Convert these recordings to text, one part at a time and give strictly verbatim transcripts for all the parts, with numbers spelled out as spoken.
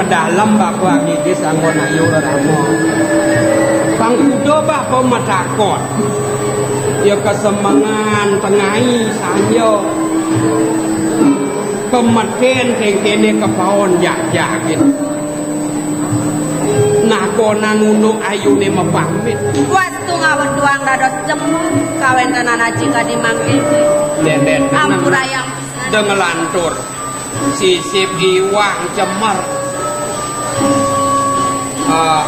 Dalem bapa ngidis anggon ayu rerama. Pang kuda bapa matakon. Ya kasemengan tengai sanja. Pemeten kengkene kepaon jak-jakin. Nah, konan unduk ayune mapamit. Wastu ngaweduang dados cemer, kawentenan aji kadi mangke. Denden tenang. Ampurayang pisan. Dengelantur. Sisip iwang cemer. Ah,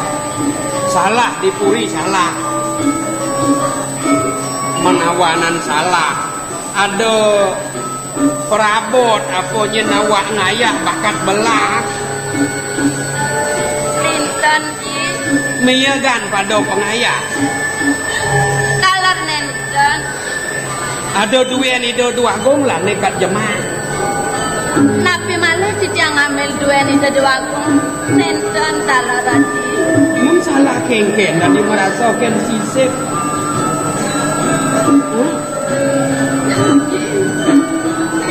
salah dipuri salah. Menawanan salah. Ada perabot apa nyen awak ngayak bakat belah. Nenten, Ji. Miyagan pada pengayah. Taler nenten. Ada duen Ida Dwagung lane kat jemah. Napi malih titiang ngambil duen Ida Dwagung? Nenten taler, Ji. Mun salah kengken dadi merasaken sisip.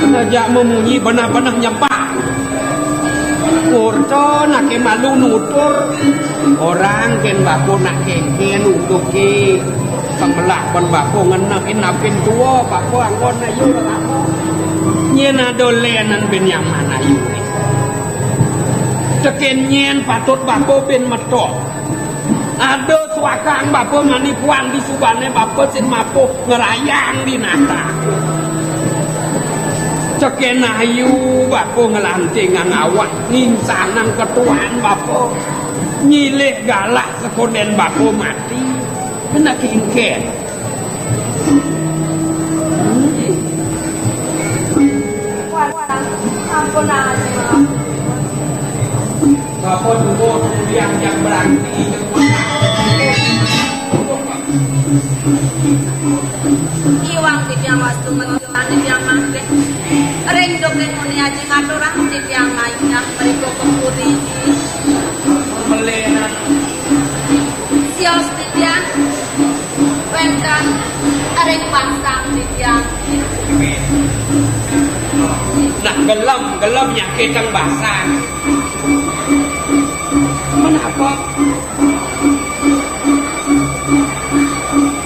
Ngajak memunyi benah-benah nyebak. Kurta nake malu nutur. Orang ken bapa nak kengken untuk ke. Semelah pun bapa ngenekin napin tua, bapa anggon ayu lama. Nyen ada lenan bin nyaman ayu. Teken nyen patut bapa bin metok. Ada suakang bapa mani puan di subane bapa sin mapuh ngerayang di nata. Teken ayu bapa ngelantingang awak nginsanang ketuan bapa. Nyilih galah sekonden bapa mati. Kena kingken. Ampun, Aji. Bapak dulu yang, yang berarti. Iwang titiang wastu menawi titiang mangke. Ring duke muni aji ngaturang titiang mayah mriku ke puri. Melenan. Sios titiang wenten ring basang titiang. Nah, gelem, gelem nyakitang basang. Menapa?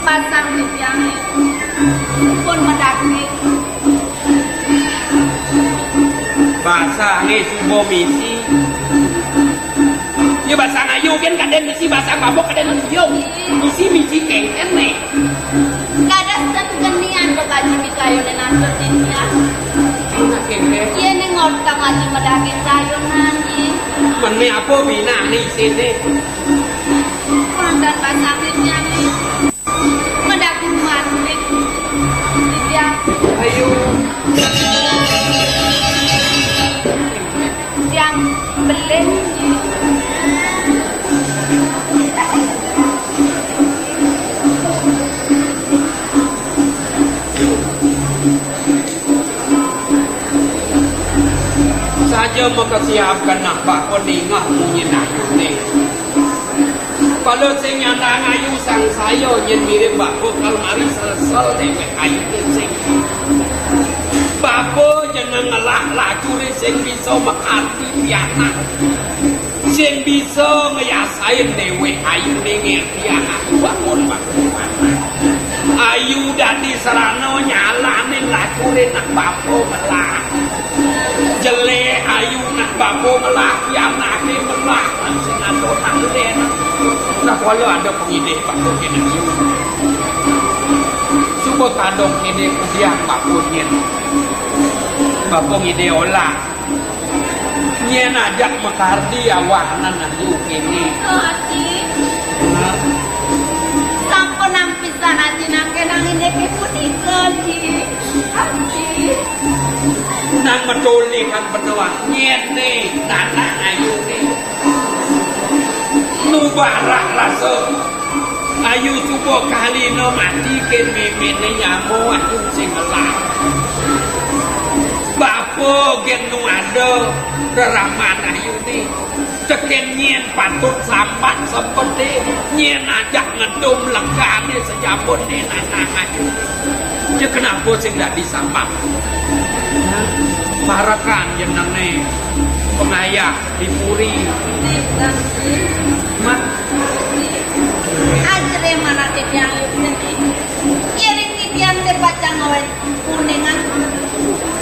Basang titiang pun medaging. Basange suba misi. Ya, basang ayu kan kadén misi, basang babuk kadén ayu. Misi-misi kengken né. Kadas ten kenian bekaji pikayuné natur titiang. Anak kengken. Yéning ngortang aji medaging kayunan, Ji. Mené apa binané isiné? Mantan basang titiang né. Medaging manlik. Titiang. Ayu. Titiang belih. Saja makasiab genah bapa ningeh munyin ayuné. Kala sing nyandang ayu sangsaya nyén mirib bapa kalmari sresel déwék ayuné sing. Bapa jeneng ngelah lacuré sing bisa makardi pianak. Sing bisa ngeyasain déwék ayuné ngétiang aku bangun bapa. Ayu dadi sarana nyalanin lacuré nak bapa ngelah. Jelé ayu nak bapa ngelah, pianaké ngelah, sing ada nak lén. Nah, kala ada pengidih bapa kéné. Suba kadang kéné kudiang bapa nyén. Bapa ngidih olah. Nyén ajak makardi awanan ayu kéné. Aji. Hah? Sampun ampisan aji nangké nang indik punika, Ji. Aji. Nang matolihan benua nyén né, tanah ayu né. Nu barah rasa. Ayu suba kalina mati kén méméné nyama ayu sing ngelah. Bapa gén nu ada reraman ayuné. Tekén nyén patut sambat seperti nyén ajak ngedum legané sejabun né nanang ayu. Ya kenapa sing dadi sambat? Parekan jenengné. Pengayah di puri. Nih, Bang. Mah. Ajrih mana titiang yuk tadi. Iring titiang te pacang ngawet kuningan.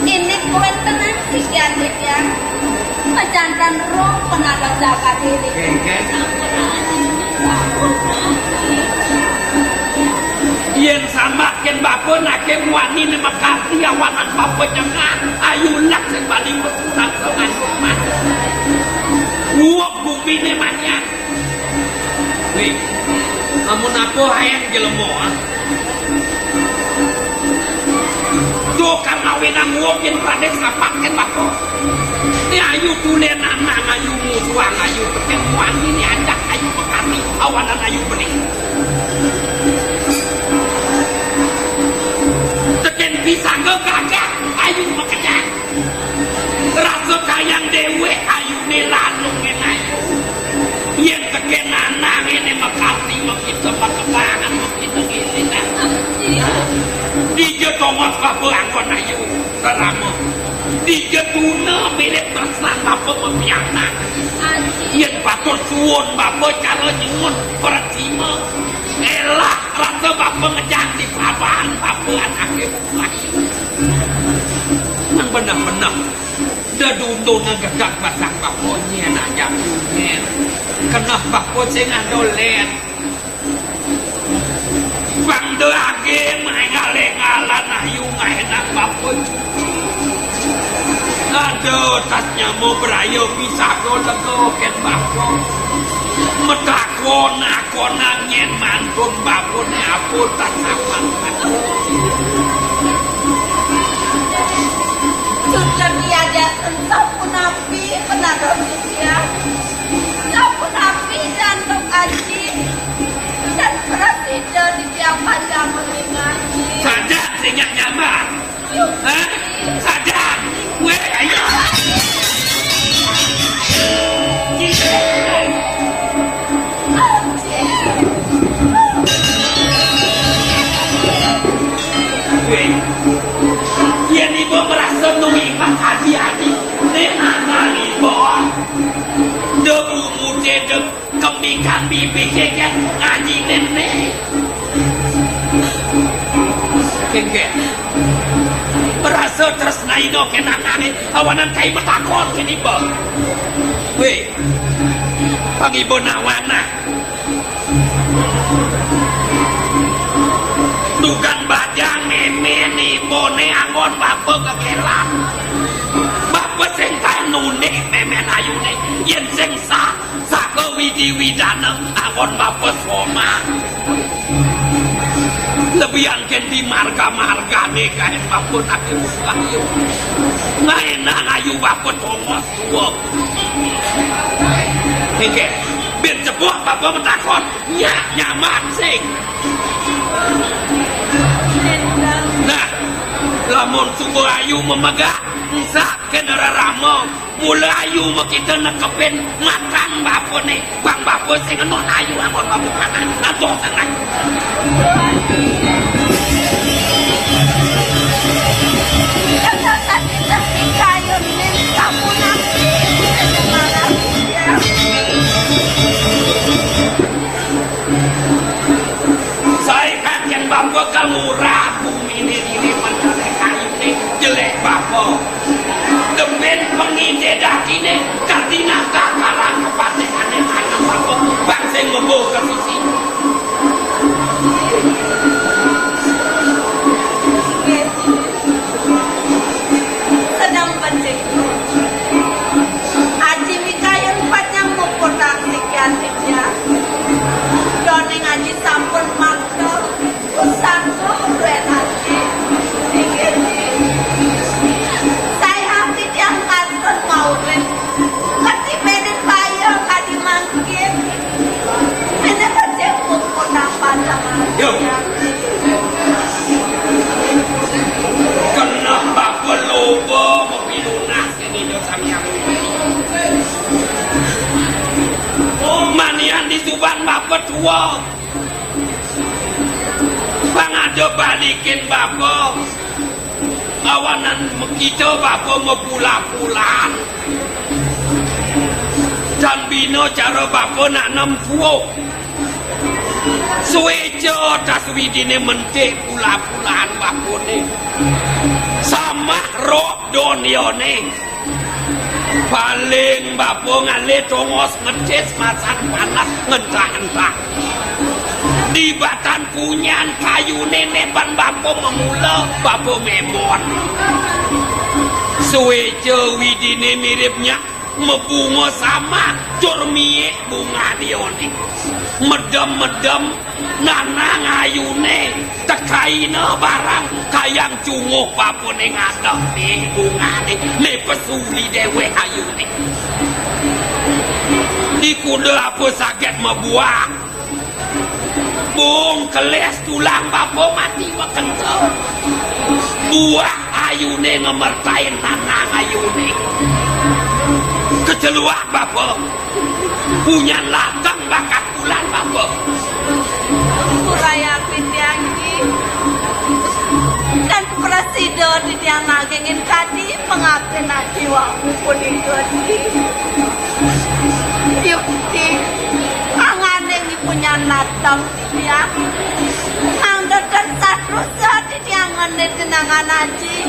Ini kuwéntenan sikian titiang. Majanten roh penada jaga diri. Kéngkén. Yén sambat kén bapa naké muani né makati awanan bapa nyengah, ayu nak sing bali mesurat ka ngandung mah. Uwek guminé manyan. Wih, amun apa hayang jelema, ah? Duh, kang ngawinang uwek yén pradé sambat kén bapa. Né ayu tulen anak ayu musuhan ayu tekén muani né ajak ayu makati awanan ayu bening. Tekén pisaga gagah ayu makejang. Rasa kayang déwék ayuné lanung ngén ayu. Yén tekén anak ngéné makati makita pakebangan makita ngéné. Dija tongos bapa anggon ayu rerama. Dija tuna mirip tresnan bapa mapianak. Yén batur suwun bapa cara nyuwun prasima. Élah rasa bapa ngejang di pabahan bapa anaké bukai. Nang beneh-beneh. Dedundun ngegegak basang bapa nyén ajak nyén. Keneh bapa sing ada lén. Bang daging ngaling-alan ayu ngaénak bapa. Aduh, tas nyama beraya pisaga lega kén bapa. Metakon akonan nyén mantun bapa né apa tas apan. Sudah diajar entah punapi penada sisia. Sapunapi jantung aji. Dan prasida di tiap panjang mengingaji. Saja sing nyaman. Hah? Saja. Wéh, ayo. Wéh. Yén ibu merasa nuwihang adi-adi, né anak ibu. Debu mudé dek kembikan bibik kéngkén ngaji néné. Kéngkén. Merasa tresna ida kén anaké, awanan kai matakon kén iba. Wéh, pang iba nawanah. Dugan bajang mémén ibané anggon bapa gegelan. Bapa sing tan nunik mémén ayuné, yén sing sah, saka widi-widana anggon bapa soma. Lebihan kén di marga-margané kaén bapa naké musuh ayu. Ngaénang ayu bapa tongos. Wah. Nggih. Bin cepuh bapa matakon, "Nya nyaman sing." Nah, lamun suba ayu mamegak, engsak kén rerama, mula ayu makita nekepin matan bapané, bang bapa sing enut ayu anggon bapa panan. Aduh, sangat. Sai kakén bapa kang murah bumi né diri mencelek kayuné jelek bapa. Depin pengidé dakiné kadina kakalan kepatekané anak bapa bang sing mebo ka sisi. Sedang penting. Aji Mikayun panyang muputang sikian titiang. Doning aji sampun mantel. Usan kuren aji. Inggih. Saya titiang kantun maurip. Kati menen paya kadi mangkin. Menen kecil puput napa sama. Yo. Kenapa peloba mapinunas? Manian di suban bapa tua. Pang ada balikin bapa. Awanan makita bapa mapula-pulan. Tan bina cara bapa nak nempuh. Suéca tas widiné mentik pula-pulaan bapané. Samak roh doniané. Paling bapa ngalih tongos ngetis masan panas ngentah-entah. Di batan punyan kayuné né ban bapa memula, bapa mémon. Suéca widiné mirib nyak mabunga samak, tur miik bungané. Medem-medem nanang ayuné, tekaina barang kayang cunguh bapané ngadeg miik bungané, né pesuli déwék ayuné. Di kuda apa saget mabuah. Bung kelis tulang bapa mati makenta. Buah ayuné ngemertain nanang ayuné. Keceluak bapa. Punyan latang bakat bulan bapa. Puraya titiang, Ji. Dan prasida titiang nak kengin kadi pangapin aji wau punika, Ji. Yukti, anganing punyan latang. Ya, angdeten satrusa titiang ngenit kenangan aji.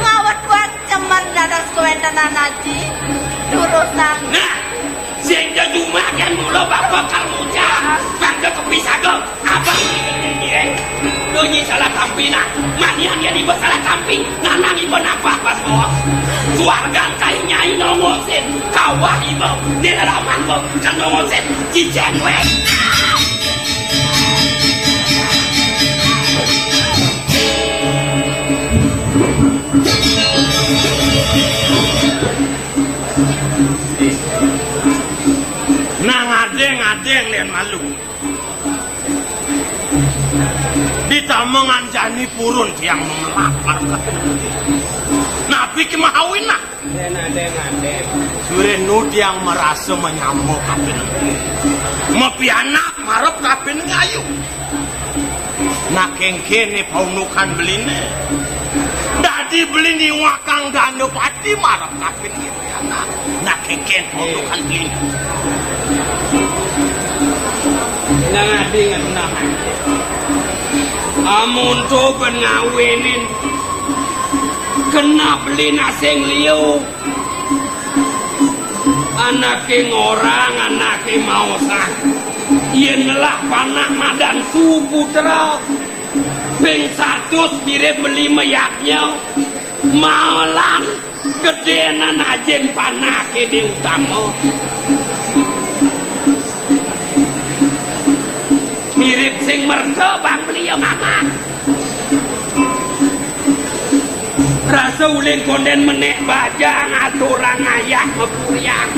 Ngawet-wet cemer dados kawéntenan aji. Durusang. Nah, sing jejumah kén mula bapa kal muja. Bangga kepisaga. Abang. Dunyi salah tampi, nah. Manian yén iba salah tampi. Nanang iba napa pas bawa. Suargan kai nyai nongosin. Kawah iba. Di lalaman ba. Kan nongosin. Cicén wé. Nah, ngadeng-ngadeng lén malu. Di tamengan jani purun tiang melapar. Napi ké mahawin, nah? Surénu tiang marasa manyama kapin. Mapianak marep kapin ngayu. Nah, kéngkéné paundukan beliné. Dadi beli niwakang dana pati marep kapin pianak. Nah, kéngkén paundukan beliné. Nang adi ngenah. Amun to ben ngawinin. Kena beli nasing liu. Anaké ngorang, anaké maosang. Yén ngelah panak madan suputra, ping satus mirib beli mayadnya, malan gedénan ajin panaké di utama. Mirib sing merta bang beli ya mamat. Rasa uling kondén menék bajang aturang ayah mapuriang.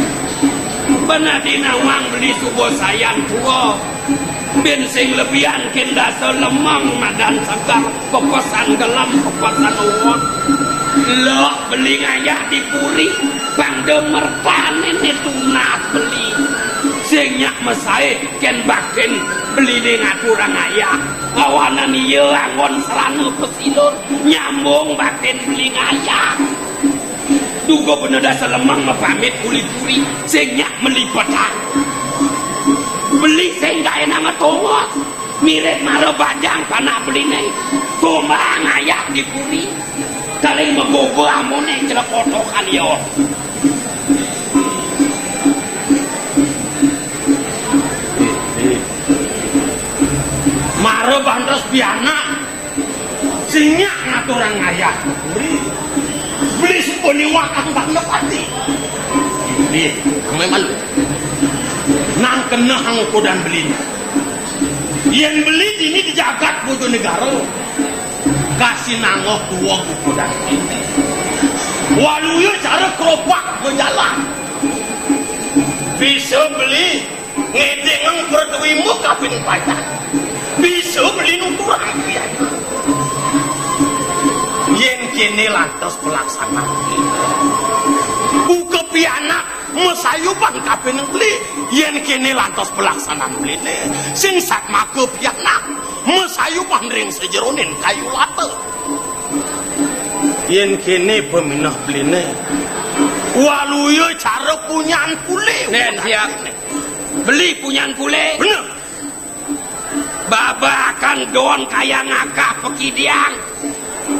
Bener di nawang beli suba sayan tua. Bin sing lebihan kén dasa lemeng madan segar pepesan gelem pepesan uwon. Lok beli ngayah di puri pang demer panen tunas beli. Sing nyak mesaé kén baktin beliné ngaturang ayah. Awanan ia anggon selana pesilur nyambung baktin beli ngayah. Duga bener dasa lemeng mapamit uli puri sing nyak melipetan. Beli sing gaé nang ngetongos. Mirip mara bajang panak beliné. Gombang ayah di puri. Kaling magoba amoné celekotokan ya. Mara bantos pianak. Sing nyak ngaturang ayah. Beli. Beli suba niwakang bangda pati. Beli, amé malu. Nang keneh angkudan beliné. Yén beli dini di jagat Bojonegara, kasinangoh tuweg ukudan. Waluya cara keropak majalan. Bisa beli ngedengeng perduimu kapin pacang. Bisa beli nuturang pian. Yén kéné lantos pelaksanaan. Buka pianak masayuban kapin beli. Yén kéné lantos pelaksanaan beliné. Sing satmaka pianak masayuban ring sajeroning kayu lata. Yén kéné pamineh beliné, Waluya cara punyan pule. Nen siap. Beli punyan pule. Bener. Babakan don kayang akah pakidiang.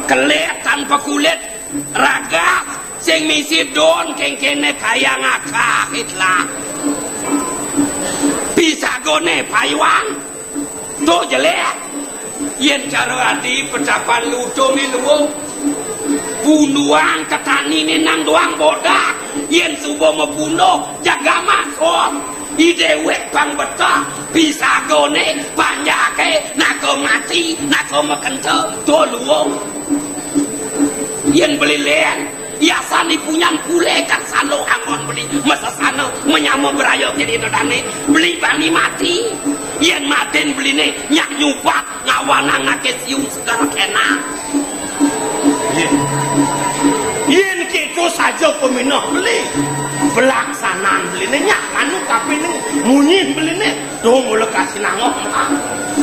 Kelet tanpa kulit, ragas, sing misi don kengkene kayang akah itlah. Pisagone payuang. Tuh jelek. Yen cara adi petapan lutung luwung. Bunuang ketanine nang doang bodak. Yen suba mabunuh jaga masuk. I dewek pang betah. Pisagone panjake naka mati, naka makenta. Tuh luwung. Yen beli len. Yasan ipunyan pule kan salo angon beli masesana menyama beraya kene dodane beli bani mati. Yen matin beline nyak nyupat ngawanang nake siung segara kena. Yen, yen keto saja peminah beli pelaksanaan beline nyak anu kapining munyi beline dong oleh kasih nangok.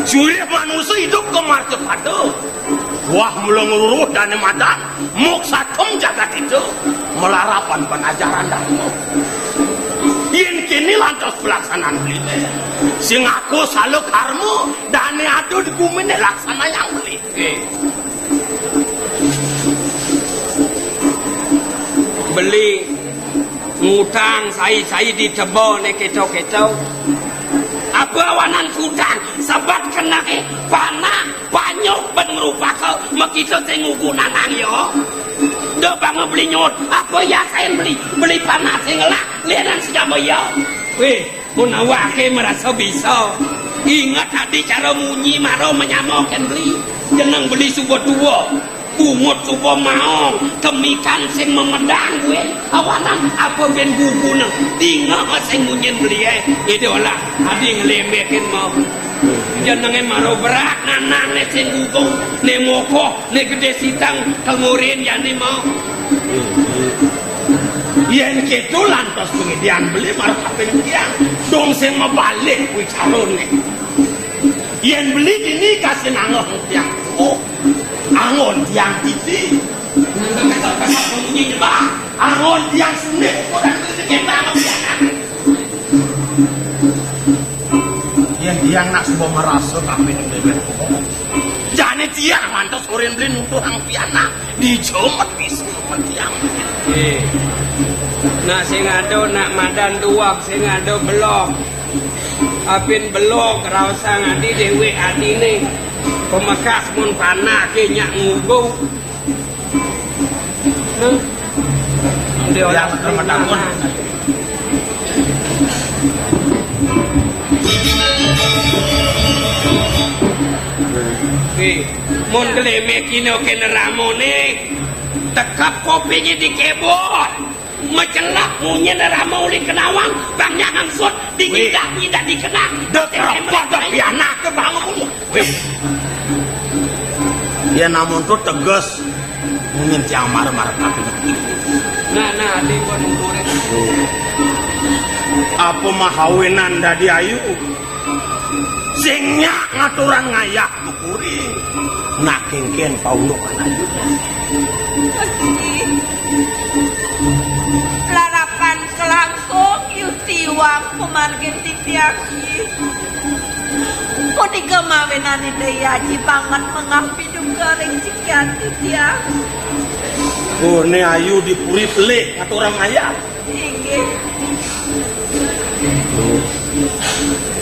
Surya manusia hidup ke marca pada. Wah, mula ngruruh dane madan, muk sakem jagat itu, melarapan panajaran dharma. Yen kene lantas pelaksanaan beli, sing aku salah karma, dane ada di gumine laksanayang beli. Oke. Beli ngutang sai-sai ditebone keto-keto. Apa awanan kutang? Sebab kenake panah panyuk ben ngrupaka makita sing ngugu nanang ya. Da banga beli nyut, apa ya kain beli, beli panah sing ngelak, lenan sejama ya. Weh, mun awake merasa bisa. Ingat adi cara munyi mara menyama ken beli. Jeneng beli suba tua. Bungut suba maong, kemikan sing memedang kuwi. Awanan apa ben gugune? Dingeh sing munyin beliye. Ida olah adi nglembekin mau. Jenenge maro berak nanang ne sing gugung, ne mokoh, ne gede sitang, kengurin jane mau. Yen keto lantas pengidian beli maro kaping tiang. Dong sing mabalik kuwi carane. Yen beli dini kasih nanggoh tiang. Oh, angon tiang titi. Kesel-kesel bunyi nyembah. Angon tiang sunik. Orang itu kita apa tiang? Yen tiang nak suba merasa kami ni bebek. Jane tiang mantas orin beli nutuh ang pianak. Dijomet bisa men tiang. Eh. Nak sing ada nak madan duwag, sing ada belog. Apin belog raosang adi dewek adine. Pemekas mun panah ke nyak ngugu. Nah. Dia orang termedakun. Oke. Mun glemek kina kena ramone, tekep kopinye dikebot. Mecelak munyin rama uli kenawang, bang nyak angsut, dinyidak-nyidak dikena. Dek repot dek pianak ke bang aku. Wih. Ya namun tu tegas, munyin tiang marah-marah tapi. Nah, nah, adi pun murid. Apa mahawinan dadi ayu? Sing nyak ngaturang ngayah dukuri. Nak kengken paundukan ayu. Larapan kelangkung yuti wang pemargin titiang i. Punika mawinan Ida Aji banget mengah piduka ring sikian titiang. Oh, ne ayu di puri pelih ngaturang ngayah. Inggih.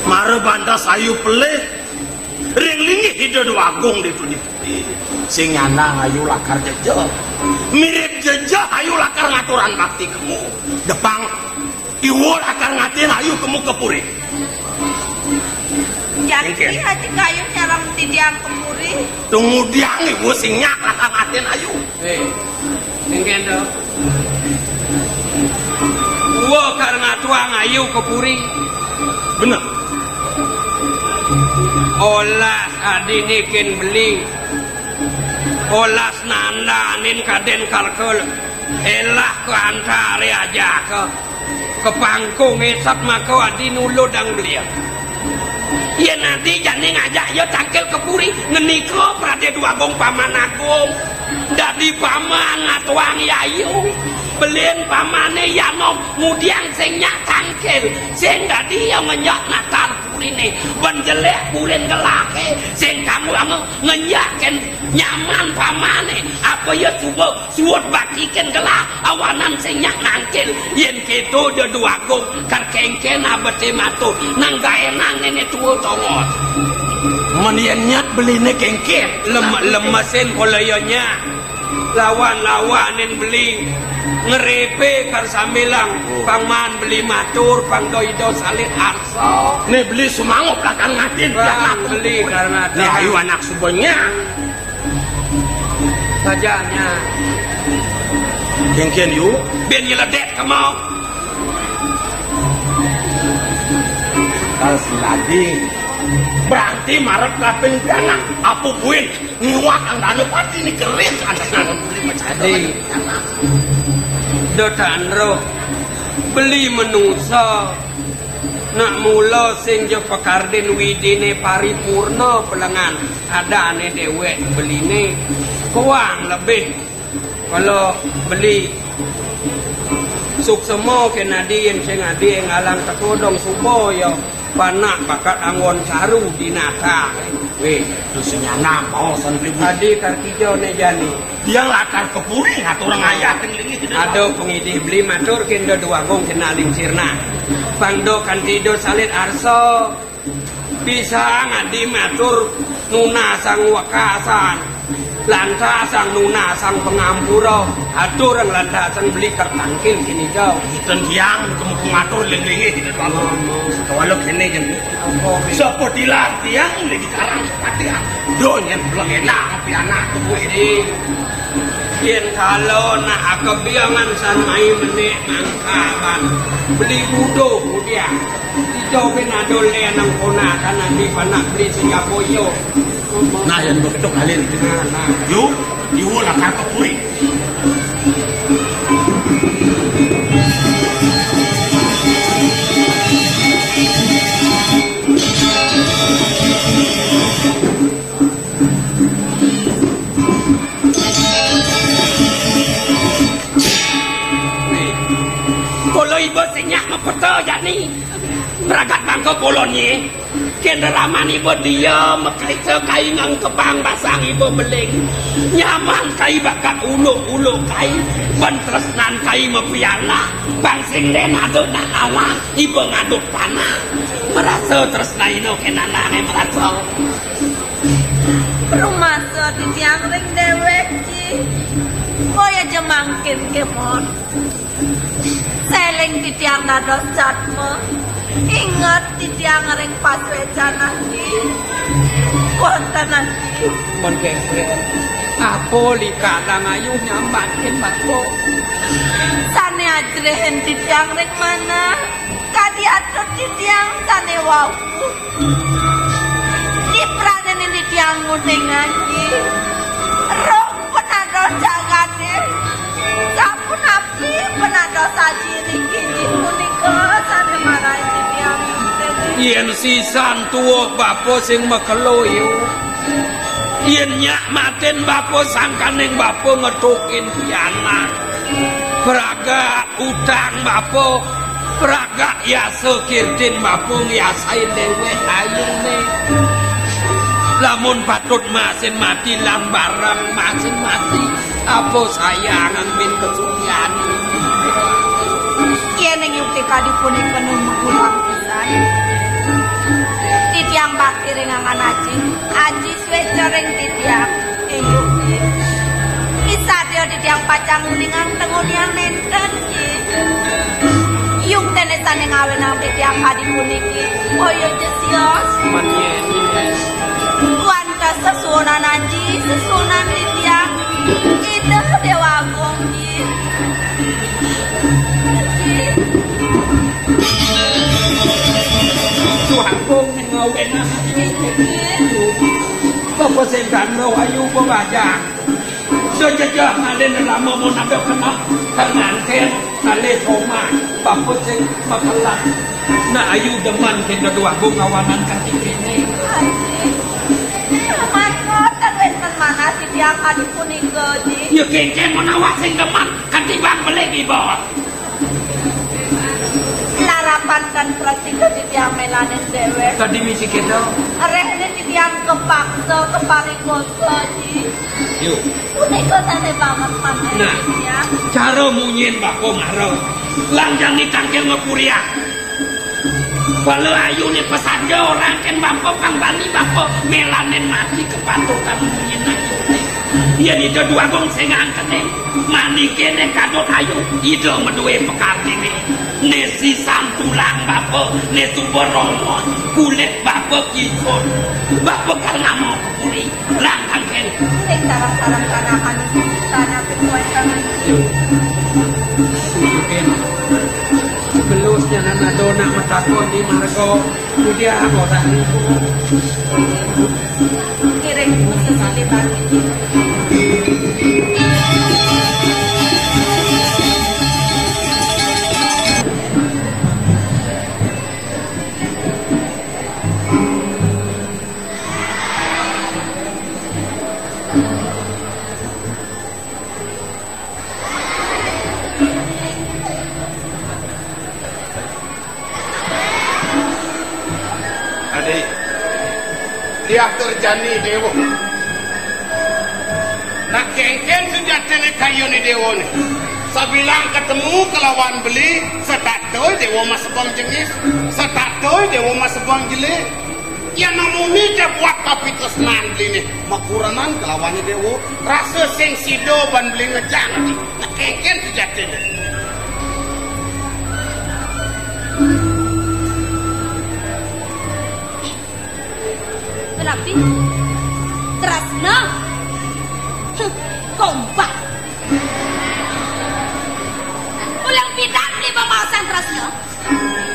Mara bantas ayu pelih ring linggih Ida Dwagung ditu di puri. Sing nyandang ayu lakar jejeh. Mirip jejeh ayu lakar ngaturan bakti kemu. Depang iwa lakar ngatin ayu kemu ke puri. Jani Inggih. Haji Kayun nyarang titiang ke puri. Tumudiang iwa sing nyak lakar ngatin ayu. Eh, inggih to. Uwa kar ngatuang ayu ke puri. Bener. Olas adine ken beli. Olas nandanin kaden kalkul. Elah ke antare ajaka. Ke pangkung esap maka adi nuludang beliau. Yen adi jani ngajak ya tangkil ke puri ngenika Prade Dwagung Paman Agung. Dadi paman ngatuang yayu, belin pamane ya nom ngudiang sing nyak tangkil, sing dadi ya ngenyak natar purine, ben jelek purin gelake, sing kanggo ame ngenyakin nyaman pamane, apa ya suba suud batikin gelah, awanan sing nyak nangkil, yen keto ja duagung, kar kengken abete matur, nang gaenang nene tua tongos. Men yen nyat beline kengken, lem-, lemesin koleyanya. Lawan-lawanin beli, ngerepe kar sambilang, pang man beli matur, pang doido salit arsa. Ne beli sumangup lakan ngatin, pang beli karena ne ayu anak subenya. Sajanya. Kengken yu, ben nyeledek kemau. Kalau si Ladi, berarti marep kaping pianak, apa buin? Ngiwak ang danu pati ni keris, ada nanu beli macam. Adi. Do tandro, beli menusa, nak mula sing ja pakardin widine paripurna pelengan, adane dewek beline, kuang lebih. Kala beli suksema ken adi yen sing adi ngalang teka dong suba ya panak bakat anggon saru dinata. Weh, tu senyana mau san beli. Adi kar kija ne jani. Dia lakar ke puri ngatur ayah tenglingi. Ada pengidih beli matur ken da duagung kena lingsirna. Pang do kanti do salit arsa. Bisa ngadi matur nunasang wekasan, lantasang nunasang pangampura, aturang lantasang beli kertangkil kini jauh. Iten tiang kemukung atur lengringi kita tuan. Kalau kene jen. Apa, Bi? Sapa tilar tiang lagi karang sepatian. Do nyen pulang enak tapi anak tubuh ini. Yen kala nak akebiangan san mai menek mangkaban. Beli uduh udiang. Ijo ben adol ne nang ponakan adi panak beli sing apoyo. Nah, yang begitu kalian. Nah, nah. Yuk, yuk lah kakak puri. Kala iba sing nyak mapeta jani. Pragat bangka polonye. Kenderaman iba dia makriksa kai ngangkebang basang iba beling. Nyaman kai bakat uluk-uluk kai. Ban tresnan kai mapiala. Bang sing den adut nak awak. Iba ngadut panah. Merasa tresna ino kenanange merasa. Rumasa titiang ring dewek, Ji. Boya ja mangkin kemon. Seling titiang dados jadma. Inget titiang ring paswecanan, Ji. Wonten, Ji. Mon kengkeng. Apa likadang ayu nyambatin bapa? Sane ajrihin titiang ring manah. Kadi atur titiang sane wau. Kiprane nini tiang nguning, Ji. Roh penados jagate. Sapunapi penados aji niki inggih punika sane marahi titiang. Yen sisan tuwuh bapa sing makelo, yu. Yen nyak matin bapa sangkaning bapa ngetukin pianak. Praga utang bapa, praga yasa kirtin bapa ngiasain dewek ayune. Lamun patut masin mati lan bareng masin mati, apa sayang angmin kesucian? Yen ing yukti kadi punika numuh ulang pisan. Titiang bakti ring angan aji, aji Suwéca ring titiang, inggih. Misadéya titiang pacang nguningang tengunian nénten, nggih. Yuktené sané ngawénang titiang kadi puniki, boya ja sios. Manyen. Wantah sesuunan aji, sesuunan titiang. Ida Déwa Agung, nggih. Nggih. Déwa Agung. Ngawénang. Bapa sing gandeng ayu bebajang. Sejejeh malin lama mun ada kena pengantin kalih somah. Bapa sing makelah. Nak ayu demen kita dua bu ngawanan kaki kene. Aji. Mangkoten wénten manah titiang. Yang adi punika, Ji. Ya, kéngkén menawa sing demen, ketimbang beli di bawah. Larapan tan prasida titiang mélanin déwék. Tadi misi kéto. Réhné titiang kapaksa, kaparikosa, Ji. Yo. Punika sané banget pamrih. Nah, titiang. Cara munyin Bapa mara. Lan jani tangkil ngapuriak. Bala ayuné pesaja orang kén Bapa pang bani Bapa mélanin mati kepatutan munyin ayuné. Yén Ida Déwagung sing ngangkené, manikéné kadut ayu, Ida madué pakardiné. Né sisan tulang Bapa, né suba rongos, kulit Bapa kisut. Bapa kal nama kepuri, langkang kén. Sing sareng-sareng kanakan, kanakan kuat kanakan. Susukin. Belus jangan ada nak matakon di marga. Budi apa tak niku? Kiring sesalibati. Adi, diatur jani Déwa. Nah, kéngkén sujatiné kayuné Déwa né. Sabilang ketemu kelawan beli, setata Déwa masebeng jengis, setata Déwa masebeng jeli. Yén namuni ja buat kapitresnan beliné, makurenan kelawané Déwa, rasa sing sida ban beli ngejang ati. Nah, kéngkén sujatiné. Tetapi tresna, huh, kompak. Uling pidan beli pamaosan tresna.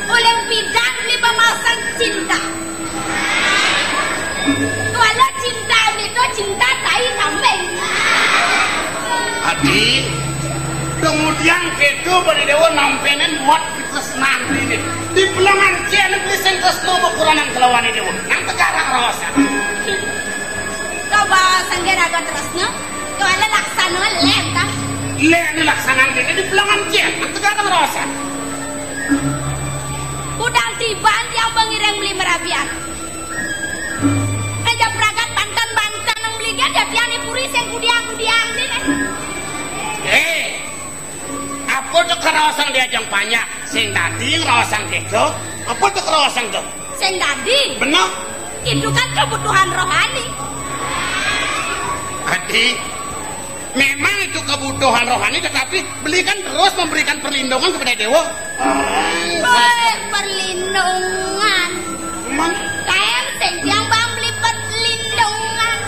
Uling pidan beli pamaosan cinta. Kuala cinta beli to cinta tai kambing. Adi, kemudian kéto bani Déwa nampénin buat tresnan beliné. Di pelengan cén beli sing tresna makurenan kelawané Déwa. Nang tegarang raosan. Coba sanggen agak tresna. Kuala laksana lén ta. Lén laksanan kéné di pelengan cén, tegarang raosan. Udah tiban tiang pangiring beli marabian. Aja pragat banten-banten nang beli gé, tiang né puri sing kudiang-kudiang né. Eh, apa to karaosan diajeng panjak? Sing dadi raosan kéto? Apa to karaosan to? Sing dadi. Bener. Itu kan kebutuhan rohani. Adi, memang itu kebutuhan rohani, tetapi beli kan terus memberikan perlindungan kepada Déwa. Baik, perlindungan. Emang? Kayak sing tiang bang beli perlindungan.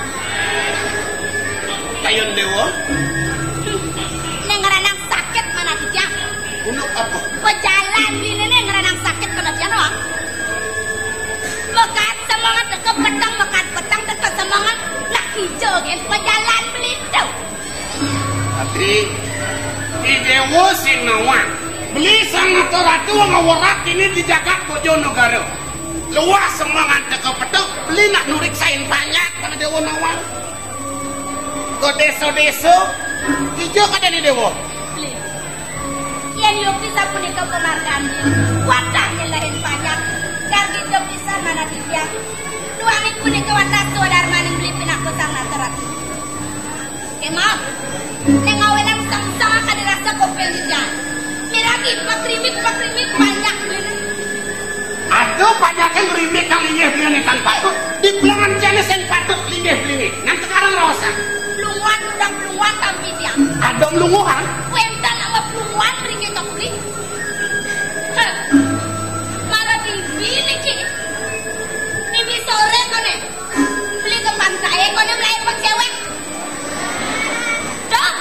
Kayun Déwa. Nang ngeranang sakit mana titiang? Gunung apa? Pejalan ini nih ngeranang sakit kena tiang doang. Mekat semangat dekat petang, mekat petang dekat semangat. Nak hijau kan pejalan belitu. Tapi di Déwa sing nawang. Beli sang nata ratu ngawerat ini di jagat Bojonegara. Luas semangat dekat petang, beli nak nurik sain banyak kena Déwa nawang. Ka désa-désa, dija kadéné Déwa. Beli. Yén yukti sapunika pamargane, wantah nyelehin panjak, gargita pisan manah titiang. Duaning punika wantah swadarmaning beli pinaka sang nata ratu. Kémon, ning awinan sengsara kadi rasa kuping titiang. Miragi pakrimik-pakrimik panjak beliné. Aduh, panjaké ngrimik kang linggih beliné tan patut. Di pelengan céné sing patut linggih beliné. Nang tekarang raosan. Blunguhan udah blunguhan tampi tiang. Ada blunguhan? Wénten ama blunguhan mriki to kuwi. Heh. Mara tibi niki. Tibi sore koné. Beli ke pantai koné mlayu pang cewek. Dok,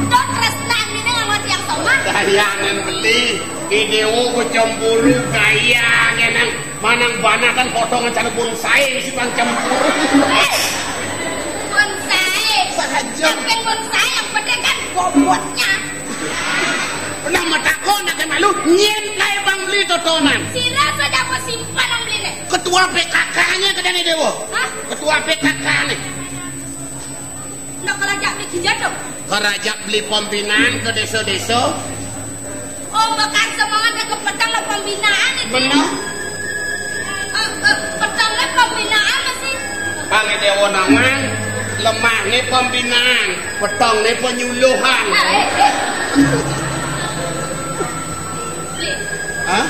dok tresnan dene nganggo tiang tomat. Kayangan beli, idéwo kecemburu kayangan. Manang bana kan potongan cara bonsai si bang cemburu. Eh, bonsai. Saja. Bukan bonsai, yang penting kan bobotnya. Pernah matakon nak malu, nyén kae bang beli totonan. Sira saja apa simpanan beli ne? Ketua P K K-nya kedane dewa. Hah? Ketua P K K nih. Nok Iya to. Kerajaan beli pembinaan ke desa-desa. Oh, bekas semangat ke petang lah pembinaan itu. Bener. Eh, eh, petang lah pembinaan masih. Bang Dewa Nangan, lemah nih pembinaan, petang nih penyuluhan. Eh, eh, eh. Beli. Hah?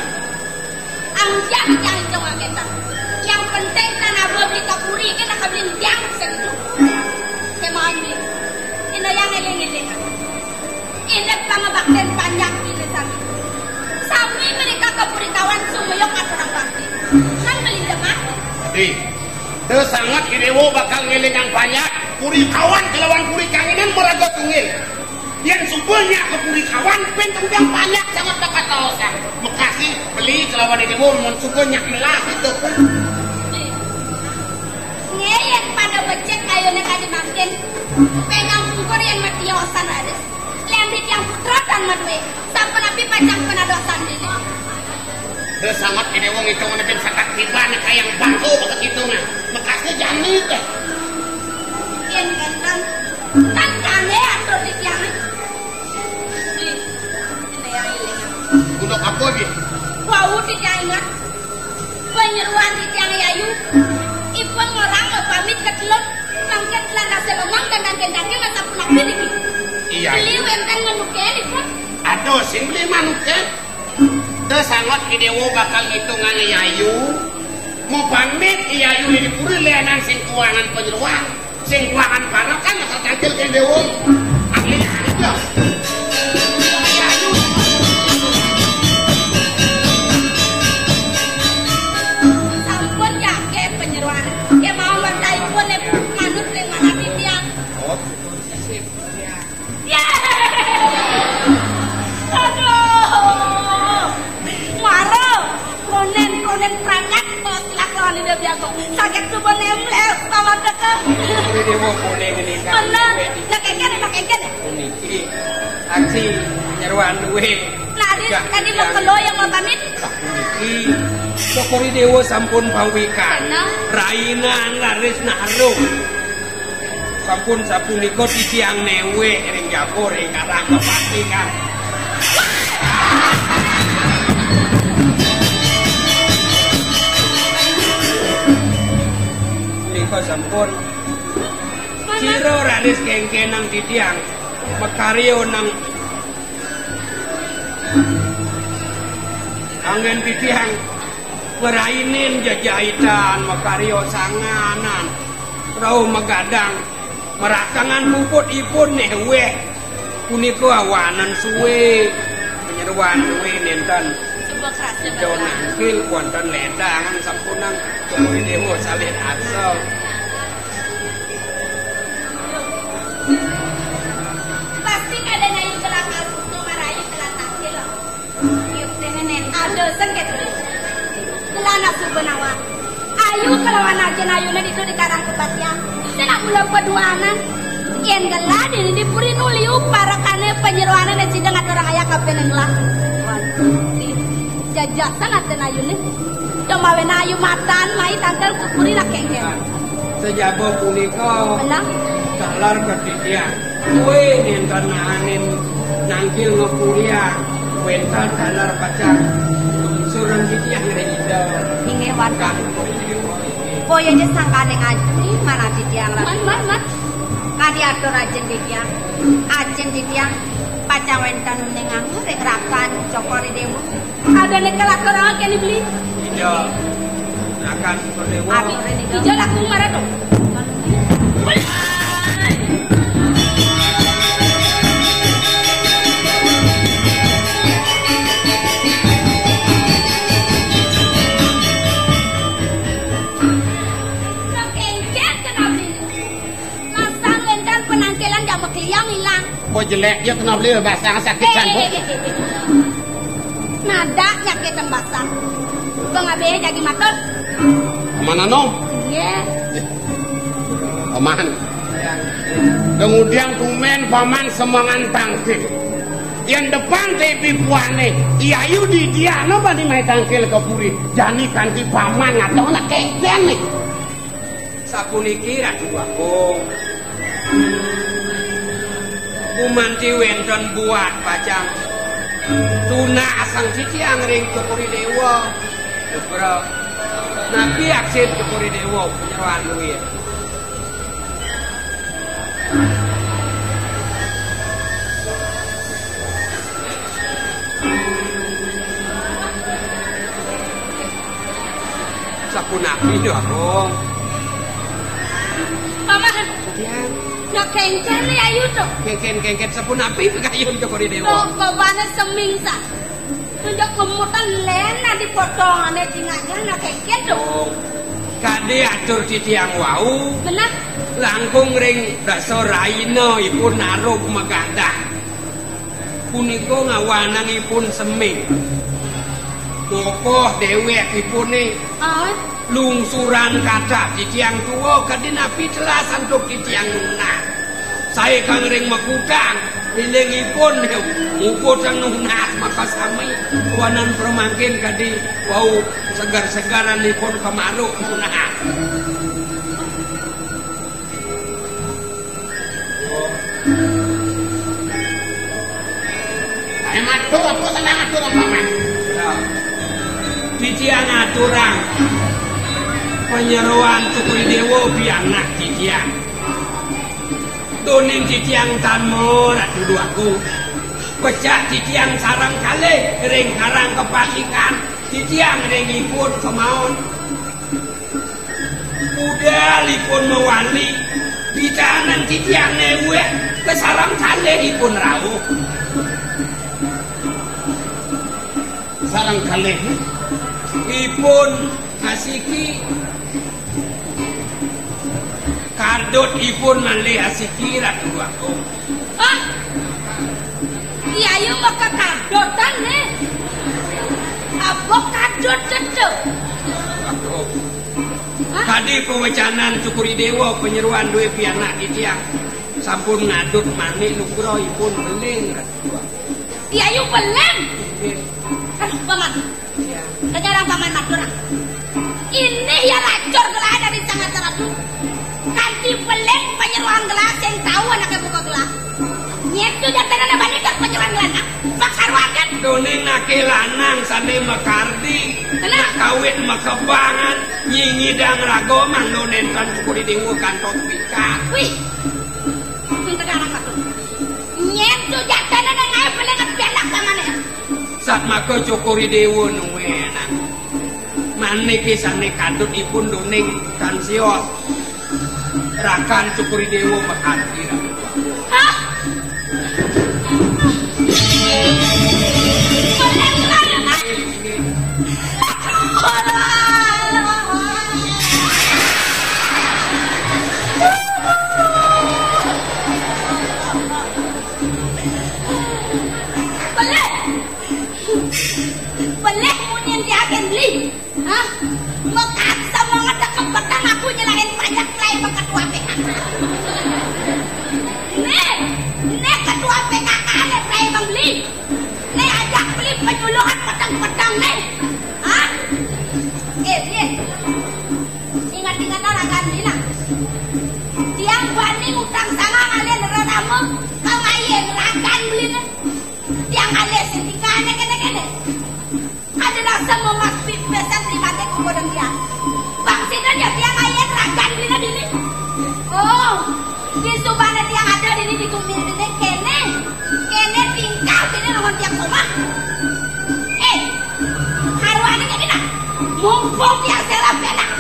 Anjang yang cowok kita. Yang penting tanah gua beli ke puri, kita ke beli yang segitu. Kemauan beli. Ini yang ngiling-ngiling. Ini pangabakten panjak ini sami. Sami mereka ke puri kawan sumuyok aturang bakti. Kan beli demah. Di. Terus sangat idewo bakal ngiling yang banyak. Puri kawan kelawan puri kangenan meraga tunggil. Yang subuhnya ke puri kawan, pin tembang banyak sangat dapat lawasan. Bekasi beli kelawan ini pun mun subuhnya melah itu pun. Ngeyek pada becek kayune kadi mangkin. Penang pungkur yang matiosan ada. Lembit yang putra dan madwe. Sampun api pacang penadosan dini. Terus sangat ini wong itu ngene pin sakat tiba nih kayang bangku begitu nah. Bekasnya jani teh. Yen kan kan kan kane atur di tiang. Ini yang ini. Gunung apa gitu? Wau di tiang ingat. Penyeruan di tiang yayu. Ipun ngorang pamit ke teluk. Mangkin telah rasa lemang dan daging-daging masa punah ini. Iya. Beli wenten manuke ipun. Aduh, sing beli manuke. Teu sangot Ki Dewa bakal ngitungan yayu. Mau pamit yayu di puri lenan sing kuangan penyeruan. Sing kuangan parekan bakal tampil Ki Dewa. Ahli aja. Yayu. Sampun jake penyeruan. Ya mau mantai pun manut ring mana titiang. Oh, betul. Ya. Aduh. Mara. Konen, konen perangkat. Kok kelakuan ini biago. Sakit tubuh nemleh. Sama deke. Ini dia mau konen ini kan. Bener. Nak engken, nak engken. Puniki. Aksi. Nyeruan duwe. Nah, ini tadi mau kelo yang mau pamit. Puniki. Sokori Dewa sampun pawikan. Bener. Rainan laris naruh. Sampun sapunika titiang newek ring jaba ring Karang Kepati, Kang. Punika sampun. Sira raris kengkenang titiang makarya nang anggen titiang. Ngerainin jejaitan, makarya sanganan, rauh magadang, merakangan puputipun neh weh. Punika awanen suwe, panyeruan suwe nenten. Suba kerasa. Ida bakal nangkil, wonten ledangan sampunang, Dewa salin arsa. Pasti kada nayu kelakar, kutu marayu kelakar. Yuk, dene nen, ada sengket. Gelana suba nawa. Ayu kelawan ajen ayune ditu di Karang Kebatian. Sing nak mula paduanan. Yen gela dene di puri nu liu parekane panyeruane ne sida ngaturang ayah kabeh neng lah. Waduh, jajasan ajen ayune. Cuma wena ayu matan mai tangkal ke puri nak kengken. Sejaba punika. Benar. Taler ke titiang. Kuwi nenten nahanin nangkil ngepuriang. Wenten taler pacang. Surang titiang ring Ida. Inggih, Warga. Kang. Boya aja sangkane ngaji, mana titiang lah. Man, man, man. Kadi atur ajen titiang. Ajen titiang. Pacang wenten ning anu, ring rakan, cokor dewa. Ada nek kelakar kene beli. Iya. Akan berdewa. Atur ini. Iya laku marah dong. Nang engken kena beli. Masang lendan penangkilan jamek liang ilang. Oh, jelek dia kena beli basang sakit. Eh, santet. Eh, eh, eh, eh. Nada nyakit basang. Bang Abe jagi matur. Mana no? Iya. Paman. Kemudian tumen paman semangan tangkil. Yang depan te pipuane, Yayu di dia no bani mai tangkil ke puri. Jani kanti paman atau nak keken nih. Sapuniki Ratu Agung. Gumanti wénten buat pacang tunak asang titiang ring Cokor I Déwa. Cokor. Napi aksin Cokor I Déwa panyeroan duit? Sapunapi, Agung? Paman. Titiang. Nak kéngkén né ayu to. Kéngkén, kéngkén sapunapi pikayun Cokor I Déwa? Loh, kobana seming sa. Tunjuk kemutan lén di potongané cingajang nak kéngkén to. Kadi atur titiang wau. Beneh. Langkung ring dasa rahina ipun arep magadah. Punika ngawanang ipun seming. Kokoh déwék ipuné. Ah. Lungsuran kathah titiang tua, kadi napi telas antuk titiang nunas. Saé kang ring makutang, lilingipun muputang nunas makasami. Wanan pramangkin kadi wau segar-segaran ipun kamaru nunas. Ayo matur, apa sedang atur, Paman? Ya. Titiang aturang panyeroan Cokor I Déwa pianak titiang. Duaning titiang tan mara dudu aku. Pecak titiang sareng kalih ring karang kapatikan, titiang ring ipun kemaon. Budal ipun mawali, bitanan titiang néwék, kasareng kalih ipun rauh. Sareng kalih ipun asiki, kadut ipun malih asiki, Ratu Agung. Hah? Ki Ayu makakadutan, né? Abot kadut tetu. Aduh. Hah? Kadi pawecanan Cokor I Déwa panyeroan dué pianak titiang. Sampun ngadut manik nugraha ipun beling, Ratu. Ki Ayu beling. Nggih. Aduh, Paman. Iya. Dengarang Paman matur. Ini ya lacur gelah dari sangat ratu. Kanti beling panyeroan gelah sing tau anaké buka gelah. Nyén to jatanané bani dak panyeroan gelah, nah. Paksa ruangan. Duaning anaké lanang sané makardi. Tenang. Nak kawit makebangan, nyingidang raga mangda nénten Cokor I Déwa kantos pikat. Wih. Dengarang matur. Nyén to jatanané ngaé beling pianak pamané. Satmaka Cokor I Déwa nuénang. Maniké sané kadut ipun duaning tan sios. Rakan Cokor I Déwa makanti, Ratu. Hah? Beling! Beling munyin diagen beli. Hah? Makaksa mau ngetek kempetang aku nyerahin pajak mulai sama ketua P K K. Nih, nih ketua P K K nih mulai Bang Beli. Nih ajak beli penyuluhan petang-petang nih. Hah? Eh, nih. Ingat-ingat ragan beli nah. Tiang bani ngutang sama ngalian rerama, kang ayen ragan beli nih. Tiang alih sing tingkahné kéné-kéné. Ada rasa memas pipisan di mati kumpul dia. Bang Sidan ya tiang ayat ragan dina dini. Oh, di subana tiang ada dini di gumi dini kéné. Kéné tingkah dini lawan tiang somah. Eh, haruané kéné nah. Mumpung tiang selap enak.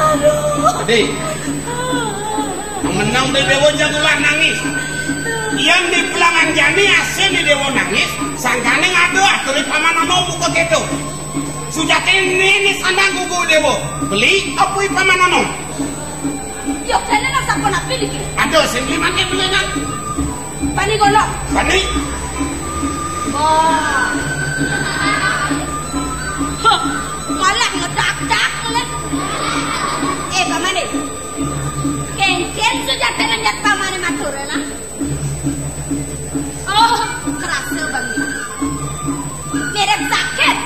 Aduh. Adi, menang di Déwa jagulah nangis. Yang di pelangan jani asin di Déwa nangis, sangkané ngadu aturi Paman Ana buka kéto. Sujatiné né sandang gugu Déwa. Beli apa i Paman Ana? Yo kéné nang sampun api niki. Aduh, sing limané beli nang. Bani golok. Bani. Wah. Huh, malah ngedak-dak ngeliat. Eh, Paman deh. Kéngkén sujatiné nyat Pamané matur, nah. Oh, kerasa banget. Mirip sakit.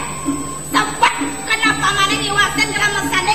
Sebet kena Pamané ngiwasin kena mesane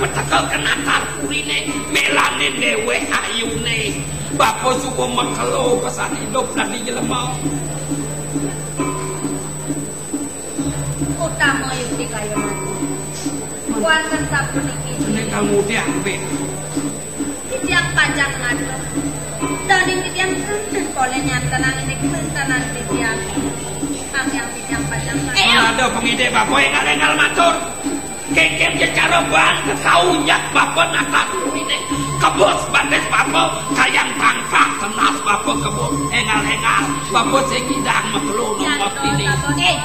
bapa tekel kena tarpurine, melanin dewek ayune. Bapa suba makelo pesan idup dadi jelema. Utama yukti kayun ati. Wonten sapuniki. Nek kamu diambil. Titiang pacang matur. Daning titiang kenten polih nyantenang indik kawéntenan titiang. Kang yang titiang pacang matur. Kalau ada pengidik bapa enggal-enggal matur. Kéngkén jecara bang ketaunjak bapa natak kuwiné. Kebus batis bapa kayang tangkak tenas bapa kebus enggal-enggal bapa sing ngidang makelo nomor ini. Eh,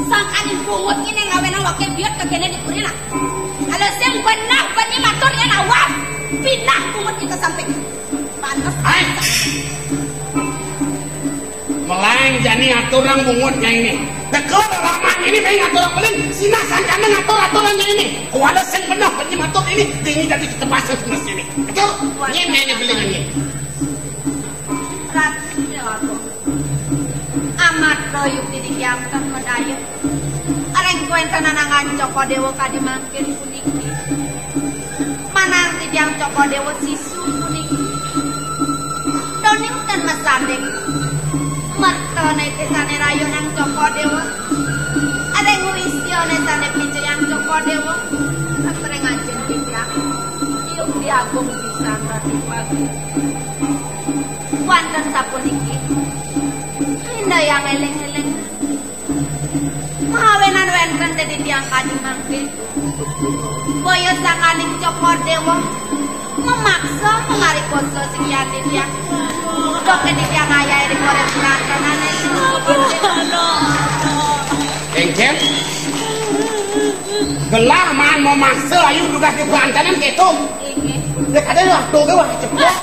sangkaning bungut ngene ngawénang wakil biut kegene di purina. Kalau sing benah bani matur yen awak pinah bungut kita sampai pantes. Hai. Melang jani aturang bungut nyai ini. Tekel ramah ini pengen aturang paling. Sina sancana ngatur aturan nyai ini. Kuala sing benah bani matur ini. Tinggi dari tempat sing ini. Atur. Nyai ini beli ini. Ratu Déwagung. Amat yukti dikiamkan medaya. Areng kuentan anangan Cokor Déwa kadi mangkin puniki. Manang titiang Cokor Déwa sisu puniki. Doning ten masanding. Mertone te sane rayunan Cokor Déwa. Areng wistione sane pincayang Cokor Déwa. Katereng ajeng titiang. Yukti agung pisan Ratu Déwagung. Wonten sapuniki, Indah yang eling-eling. Mahawenan wenten dadi tiang kadi mangke. Boyo sakaning Cokor Déwa memaksa memarikosa sikian titiang. Dok dadi tiang ayahe di korek perantanane. Engken? Gelah man memaksa ayu tugas di perantanan gitu. Inggih. Dek ada waktu ke wah ceplok.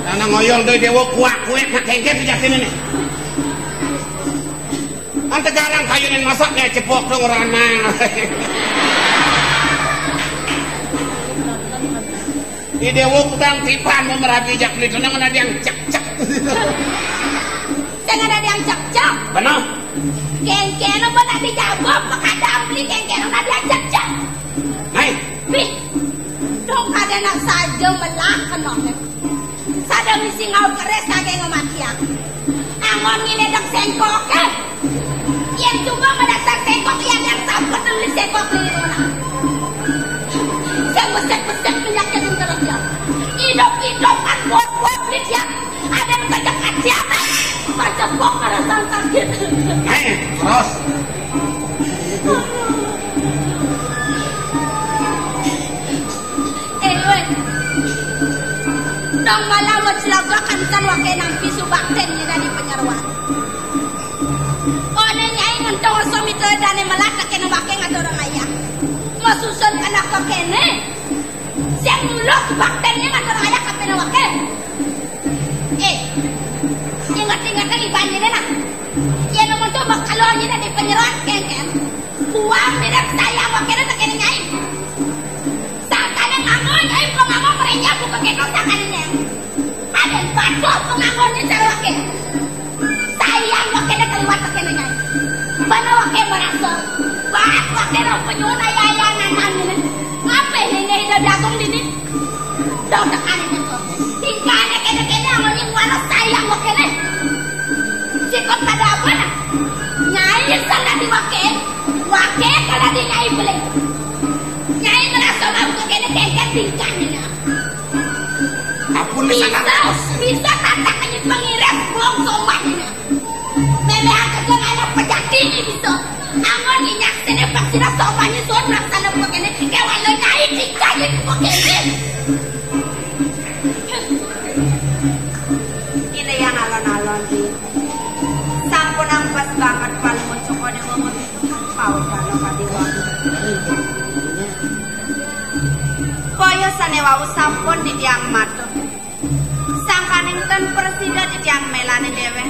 Ana ngoyong doi dewa kuak kuek nak kengkep di jatin ini. Ante garang kayunin masaknya cepok dong ranang. Di dewa kudang tipan mau merabi jak beli dona mana dia cek cek. Sing ada yang cek-cek. Benar. Kengkeno pun nak dijawab, pekadang beli kengkeno nak dia cek-cek. Hai. Bih. Dong kada nak saja melak kena. Sada misi ngau keres kage ngematian. Angon ngiledek sengkok, eh. Yang juga mendasar sengkok, yang yang sampun beli sengkok di rumah. Saya besek-besek penyakit yang terus ya. Hidup-hidup kan buat-buat beli dia. Ada yang banyak hati apa? Baca Kok ngerasa sakit? Eh, terus. Eh, weh. Dong malah mau celaka kan san wake nampi subakten ni dari penyeruan. One nyai ngentong so mito dane melat kene wake ngatur ayah. Mau susun anak kok kene. Siang mulo subakten ni ngatur ayah kapene wake. Eh, ingat-ingat lagi banjirnya nah. Ya nomor tuh bakal lo aja di penyeruan kengkeng. Buang mirip saya wakilnya tak kena nyai. Sakane nganggo nyai kok nganggo merenya buka kekong sakane nyai. Ada batuk penganggone cara wakil. Sayang wakilnya keluar tak kena nyai. Bana wakil merasa. Bah wakil penyuhun ayah-ayah nanam ini. Ngapain ini hidup jagung dini? Dong tekan ini kok. Tingkahnya kena-kena amanya kuana sayang wakilnya. Sikut pada apa nah? Nyai salah di wakil. Wakil kalau di nyai beli. Nyai ngerasa mau ke kene kengkeng tingkahnya. Ampun di sana. Bisa, bisa tata kanyut pengiris buang sombahnya. Meme aja ke ngana pejati ini bisa. Angon minyak sini pasti rasa sombahnya suat melaksana buka kene. Kayak walau nyai tingkahnya buka kene. Ini yang alon-alon di. Sampun ampas banget paling mencokone ngomong. Pautana pati wau. Kaya sane wau sampun titiang matur. Sangkaning ten presida titiang melane dhewe.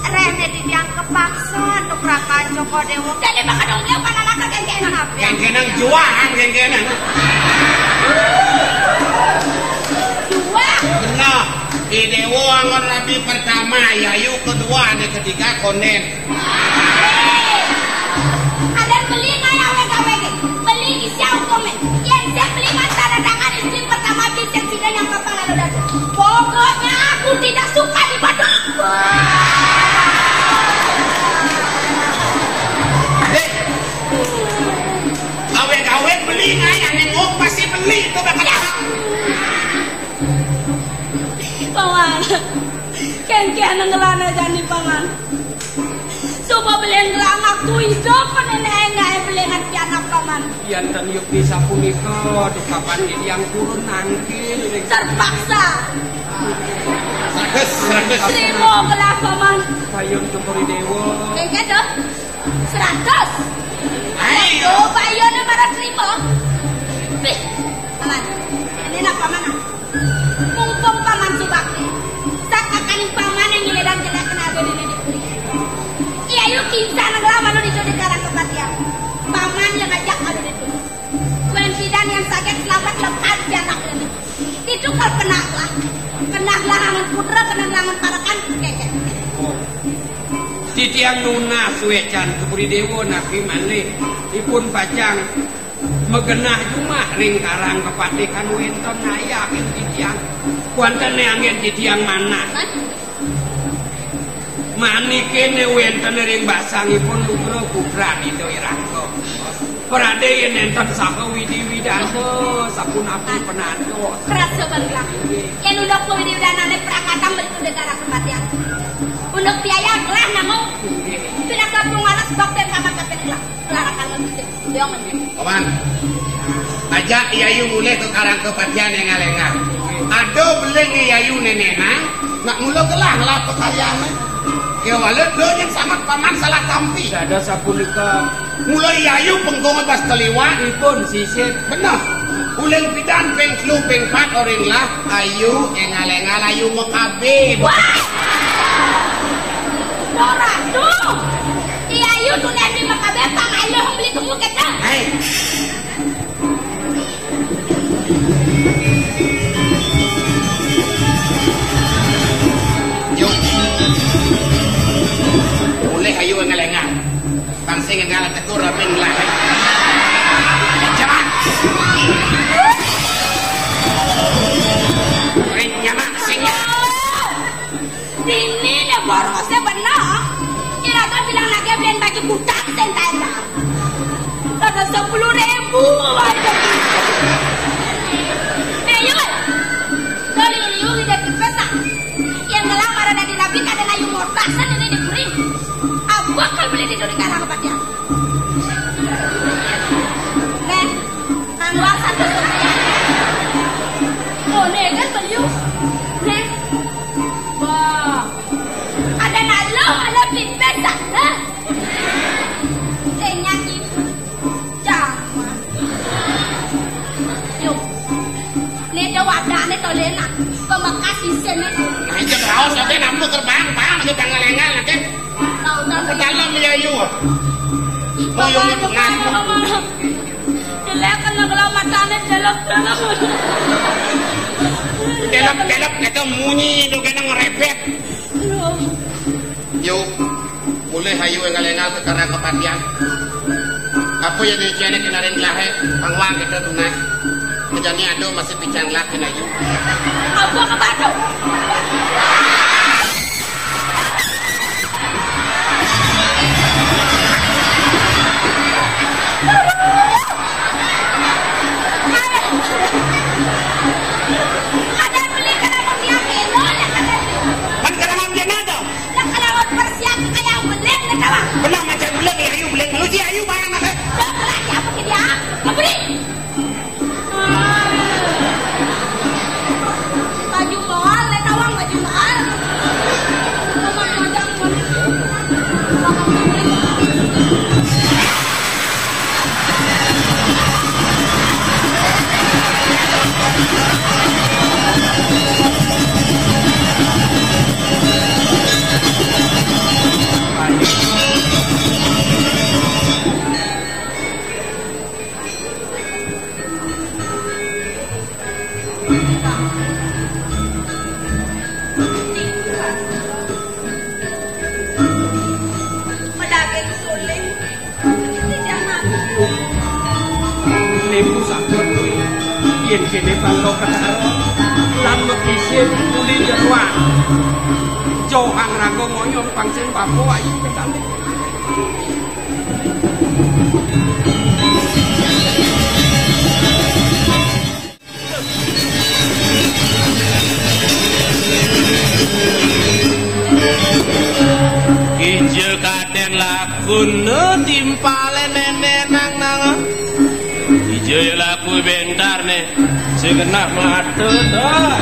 Rene titiang kepaksa antuk Raka Joko Dewa. Dene bakal dong dia panana kengkeng apa? Kengkenang juang, kengkenang. Juang. Benar. I Dewa angon rabi pertama, Yayu kedua, ane ketiga konden. Ada beli ngaya wega wege, beli isi hukume. Yang saya beli mas tanda tangan istri pertama bisa tidak yang kepala lo datu. Pokoknya aku tidak suka di Batak. Dek, awet-awet beli ngaya nengok pasti beli itu bakal. Paman, kengkeng ngelana jani paman. Coba beli ngelangak tu hidup nenek enggak beli ngerti anak paman. Yan ten yukti sapunika dukapan yang turun nangkil. Terpaksa. Seratus, seratus. Terima kelah paman. Payun Cokori Dewa. Kengkeng tuh. Seratus. Ayo. Coba iya ne marah terima. Nih, paman. Ini nak paman ah. Mumpung paman subakti. Sakakaning paman yang ngiledang jelek kena ado dini di puri. Iya yuk kinsa nang lawan lo dijo di karang kepatian. Paman yang ajak ado di puri. Wen bidan yang sakit selamat lepas janak ini. Itu kal penaklah. Penaklah angan putra, penaklah angan parakan kekek. Titiang nunas wecan Cokori Dewa napi malih ipun pacang magenah jumah ring karang kepatihan wenten ayah ing titiang. Kuantene anggen titiang manah. Manikene wenten ring basangipun lugra putran Ida Wirangga. Prade yen enten saha widi-widana sapunapi penantos. Kerasa banglah. Yen unduk widi-widanane prakatan beli kuda karang kepatihan. Unduk biaya kelah namo. Pinaka pungala sebab den sama tapi kelah. Kelarakan lebih. Paman, ajak Yayu mulih ke karang kepatihan yang ngalengan. Ada beling Yayu nenenang, nak mula gelah ngelap pekaryane. Ya wala do yang samat paman salah tampi. Ada sapunika. Mula Yayu pengkong pas keliwat. Ipun sisit. Bener. Uling pidan ping telu ping pat oring lah. Ayu engal-engal ayu mekabe. Wah! Doratu. Iya, ayu tuh nanti mekabe pang ayu beli kemu kita. Hei. Yuk. Boleh ayu engal-engal. Bang sing engal tegur apa engal. Jangan. Ring nyamak sing. Dini ne borosnya bener. Kira-kira bilang lagi beliin baju kutak sing tenda. Ada sepuluh ribu aja. Eh, yuk. Dari liu liu di pesta. Yang ngelamar ada di nabi kada layu motak sana Ini di buri. Abang kan beli di duri karang apa dia? Neh, keluar satu rupiah. Oh, neh, kan beli. Neh. Wah. Ada nalo, ada pipis, ah. Hah? Tanya gitu. Jangan. Yuk. Né to wadahné to, Lén, ah. Pemekas isin né. Aja raos, oké, nampu gerbang, Bang, lagi pangalengan, oké. Tahu, tahu. Ke dalam ya, yuk. Mau yang itu ngaku. Jelek kena gelamatané, jelek banget. Delep, delep, itu munyi, itu kena ngerebet. Yuk. Mulih ayu énggal-énggal kekara kapatihan. Apa ya diciané kinarin lahé, pangwang kita tunas. Kejani ado masih pican lah kena yu. Apa ke batu? Ada beli kerana dia kena, ada. Kan kerana dia nado. Lah, kalau persiap kaya beléng, dah kawan. Benar macam beléng, ya, ayu beléng. Uji ayu barang nak. Dah, lagi apa ke dia? Apa ni? Baju mahal, dah kawan, baju mahal. Kawan macam mana? Pedaging suling. Limbu sampun kuwi. Yen kene pangko ketara lan mekisin muli jeroan. Johang ranggo ngoyong pangsin papo ayu ketane. Kija kaden lakune timpale nene nang nang. Kija ya laku bentar ne. Sing genah mata dah.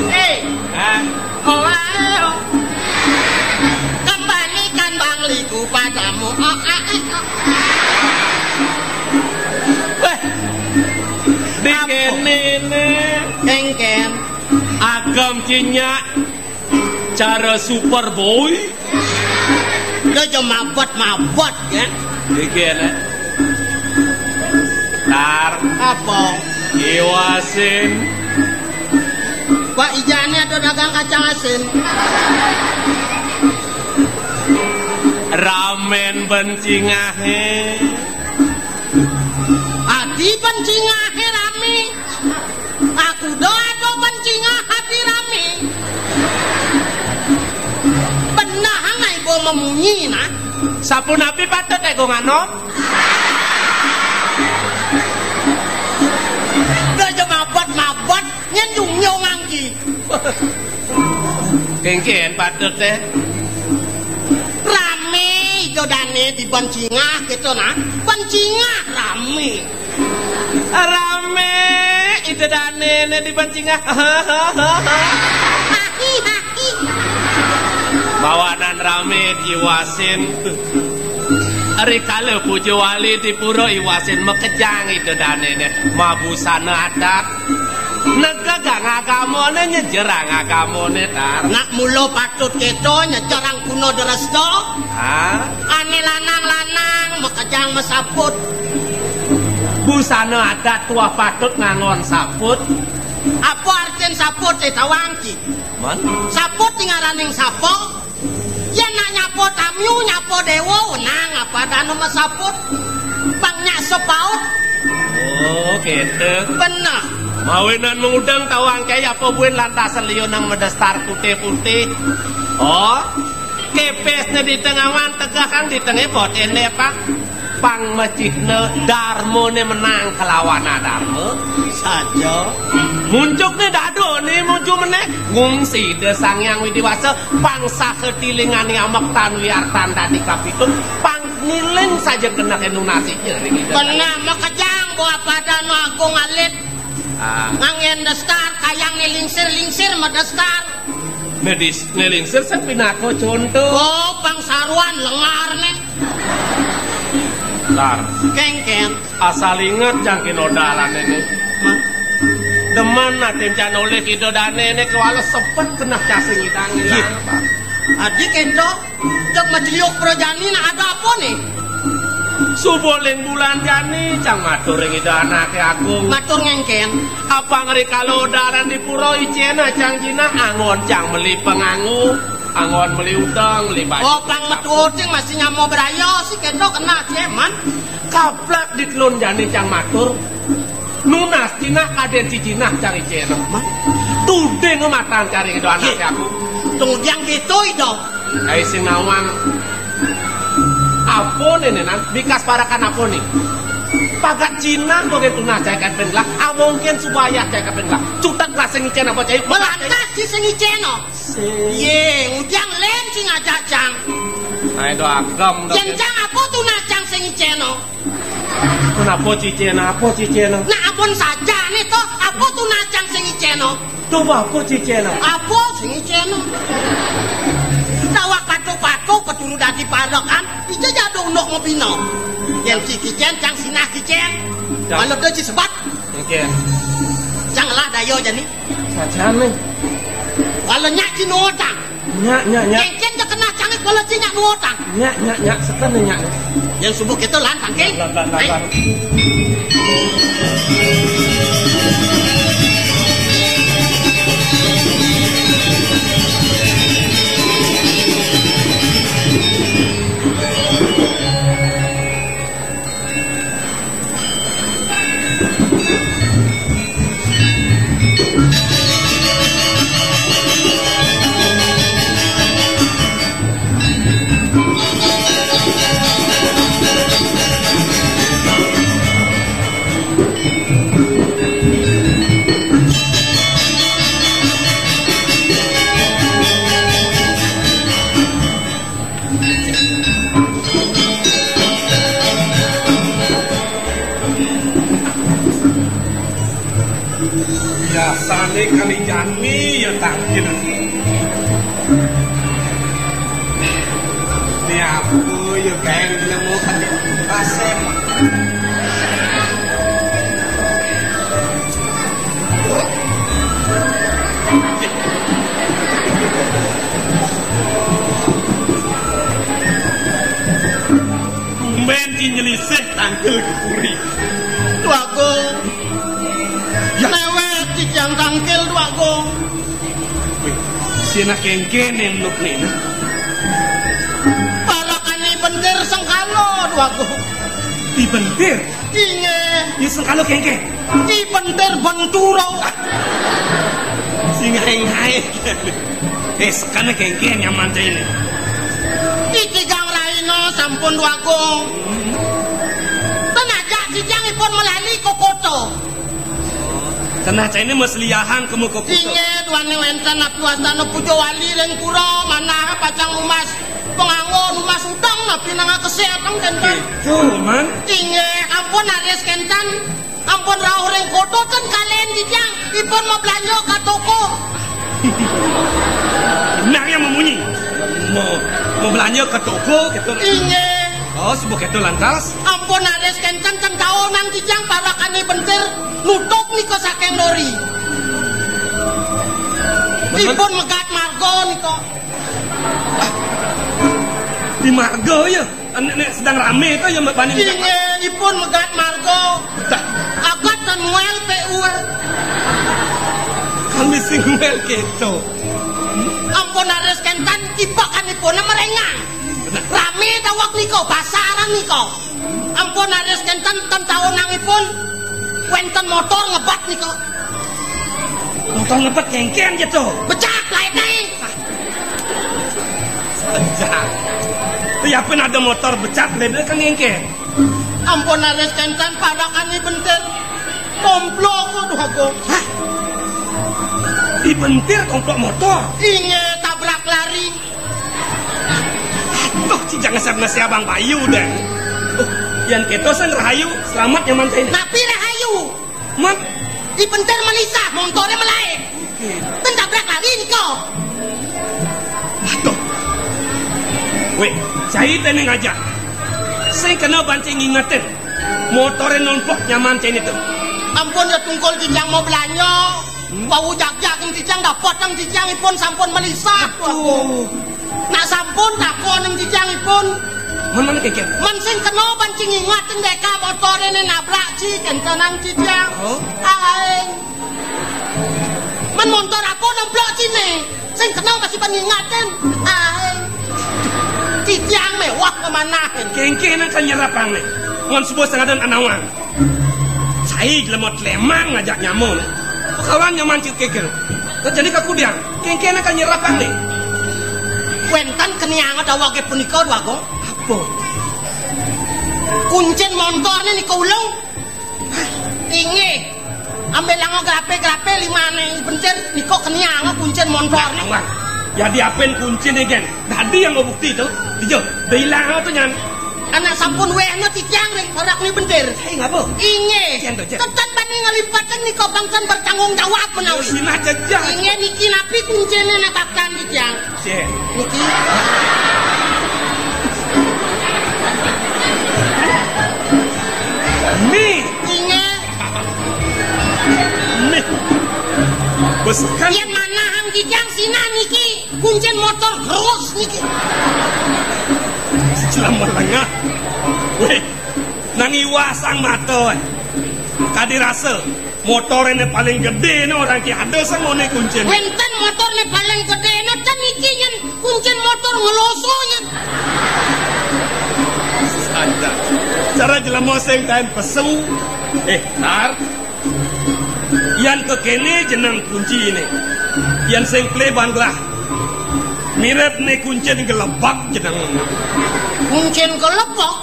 Eh, hah? Kembalikan Bang Liku padamu. Oh, ah, ah, ah. Weh, di kene ne. Engken. Agam cinyak. Cara Superboy. Lho, aja mabot-mabot, ya. Iki enak. Tar. Apa? Iwasin. Pak, ijane ada dagang kacang asin. Ramen bencingahe. Adi bencingahe rame. Aku doa do bencingah hati rame. Benah ngai bo memunyi nah. Sapunapi patut ego ngano? Dah aja mabot-mabot, nyen nyung-nyung angki. Kengken patut teh. Rame ijo dane di bencingah gitu nah. Bencingah rame. Rame ida dane ne di bencingah. Hahaha. Haki, haki. Bawanan rame kiwasin. Ari kala puja wali di pura iwasin makejang ida dane ne mabusana adat. Negegang agamane, nyejerang agamane, Tar. Nak mula patut keto nyejerang kuna dresta. Hah? Ane lanang-lanang makejang masaput. Busana adat tuah patut ngangon saput. Apa artin saput, eh, tawang ki? Man? Saput ngaraning sapa? Yen nak nyapa tamiu, nyapa dewa, wenang apa dana masaput? Pang nyak sepaut. Oh, gitu. Bener. Awinan mengudeng tawang cai apa buin lantas liu nang medestar putih-putih. Oh, kepesnya di tengawan tegah kan di tengah bot ende, Pak. Pang masjidne darmane menang kelawan adarma. Saja. Muncukne dado ne muju meneh ngungsi de Sang Hyang Widi Wasa, pang saha tilingane amek tan wiartan dadi kapitung, pang ngiling saja keneh nunasi ring Ida. Beneh makejang buah padano agung alit. Ah. Nganggen destar, kayang nelingsir-lingsir medestar. Medis, nelingsir sepinaka conto. Oh, pang saruan lengarne. Lar. Kengken. Asal inget jang kino dalane ne. Demen atin can olih kidodane ne kewala sepet keneh casing idang. Iya. Adi kento. Cek maciuk prajani nak ada apa nih? Subuh ling bulan jani cang matur ring Ida Anake Agung. Matur ngengken. Apang rikala dalan di pura icena cang jinah anggon cang meli panganggo, anggon meli udeng, meli baju. Oh, pang metu uting masih nyamo braya si kento kena ceman. Kaplak di telun jani cang matur. Nunas jinah kaden si jinah cari cena. Man. Tuding matan cari Ida Anake Agung. Tunggu jang gitu, Ida. Ai sing nawang. Apa ne, ne, nan? Bikas parakan apa ne? Pagat jinah mungkin tunas cai kan penglah, ah, mungkin subayah cai kan penglah. Cutek lah sing icen apa cai? Melantas si sing icen, oh. Ye, ngujang len sing ajak cang. Ai do agam do. Yen cang apa tunas cang sing icen, oh? Kenapa cicena? Apa cicena? Nah, ampun saja ne to. Apa tunas cang sing icena? Coba apa cicena? Apa sing icena? Tawak patuk-patuk peturu dadi palekan, ija jadu unduk mabina. Yen ci kicen cang sinah kicen. Cang. Malah de ci sebat. Oke. Cang lah daya jani. Sajane. Kalau nyak ci nuutang. Nyak, nyak, nyak. Kengken ja kenah cangé kala ci nyak nuutang. Nyak, nyak, nyak, seken nyak. Yang subuh kita lantang, Keng. Lan, lan, lan, lan, lan. Biasane kali jani ya tangkil. Ini apa ya, Bang? Nemu tadi kasep. Tumben ci nyelisih tangkil di puri. Dwagung. Ya. Newek titiang tangkil, Dwagung. Wih, sina kengken yang nuk nina. Parakane bentir sengkala, Dwagung. Di bentir? Inggih. Di sengkala kengken? Di bentir bentura. Sing ngae-ngae. Eh, sekane kengken nyaman cai ini. Di tigang raina sampun, Dwagung. Ten ajak titiang ipun melali ka kota. Kenah cai ini mesliahan kemu ka kota. Inggih, duane wenten napi wastana puja wali ring pura, manah pacang numas panganggo, numas udeng napi nang kesehatan kenten. Gitu, Man. Inggih, ampun raris kenten. Ampun rauh ring kota ten kalen titiang, ipun mablanja ka toko. Benar yang memunyi. Mau, mau belanja ke toko, gitu. Inggih. Oh, sebut itu lantas. Ampun raris kenten ten taunang titiang parakane bentir nutup nika saking lori. Bener. Ipun megat marga nika. Di marga ya. Nek, nek sedang rame to ya bani. Inggih, ipun megat marga. Dah. Agat ten muel P U. Kami sing muel keto. Ampun raris kenten tibakanipun merengang. Rame daweg nika, pasaran nika. Ampun raris kenten ten taunangipun wenten motor ngebat nika. Motor ngebet kéngkén jatuh. Becak laitné. Becak. Tapi apa ada motor becak laitné kan kéngkén? Ampun, raris kénten, parak Ni Bentir. Komplok kok, duh, Agung. Hah? Ni Bentir komplok motor? Inggih, tabrak lari. Aduh, ci jang ngasép-ngasép Abang Bayu deh. Oh, yén kéto sing rahayu, selamat nyaman cai. Napi rahayu? Mat. Ni Bentir melisah, montoré malaib. Oké. Ten tabrak lari nika. Aduh. Wéh, cai té né ngajak. Sing kena ban ci ngingetin. Motoré nomplok nyaman cai né to. Ampun ya, tungkul titiang mau belanja. Hmm? Wau jagjag titiang, dapet titiang ipun sampun melisah. Aduh. Nak sampun takon titiang ipun. Mun, mun kéngkén? Mun sing kena ban ci ngingetin déka motoré né nabrak ci, kéntenan titiang. Oh. Aing. Mun montor apa nomplok ci né? Sing kena masih ban ngingetin. Aing. Titiang méweh kemanahin. Kéngkén kan nyerapang né. Mun subuh sangadan anawang. Cai jelema tlemang ngajak nyamun. Pakawan nyaman cai kéngkén. Terjadi kakudiang. Kéngkén kan nyerapang né. Wénten kenianga daweg punika, Dwagung. Apa? Kuncin montor né nika ulung. Inggih. Ambil langa grapé-grapé limané Ni Bentir nika kenianga kuncin montor né. Nah, Wang. Jadi apin kunciné gén? Dadi yang bukti to. Dija, da ilang to nyan. Anak sampun wéhna titiang ring parak Ni Bentir. Hei, ngapa? Inggih. Jan to, Jan. Tetep bani ngalipatin nika bangsan bertanggung jawab menawi. Sinah jejak. Inggih niki napi kunciné nak baktan titiang. Cék. Niki. Mi. Inggih. Mi. Bes kan. Yén manahang titiang sinah niki. Kuncin motor terus niki. Selama lengah. Wéh, nang iwah sang mata. Kadi rasa motor ini paling gedé né orang ki ada sang moné kuncin. Wénten motor né paling gedé né ten niki yén kuncin motor ngeloso yén. Ada. Cara jelema sing kain pesu. Eh, tar. Yan kekéné jeneng kunciné. Yan sing plé ban gelah. Mirip né kuncin gelebak jeneng. Kuncin gelebak?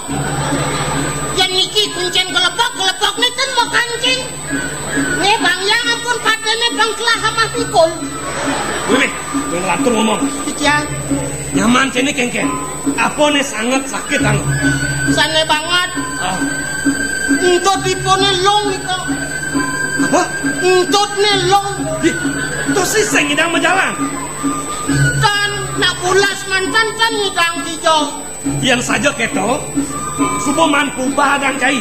Yan niki kuncin gelebak, gelebak né ten makancing. Né bang yang ampun paténé bang kelah amah pikul. Wih, wih, wih, lantur ngomong. Iya. Nyaman cai né kéngkén. Apa né sanget sakit anu? Sané banget. Ah. Entut ipuné lung nika. Apa? Entutné lung. Ih, to sing ngidang majalan. Tan, nak pulas manten tan ngidang dija. Yén saja kéto, suba maan pubadang cai.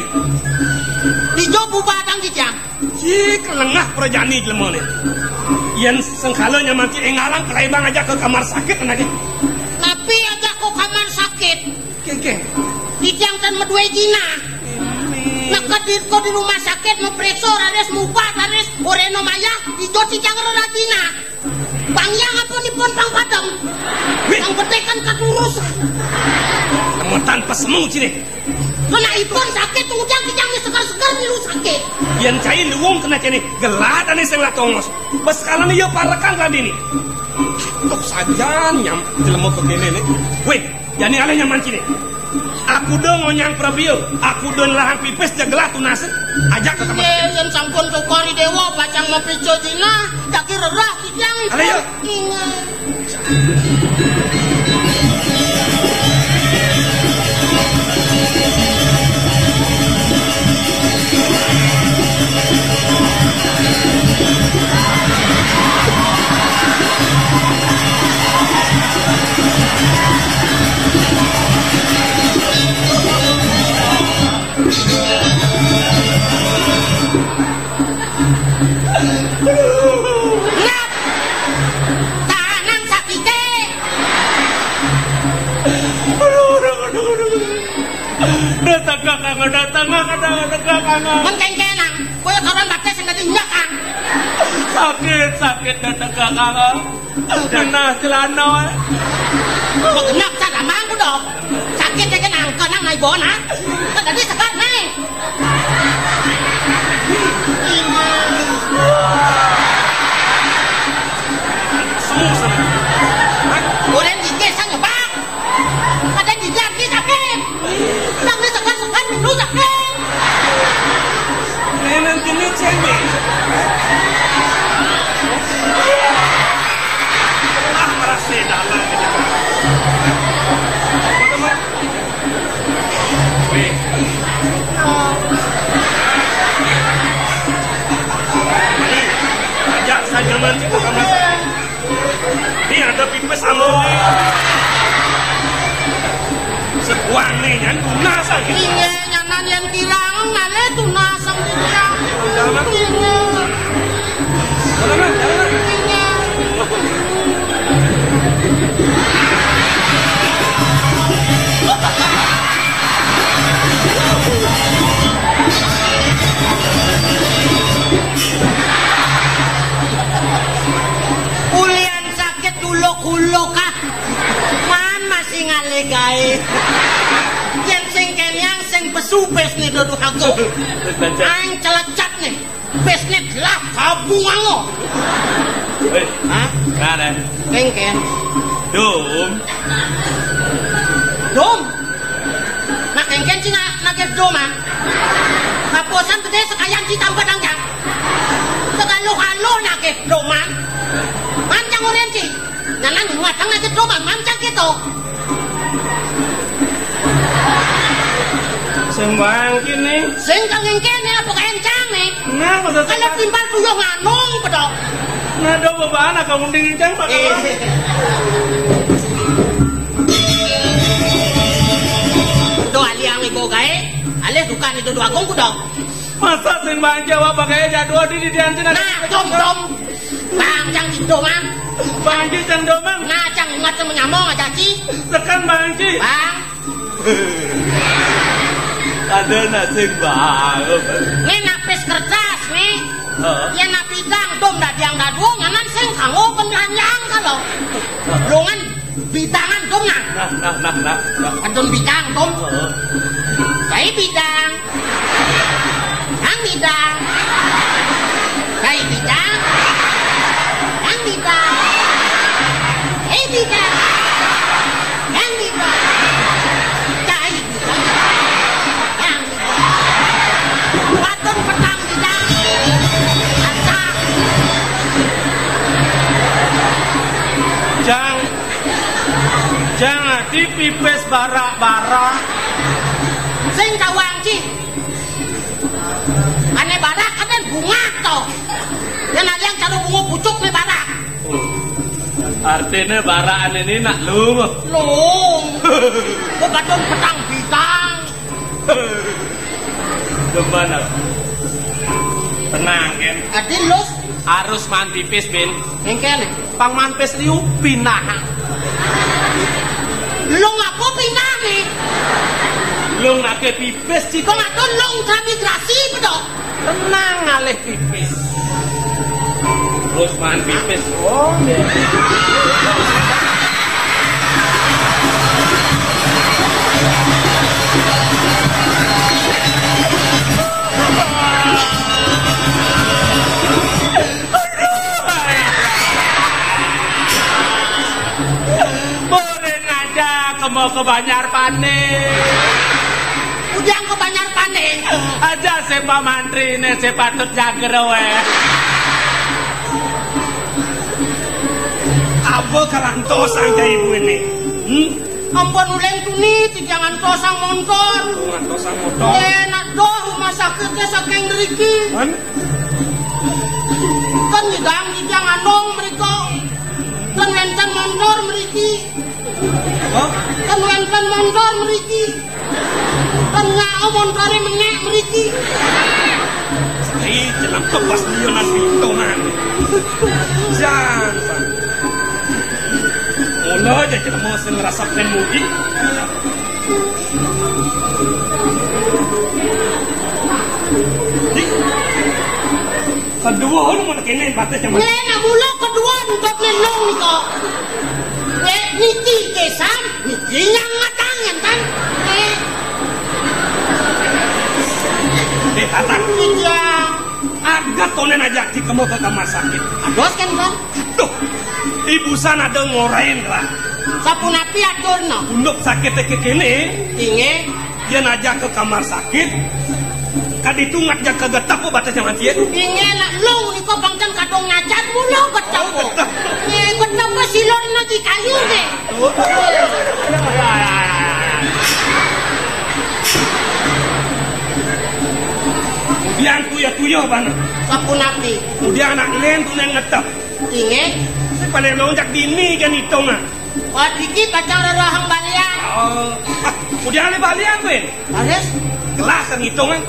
Dija pubadang titiang. Cik lengah prajani jelema né. Yén sengkala nyaman cik énggalang kalaibang ajak ka kamar sakit anak. Napi ajak ka kamar sakit? Kéngkén. Titiang tan madué jinah. Nak ka di, ka di rumah sakit, mapriksa raris, mubat raris, orahina mayah, dija titiang rerajinah. Bang yang apa nipun pang padem? Wih. Yang betekan katurus. Temutan pesemu cine. Kena ipun sakit, tunggu jang kijang ni segar-segar milu sakit. Yén cai luung kena cene, gelah tani sing lah tongos. Bes kala ni ya parekan tadi ni. Tok sajan nyam jelema kekene ni. Wih, jani alih nyaman cine. Aku do ngonyang prabio, aku do nelahang pipis jagelah tunas. Ajak ke kamar. Yé, yén sampun tukari dewa, pacang mapica jinah, dadi rerah kijang. Alih, yuk. Ingat. Nap! Tanang sakite. Aduh, aduh, aduh, aduh. Datang kakang, datang kakang, datang kakang. Mengkengkenang, kowe kawan batas yang tadi nyakang. Sakit, sakit, datang kakang. Genah celana. Kok genah tak gampang ku dong. Sakit ya kan angka nang naik bona. Kan tadi sekat naik. Gaé. Yén sing kéné sing pesu bisné Dodo Agung. Aing celecat né. Bisné lah kabung ango. Wéh. Hah? Nah, nah. Kéngkén. Dum. Dum. Nah, kéngkén cina nagih dum, ah. Kapusan gedé sekayan ci tambah dangdang. Segalo-galo nagih dum, ah. Mancang urén ci. Nyanan mateng nagih dum, ah. Mancang kéto. Sing bangki né. Sing kang kéné apa kancang né? Nah, maksud Kalau saya timpal tuyuh nganung pedok. Nah, do beban aku mending kencang, Pak. Eh. Do aliang ibu gaé, alih dukan itu dua kong kuda. Masa sing bangki awak pakai jadwal di di diantin. Nah, dom dom. Bang cang cing domang. Bangki cang domang. Nah, cang ingat cang menyamong aja ci. Tekan bangki. Bang. Ada nasi bang. Né napis kertas né. Heeh. Yén nak bidang dom dadiang dadua nyanan sing kanggo penlanjang kalau. Longan bidangan dom nah. Nah, nah, nah, nah, nah. Kadon bidang dom. Heeh. Kai bidang. Nang bidang. Kai bidang. Nang bidang. Kai bidang. Nang bidang. Kai bidang. Nang bidang. Patun petang bidang. Acak. Jang, jang ati pipis barak-barak. Sing kawang ci. Ané barak, ané bunga to. Yén ada yang cara bunga pucuk né barak. Artiné barak ané né nak lung. Lung. Kok kadon petang bidang. Demen aku. Tenang, Ken. Adi lus. Harus maan pipis, Bin. Kéngkén. Pang maan pis liu pinah. Lung apa pinah né? Lung nake pipis, Cik. Kok ngatur lung transmigrasi, pedok? Tenang, ngalih pipis. Terus maan pipis. Oh, iya. Boleh ngajak kemo ke Banjar Pané. Ujang ke Banjar Pané. Aja sepa mantri né, sepa tut jager wé. Apa kalantos angka ibu ini? Hmm? Ampun uleng tuni, tijang antosang montor. Antosang montor. Enak doh rumah sakitnya saking deriki. Man? Kan nyidang tijang anong mereka. Kan wénten montor meriki. Hah? Kan wénten montor meriki. Kan ngao montore menek meriki. Sai jelem pas dia nanti tongan. Jan, Pak. Mula aja jelema sing ngrasakne mugi. Kedua, lu mau kene batas yang mana? Lena mula kedua, untuk lelong nih kok. Eh, niki kesan, niki yang ngatangan kan? Eh. Deh, Tatang. Iya. Agat tonen aja di kamu ke kamar sakit. Ados kan, Bang? Tuh, ibu sana ada ngorain lah. Sapunapi aturna? Unduk sakit ke kene. Inge. Dia najak ke kamar sakit. Kaditu ngajak ke getep batas yang mati. Inge nak lung niko bangkan kadong ngajar mulu getep. Inge getep silor na di kayu ne. Biang kuya-kuya bana. Sapunapi? Kemudian anak len tuh yang ngetep. Inge. Saya paling lonjak dini kan hitung ah. Wah, dikit kacang rerahang balian. Oh. Ah, udah ada balian, Ben? Baris? Gelas kan hitung kan?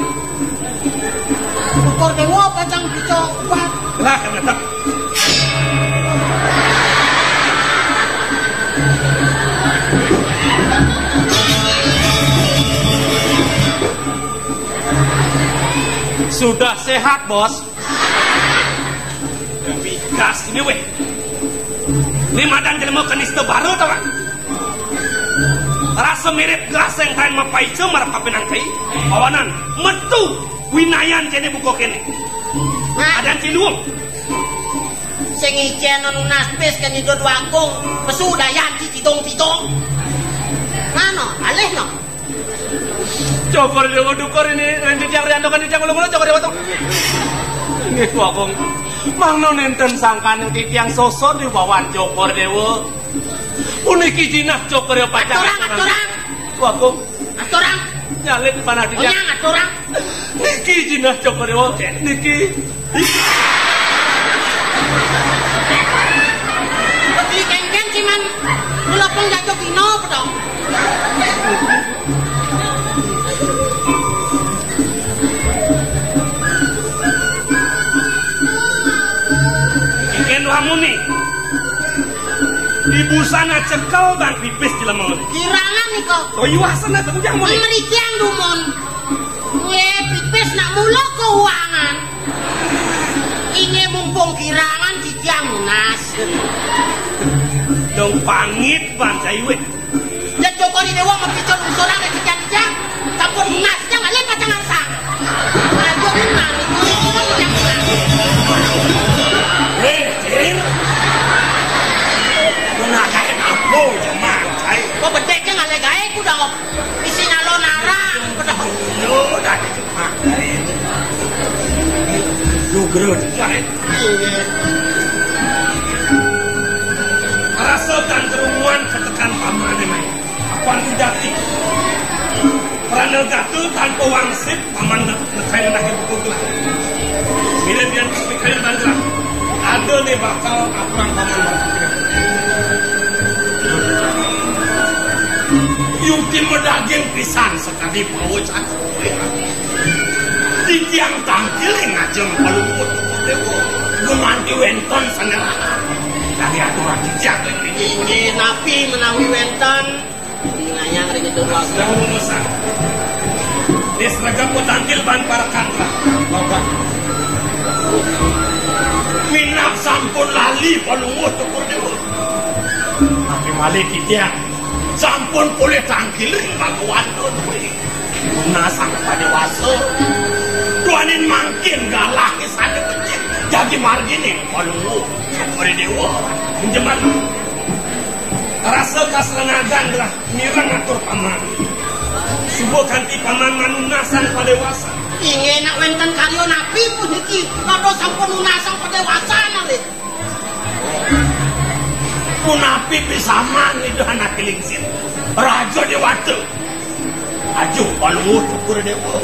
Ukur dewa kacang hijau. Wah. Gelas kan tetap. Sudah sehat, Bos. Pikas ini weh. Ini madan jelema kanista baru tau kan? Mirip gaseng kain mapaica marep kapinangkai. Pawanan metu winayan jene buka kene. Nah. Adan Ciluung. Sing icen nunas pis kan Ida Dwagung, pesu dayan ci cidong-cidong. Mano, alih no. Cokor Dewa dukur ini, ring titiang riantukan titiang ulung-ulung, Cokor Dewa tuh. Inggih, Dwagung. Mangda nenten sangkaning titiang sosor di bawan Cokor Dewa. Puniki jinah Cokor Dewa pacang. Aturang, aturang. Dwagung. Aturang. Nyalip panah titiang. Onyang, aturang. Niki jinah Cokor Dewa. Niki. Di kengkeng cuman ngelopong jatuh kino, pedong. Ken wamuni. Di busana cekel dan pipis jelema. Kirangan nika. Oh, iwasana tujang muni. Merikian dumun. Weh, pipis nak mula keuangan. Ini mumpung kirangan titiang nunas. Dong pangit ban cai weh. Yen Cokor Dewa mapica lungsuran ring titiang, sampun nunas, titiang malih pacang angsang. Aduh, ini malu. Weh, Cil. Nunas gaé apa, Jeman, cai? Kok bedek ngalih gaé ku dong. Isi nyalon arang, pedang. Yo, tadi cuma dari Nugra. Rasa tan kerunguan ketekan pamane mai. Apan sujati. Prana gata tanpa wangsit, paman nekkai ngenah buku gelah. Bila bian pikayun bangga. Ada ne bakal aturang paman bakal. Yungkin medaging pisan sekadi pawacan. Titiang tangkil ing ajeng Palungguh Dewa. Gumanti wénten sané lahan. Dari aturan titiang. Inggih napi menawi wénten? Ngayang ring itu. Sedang rumusan. Nis regep tangkil ban parekan. Bapak. Minab sampun lali Palungguh Cokor Dewa. Tapi malih titiang sampun polih tangkil ring Bhagawan Dudwi. Nah, sang padéwasa. Duaning mangkin galah sané becik. Jagi margining Palungguh Cokor Dewa. Jeman. Rasa kasrenagan gelah mireng atur paman. Suba kanti paman manunasang padéwasa. Inggih nak wénten karya napi puniki? Napa sampun nunasang padéwasa nalih? Punapi pisaman Ida Anaké Lingsir, Raja Déwata. Ajuh Palungguh Cokor Dewa.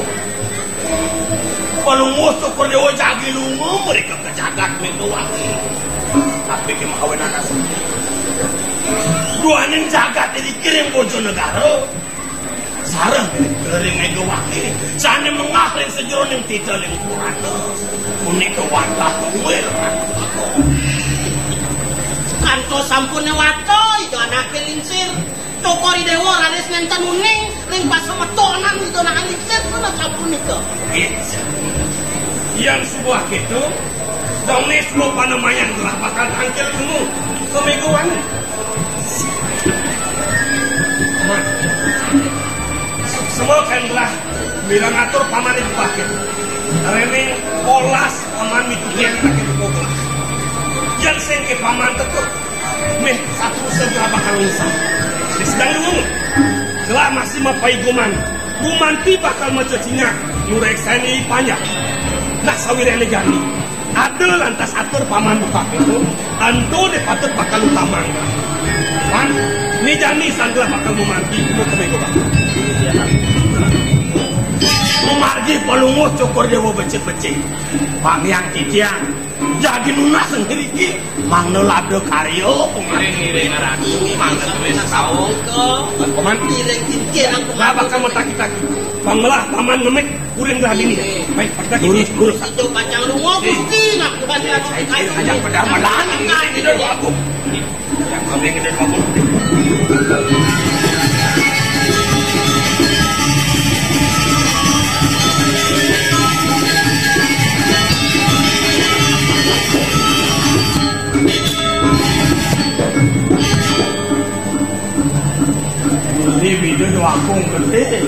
Palungguh Cokor Dewa jagi lunga mrika ka jagat Megawangi. Tapi kemawinan asli. Duaning jagat iriki ring Bojonegara. Sareng ring Megawangi. Sané menggah ring sajeroning tita ling purana. Punika wantah kuwir. Kantos sampun néwata Ida Anaké Lingsir. Cokor I Déwa raris nénten uning ring pasemetonan Ida Anaké Lingsir punika sapunika. Yén suba kéto, dongé suba panemayan gelah bakal tangkil temu ka Megawangi. Suksma kan gelah mireng atur paman ing bakit. Réné olas paman mitukian bakit kobra. Yén sing ké paman tekuk. Méh, satu segelah bakal ngisah. Sedang dulu. Gelah masih mapaigoman. Gumanti bakal maca cingak. Nuréksané panjang. Nah, sawiréhné jani. Ada lantas atur paman buka pintu. Ento dé patut bakal utamang. Pan, né jani sang gelah bakal gumanti. Mau kemego bakal. Mamargi Palungguh Cokor Déwa becik-becik. Pang yang titiang. Jagi nunas ngriki, mangda labda karya. Ngiring-ngiring ratu, mangda tulis tau. Paman. Ngiring-ngiring, Paman. Lah, bakal mataki-taki. Panglah, Paman ngemik, kuring gelah dini. Baik, pada lurus, lurus. Itu kacang lunga, Gusti, nak bukan. Saya kira aja pada malah, ngiring-ngiring dulu aku. Déwi Déwa Agung Gedé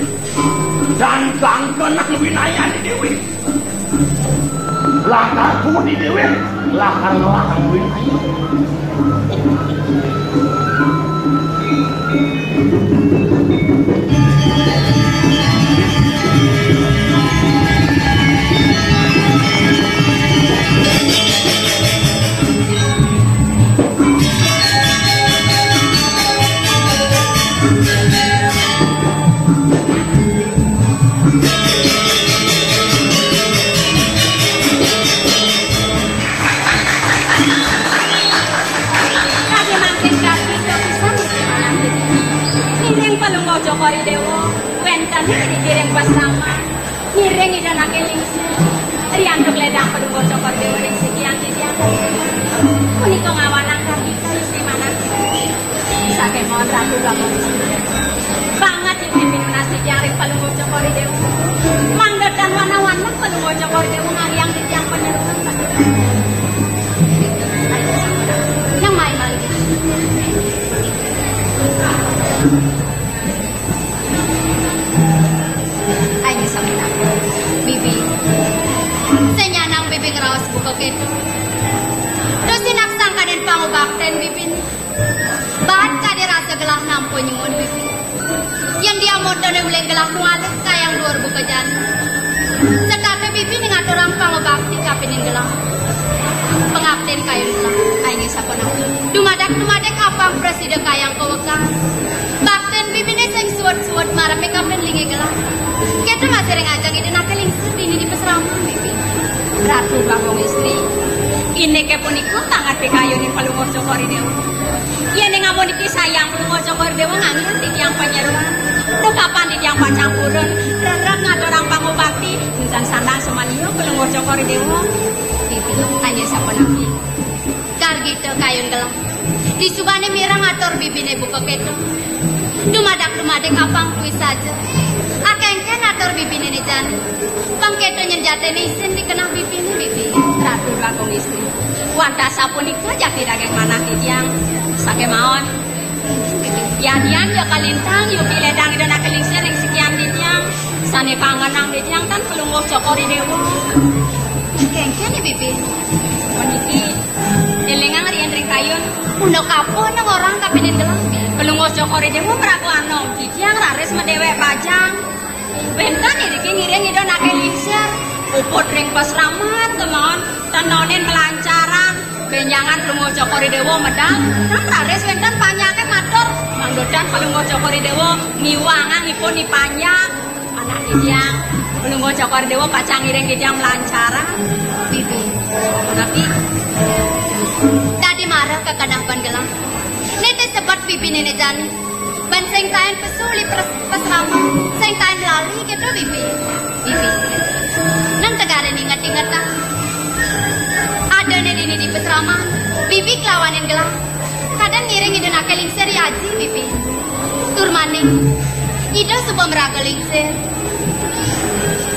dan kangkenang winayani déwé. Lakar kuwedi déwé, lakar nglarang winayani. Kadi mangkin kadi kapisan ngiring Palungguh Cokor I Déwa, wénten ngiring pasrama. Ngiring Ida Naké Lingsir, riantuk lédang Palungguh Cokor I Déwa ring sikian titiang. Punika ngawanang kargita yukti manah. Sakémaon Ratu Bagong. Banget yukti pinunas titiang ring Palungguh Cokor I Déwa. Mangda tan wanah-wanah Palungguh Cokor I Déwa ngalihang titiang panyeroan. Yang main balik. Ayo sampeyan. Bibi. Sing nyanang Bibi ngraos buka kéto. Terus sinak sangkaning pangubakten Bibi. Baat kadi rasa gelah nampa nyuun Bibi. Yén diamontoné uling gelah nualih kayang duur buka jani. Setata Bibi ning aturang pangubakti kapining gelah. Pangabden kayun gelah. Ayo sapunapi. Dumadak-dumadik apang prasida kayang kawekas. Bakten Bibiné sing suud-suud marep kapin lingé gelah. Kéto masih ring ajeng Ida Naké Lingsir dini di pasraman Bibi. Ratu Bagong Istri. Indiké punika tangan pikayunin Palungguh Cokor I Déwa. Yéning amun iki sayang Palungguh Cokor I Déwa nganggén titiang panyeroan. Duh kapan titiang pacang purun, rereg ngaturang pangubakti, nénten sandang samaliha Palungguh Cokor I Déwa. Bibi, ayo sapunapi. Kargita kayun gelah. Disubané mireng atur Bibiné buka kéto. Dumadak-dumadik apang kuwi saja. Akéngkén atur Bibiné né jani. Pang kéto nyén jatiné isin dikenah Bibiné, Bibi. Ratu Bagong Istri. Wantah sapunika jati daging manah titiang. Sakémaon. Yadian ya kalintang, yukti lédang Ida Naké Lingsir ring sikian titiang. Sané kangenang titiang tan Palungguh Cokor I Déwa. Kéngkén ya, Bibi. Puniki. Élingang riin ring kayun. Punapa nang orang kapining gelah. Palungguh Cokor I Déwa maraga anom titiang raris madéwék bajang. Wénten iriki ngiring Ida Naké Lingsir. Puput ring pasraman kemawon, tan naenin malancaran. Bénjangan Palungguh Cokor I Déwa medal. Tan raris wénten panjaké matur. Mangda tan Palungguh Cokor I Déwa ngiwangang ipun i panjak. Anak titiang, Palungguh Cokor I Déwa pacang ngiring titiang malancaran. Bibi. Napi? Dadi marah kakenah ban gelah. Né té sebet Bibiné né jani. Ban sing taén pesu uli pres-, pasraman, sing taén lali kéto Bibi. Bibi. Nang tegaré inget-ingetang. Adané dini di pasraman, Bibi kelawanin gelah. Kadén ngiring Ida Naké Lingsir ya aji, Bibi. Tur maning, Ida suba maraga lingsir.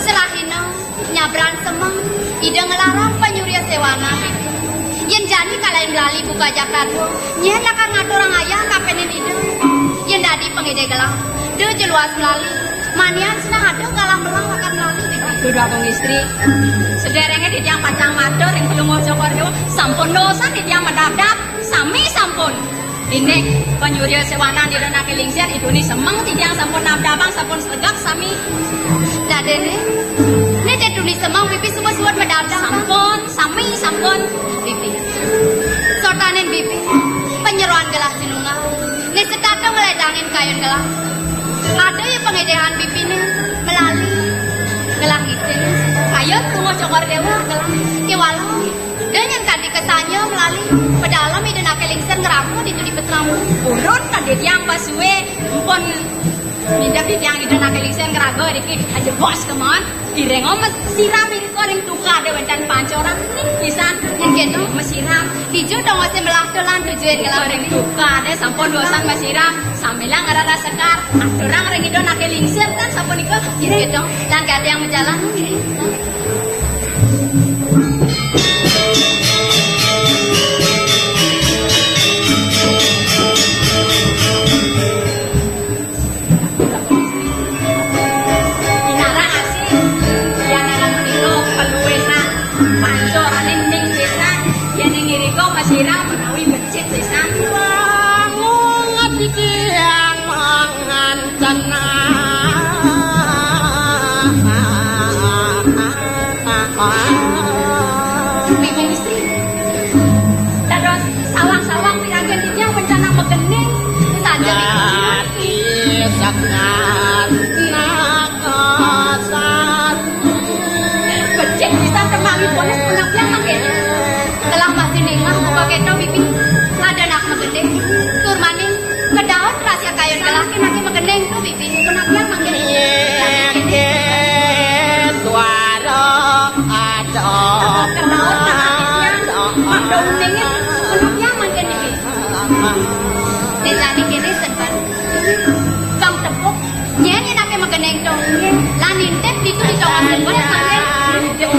Serahina nyabran semeng, Ida nglarang panyurya séwanan. Yén jani kalahin lali buka Jakarta, nyén lakar ngaturang ayah kapining Ida. Yén dadi pangidih gelah, da ja luas lali. Manian sinah ada galah melah lakar lali, Bibi. Duh Agung Istri. Sadéréngé titiang pacang matur ring Palungguh Cokor Déwa, sampun dosan titiang madabdab. Sami sampun. Indik panyurya séwanan Ida Naké Lingsir, Ida né semeng titiang sampun nabdabang, sampun sregep sami. Dadéné, né té tuni semeng Bibi suba suud madabdab. Sampun, sami sampun. Bibi. Sotanin Bibi, panyeroan gelah cinungal. Né setata ngledangin kayun gelah. Ada ya pangidihan Bibiné, malali. Gelah ngisin. Kayun Palungguh Cokor Déwa, gelah. Kéwala. Da nyén kanti kasanya malali, padalem Ida Naké Lingsir ngraga ditu di pasraman. Purun tadi tiang pasué, mpun ngidep di tiang Ida Naké Lingsir ngraga riki aja bos kemawon. Direnga masiram irika ring tukadé wénten pancoran ring pisan. Yén kéto, masiram. Dija dong masih melah tulan tujuin gelah. Ring tukadé sampun dosan masiram, sambilang ngrara sekar. Aturang ring Ida Naké Lingsir tan sapunika. Yén kéto, lan gati yang majalan. Bibi istri. Dados sawang-sawang piragin titiang bencana magending. Saja becik pisan tembangipuné punapa mangkin. Telah pasti ningeh buka kéto, Bibi. Ada nak magending. Tur maning kedaot rahasia kayun kelahé naké magending to, Bibi. Punapa mangkin? Yén suara ada. Kedaot rahasia. Mah daun dingin. Punapa mangkin niki? Desa niki kéné sedeng. Kang tepuk. Nyén, nyén napi magending to? Nggih. Lah nitip ditu di tongah tebet mangkin. Nitip.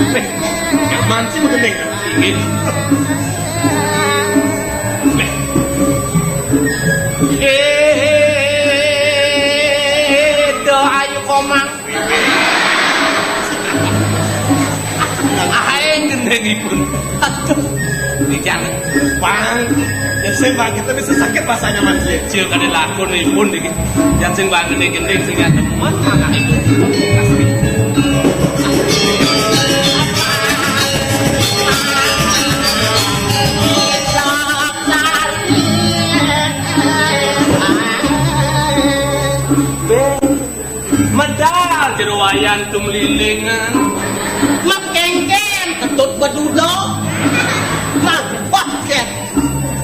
Wéh, yang mancing magending. Inggih. Wéh. Éh, do ayu komang. Aing gendingipun. Aduh. Niki, Bang. Ya sing, Bang, kita bisa sakit rasanya, Mas. Cil kali lakonipun niki. Yang sing Bang gending-gending sing demen manah itu. Medal jero wayan tumlilingan. Mak kéngkén, ketut bedudo. Mak, wah, kén.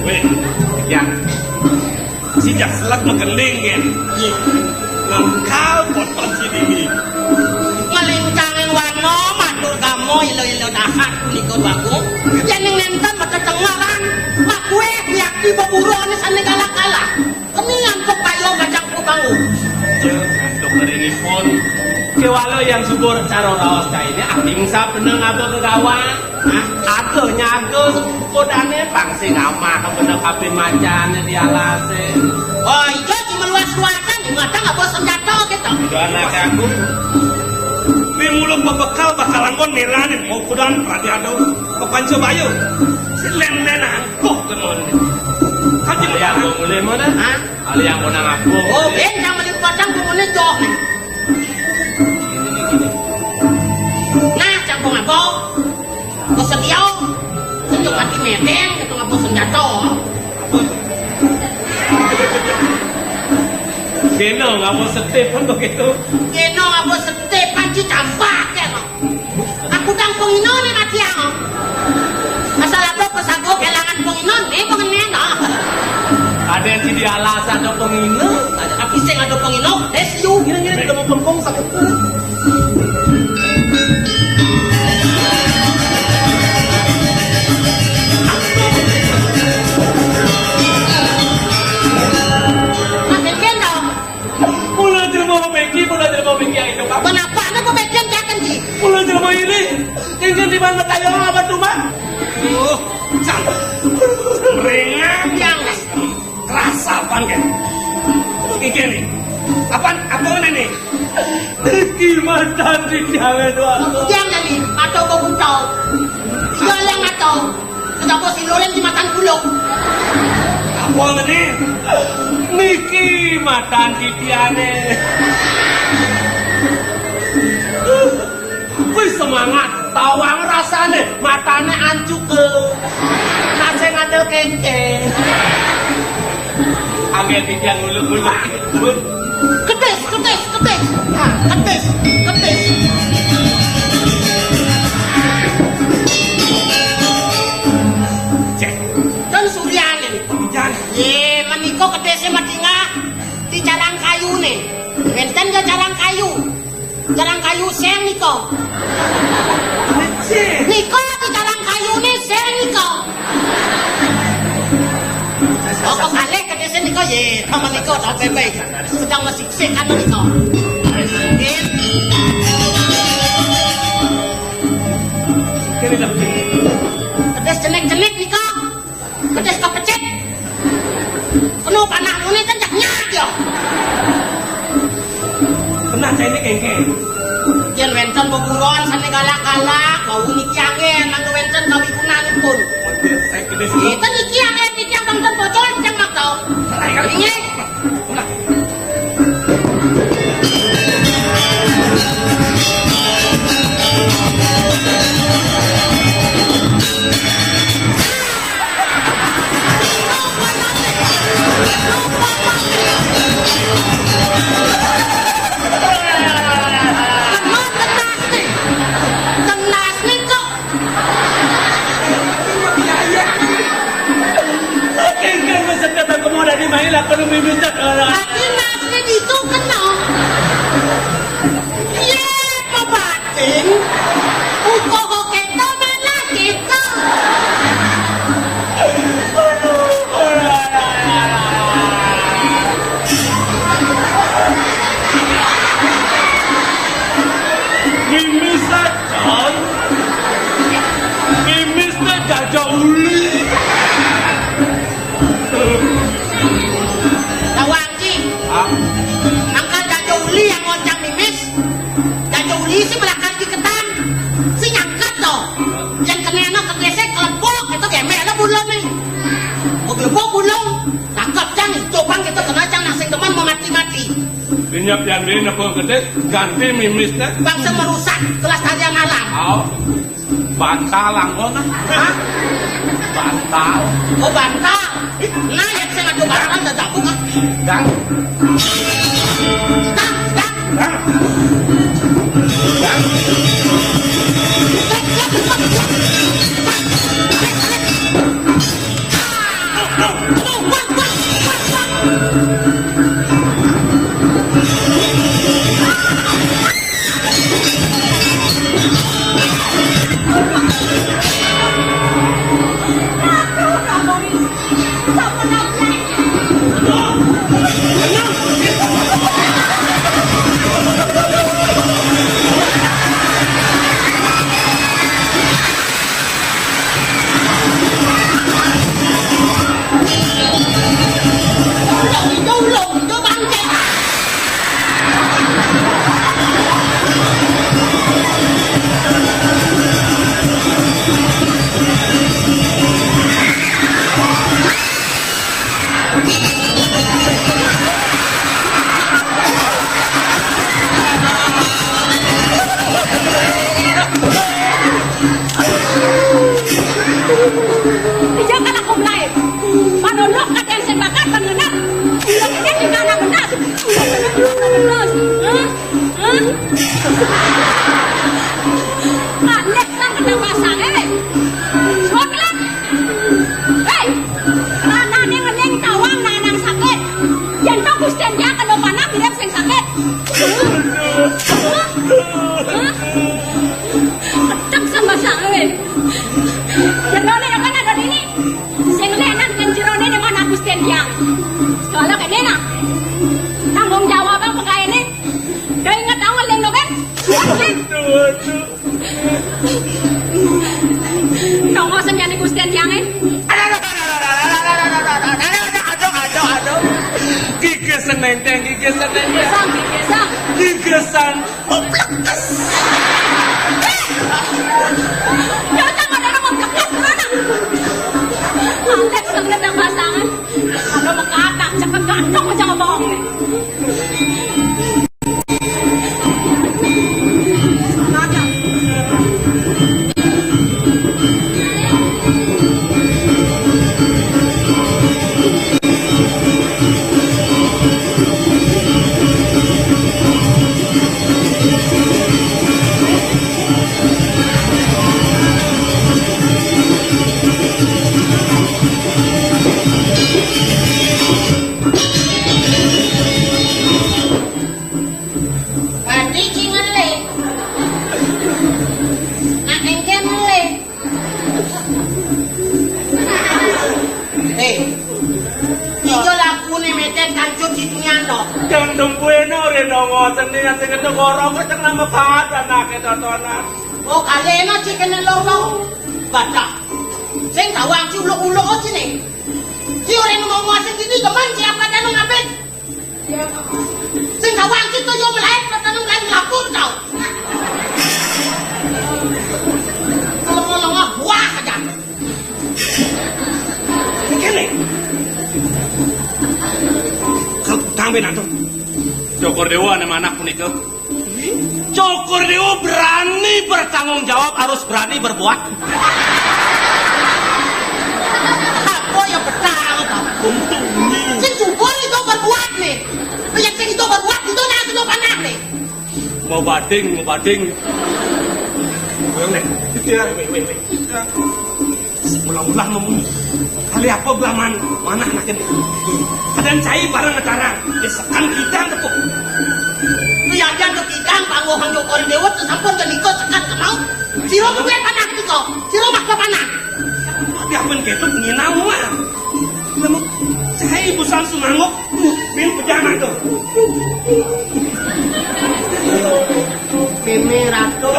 Wéh, ya. Si jak selak magending, kén. Iya. Ngengkal poton si dini. Ngelincangin warna, matur gamo, ilo-ilo dahat, punika bagus. Yén ning nénten, mata tengaran. Mak kué, yakti beburuan, sané galak-galak. Kemian kok payo kacang kubangun. Cil, antuk keringipun. Kéwala yang subur cara raos cainé, aning sabena ngaba gegawan. Hah? Ada nyaga kodané pang sing amah bena kabéh macané di alasé. Oh, iya, di meluas-luasan, di mata ngaba senjata gitu. Udah anak aku. Di mulut bebekel bakal anggon nelanin, mau kudan, berarti ada. Kepanca bayu. Si lén-lén angkuh lemon. Kaji yang mau mulai mana? Hah? Ada yang mau nang aku. Oh, ben yang meli padang bumune joh. Nah, cangkong apa? Kau setia. Untuk hati medeng, kita ngapa senjata. Kena ngapa setip pun begitu. Kena ngapa setip, panci campak ya, Bang. Aku tang pengino né mati ah. Asal apa pesago kelangan pengino né pengenén ah. Ada yang di alas ada pengino, tapi sing ada pengino, es yu. Gini-gini kita mau pengkong sakit. Makin kendor. Mula jelema meki, mula jelema meki ayo coba. Kenapa ana pemikiran jaken ki? Mula jelema iri, ingin di mana tayo apa tuh, Mak? Oh, sang. Ringan yang kerasa apa kan? Iki nih. Apa apa ini? Iki matan di jalan doang. Yang tadi atau kau buta? Iya yang atau. Kenapa si Loren di matan kuluk? Apa ngene? Niki matan titiane. Wis semangat, tawang rasane, matane ancuke. Nase ngandel kengkeng. Angge titian nguluk-nguluk. Ketis, ketis, ketis. Nah, ketis, ketis. Cek. Dan Suryani. Jan. Ye, menika ketise medingah di carang kayune. Wenten ya carang kayu. Carang kayu seng nika. Cek. Nika di carang kayune seng nika. Oh, kok kalih ketise Nggih, menika to, Bebe. Sedang mesiksikan menika. Nggih. Pedes jenik-jenik nika. Pedes kepecet. Penuh panah ngene kan cak nyak ya. Kena cainé kéngkén. Yén wénten beburon sané galak-galak, bau niki angin, mangke wénten kawigunanipun. Saya gede sih. Enten niki angin, niki angin ten bocor, cang makau. Inggih. Tenas nih, kok. Oke, kan masa kata kamu udah dimain lah, perlu mimpi cak. Lagi nasib itu kena. Iya, apa batin? Uko kok kita malah kita. Mimis saja. Mimis teh jaja uli. Tawanci. Hah? Angkat jaja uli yang ngoncang mimis. Jaja uli sih belakang di ketan. Si nyangkat to. Yang kena anak kepleset kelepok itu gemek lah bulung nih. Mau gelepok bulung. Tangkap cang, coba kita kena cang nang sing demen mau mati-mati. Dinya pian dene nepuk gedé, ganti mimis téh. Bangsa merusak kelestarian alam. Au. Bantal anggon. Hah? Bantal. Oh, bantal. Nah, ya sing adu bantal dah gabung ah. Gang. Gang, gang. Gang. Iya kan aku mulai. Manuluk kadang sing bakat pengenat. Iya ini di mana benar? Iya benar, benar, benar. Hah? Hah? Aneh kan kena pasang, eh. Suapilak. Hei, tanah ning ngening tawang nanang sakit. Yen to Gusti Yang kena panah mirip sing sakit. Hah? Hah? Ketek sama sange. Jerone kan ada ini. Sing lenan kan jerone dengan Gusti Yang. Soalnya kene nah. Tanggung jawab apa kae ini? Kae inget awal yang noben. Nongo sing jane Gusti Yang e. Aduh, aduh, aduh, aduh, aduh, aduh, aduh, aduh. Gigisan nenteng, gigisan nenteng. Gigisan, gigisan. Gigisan. Oplekes. Datang ada orang oplekes, mana? Antek sebenarnya pasangan. Ada mengkatak, cakap gantung aja ngomong. Berarti ki ngelih. Nak engke ngelih. Eh, ijo laku Né métét kancut situnian to. Jang dempuéna rena ngoten ning sing kedegara kok cek nama kadan aké totonan. Oh, kalena sing kena loro. Badak. Sing tawang si uluk-uluk sini. Si ora nemu sing sini teman siapa dan ngapit. Sing tawang si to yo melain, tenan melain lapor tau. Kalau ngomong buah aja. Kéné. Kang Benanto. Cokor Dewa anak punika. Cokor Dewa berani bertanggung jawab, harus berani berbuat. Apa ya betah apa? Untung ini. Sing syukur itu berbuat nih. Yang sing itu berbuat itu nah sudah panah nih. Mau bading, mau bading. Wéh, wéh. Iya. Wéh, wéh, wéh. Mula-mula ngomong. Kali apa belaman? Mana anaknya? Kadang cai bareng ngetarang. Ya sekan kita tepuk. Iya, jangan ke kita, Pak Ngohang Jokori Dewa, sampun ke niko sekan ke mau. Siro kuwi panah niko. Siro mah panah. Dia pun gitu, nginau mah. Lemu, cai busan sumanguk. Min pejana to. Mémé Ratu.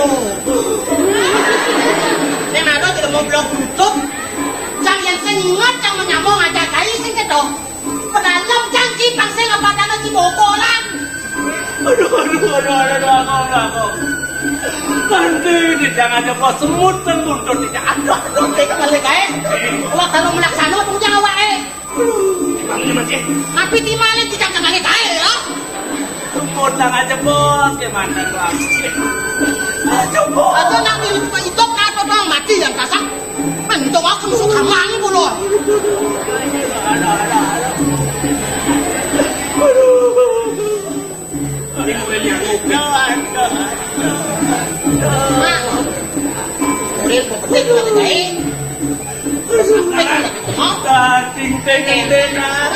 Sing ada tidak mau blok tutup. Cang yang sing ingat, cang menyambung aja kai sing ketok. Pedalem cang ki pangsing apa dana ki bokolan. Aduh, aduh, aduh, aduh, aduh, aku, aduh, aku. Nanti di jangan jeblos semut dan buntut di jangan. Aduh, aduh, aduh, kembali kae. Kalau kalau melaksana, tunggu jangan wae. Emangnya masih? Tapi timane tidak kembali kae ya. Kondang aja bos, gimana tuh? Aja bos. Aja nak pilih itu itu kata bang mati yang kasar. Mentok aku suka mang kulo. Mak. Kurir kok petik lagi kae. Daging pengen benar.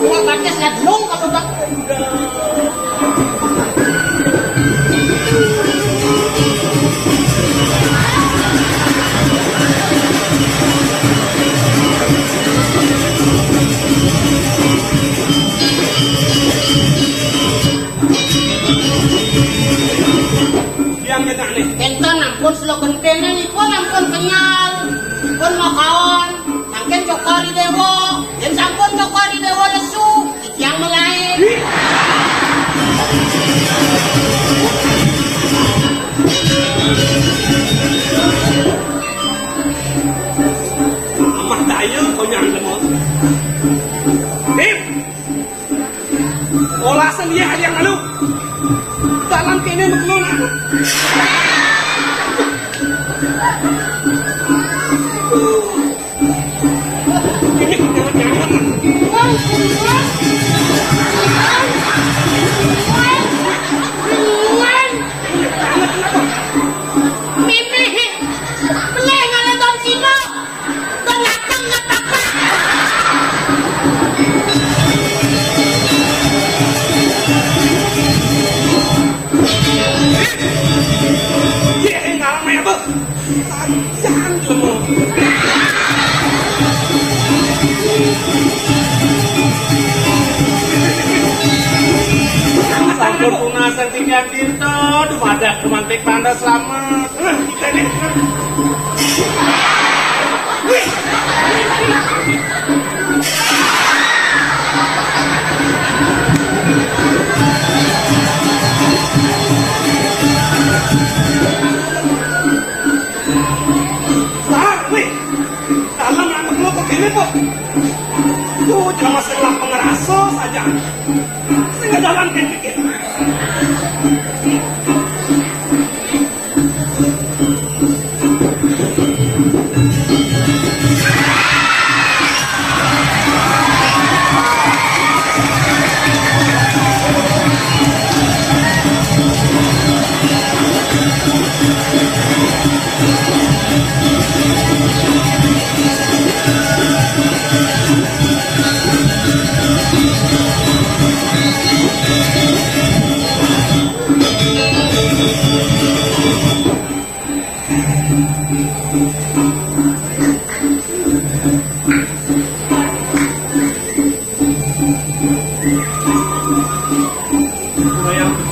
Gua batas nggak dong kalau bang. Yang kita nih. Enten ampun selo gentene niku ampun kenyal. Pun makaon, mangkin Cokor I Dewa. Yen sampun Cokor I Dewa lesu, titiang mulai. Amah daya konyang lemot. Hip. Olasan dia ada yang lalu. Dalam kene metu. Ini jangan-jangan. Mimi, pelih ngale Don Simo. Kok ngatang ngatang, Pak? Ye, ngalang maya, Bu. Jangan, Bu. Sampun tunasan tiga tirta, dumadak dumantik panda slamet. Wih, dalam rambut lo kok gini, Pok? Tuh, cuma setelah pengerasa saja. Sehingga dalam pikir.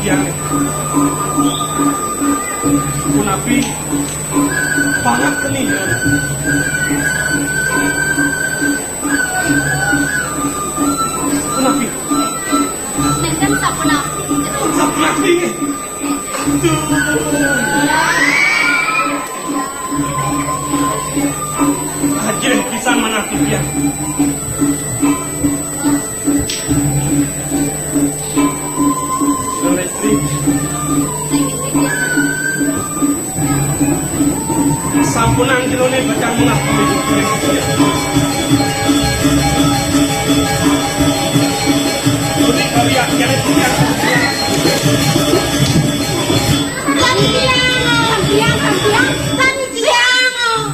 Yang punapi banget keni. Punapi. Nénten sapunapi. Sapunapi. Aduh. Ajrih pisan manah titiang. Sampunang jeroné pacang manah. Udik kali ya, jangan titiang. Tan Tiang, Tan Tiang, Tan Tiang, Tan Tiang.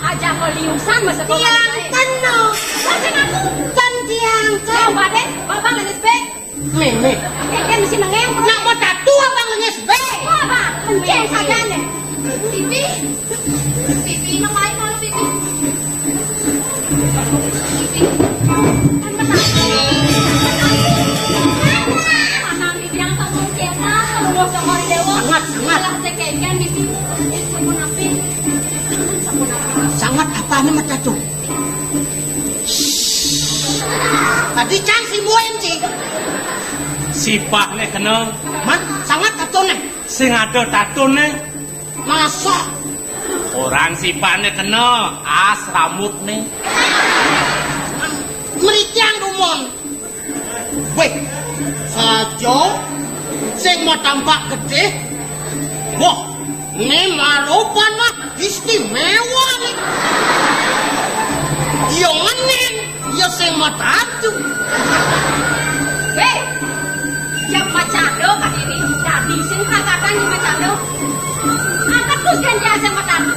Aja kau liusan masa kau Tiang, ngomong, eh. Tan no. Masa ngaku? Tan Tiang, Tan. Coba deh, Bapak nangis, Bek. Mémé. Kénkén mesti nengéng. Nak mau tatu apa nangis, Bek? Apa? Pencén saja nih. Pipi. Pipi, ngapain malu, Pipi? Pipi. Kan petani. Mana Pipi yang kamu cetak, kalau mau sama Dewa? Sangat, sangat. Malah sekénkén di sini. Sampun api. Sampun api. Sangat apa nih mata tuh? Tadi cang si Boy, Cing. Sipahné kena. Man, sangat tatuné. Sing ada tatuné. Masa? Orang sipahné kena, as rambutné. Merikyang dumun. Wéh, saja sing matampak gedé. Wah, né marupa nak istiméwa né. Ya ngenen, ya sing matatu. Wéh, jak macado kadiri, dadi sing kakatan di macado. Angkat terus kan dia sing matatu.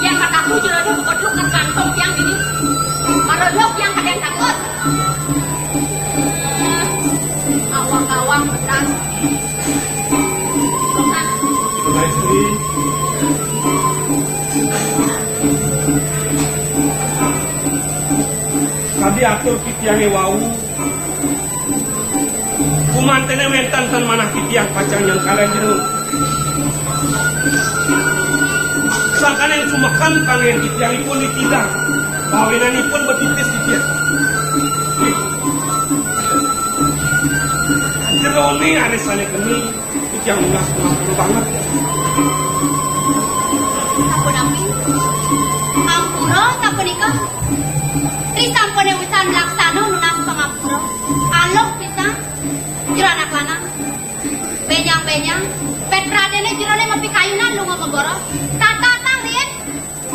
Yang matatu jerodo bekodok ke kantong tiang ini. Marodok yang kadang takut. Awak-awak bekas. Tadi atur titiangé wau. Kumanténé wénten tan manah titiang pacang nyangkalan jero. Sangkaning sumekan panggén titiangipun ditidang. Pawénanipun betitis titiang. Jeroné ané sané keni, titiang nunas pangapura banget. Sapunapi? Ampura sapunika. Trisampuné wisan laksana nunas pangapura. Aluh pisan. Jero anak lanang. Bénjang-bénjang, pét pradéné jeroné mapikayunan lunga ka boros. Tata sang riin,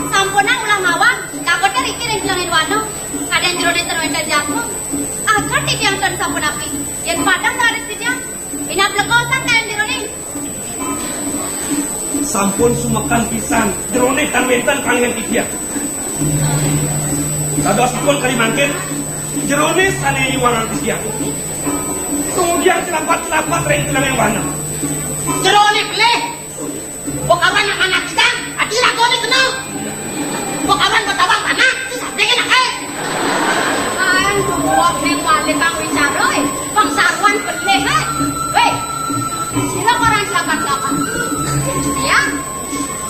sampunang ulah ngawag, takuté riki ring selenging wana. Kadén jeroné ten wénten jadma. Ajar titiang ten sapunapi. Yén padem raris titiang, minab lekosan kadén jeroné. Sampun sumekan pisan, jeroné tan wénten panggén titiang. Dadosipun kadi mangkin, jeroné sané iwangan titiang. Tumugiang cilapat-cilapat ring kenenging wana. Jeroné pelih. Bok awan anak-anak kita, ati ragoné kena. Bok awan betawang tanah, terus apa yang enak, eh? Kan tuwuh ning wali kang wicara, eh. Bangsaruan pelih, eh. Wéh, sira ora cilapat-cilapat. Ya,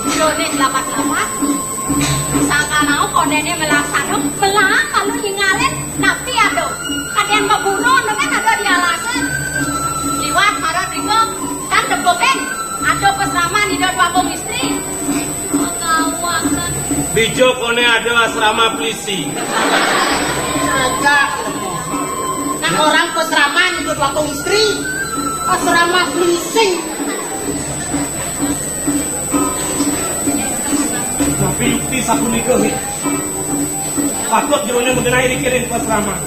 jeroné cilapat-cilapat. Sangkanau kondéné melaksana, melang malu nyingalin, napi ada. Kadén maburu, nemen ada di alasan. Liwat marang riko, kan debukin, ada pasraman Ida Dwapung Istri. Makawakan. Dija koné ada asrama pelisi. Agak. Nah, orang pasraman Ida Dwapung Istri. Asrama pelisi. Tapi yukti sapunika, Hi. Patut jeroné magenah riki ring pasraman.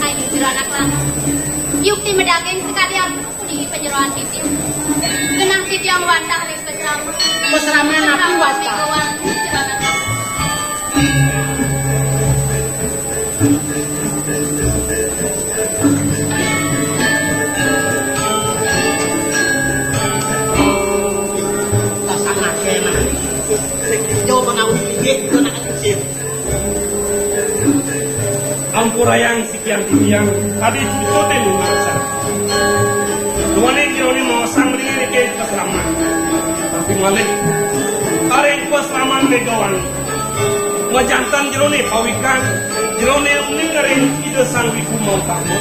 Hai, jero anak lanang. Yukti madaging sakadi arupa puniki panyeroan titiang. Genah titiang wantah ring pasraman. Pasraman napi wantah? Jero anak lanang. Ampurayang sikian titiang, adi cucutin ngarasa. Duaning jeroné maosang mriki ring pasraman. Tapi malih, karing pasraman Bégawan. Majanten jeroné pawikan, jeroné uning ring Ida Sang Wiku Mautakma.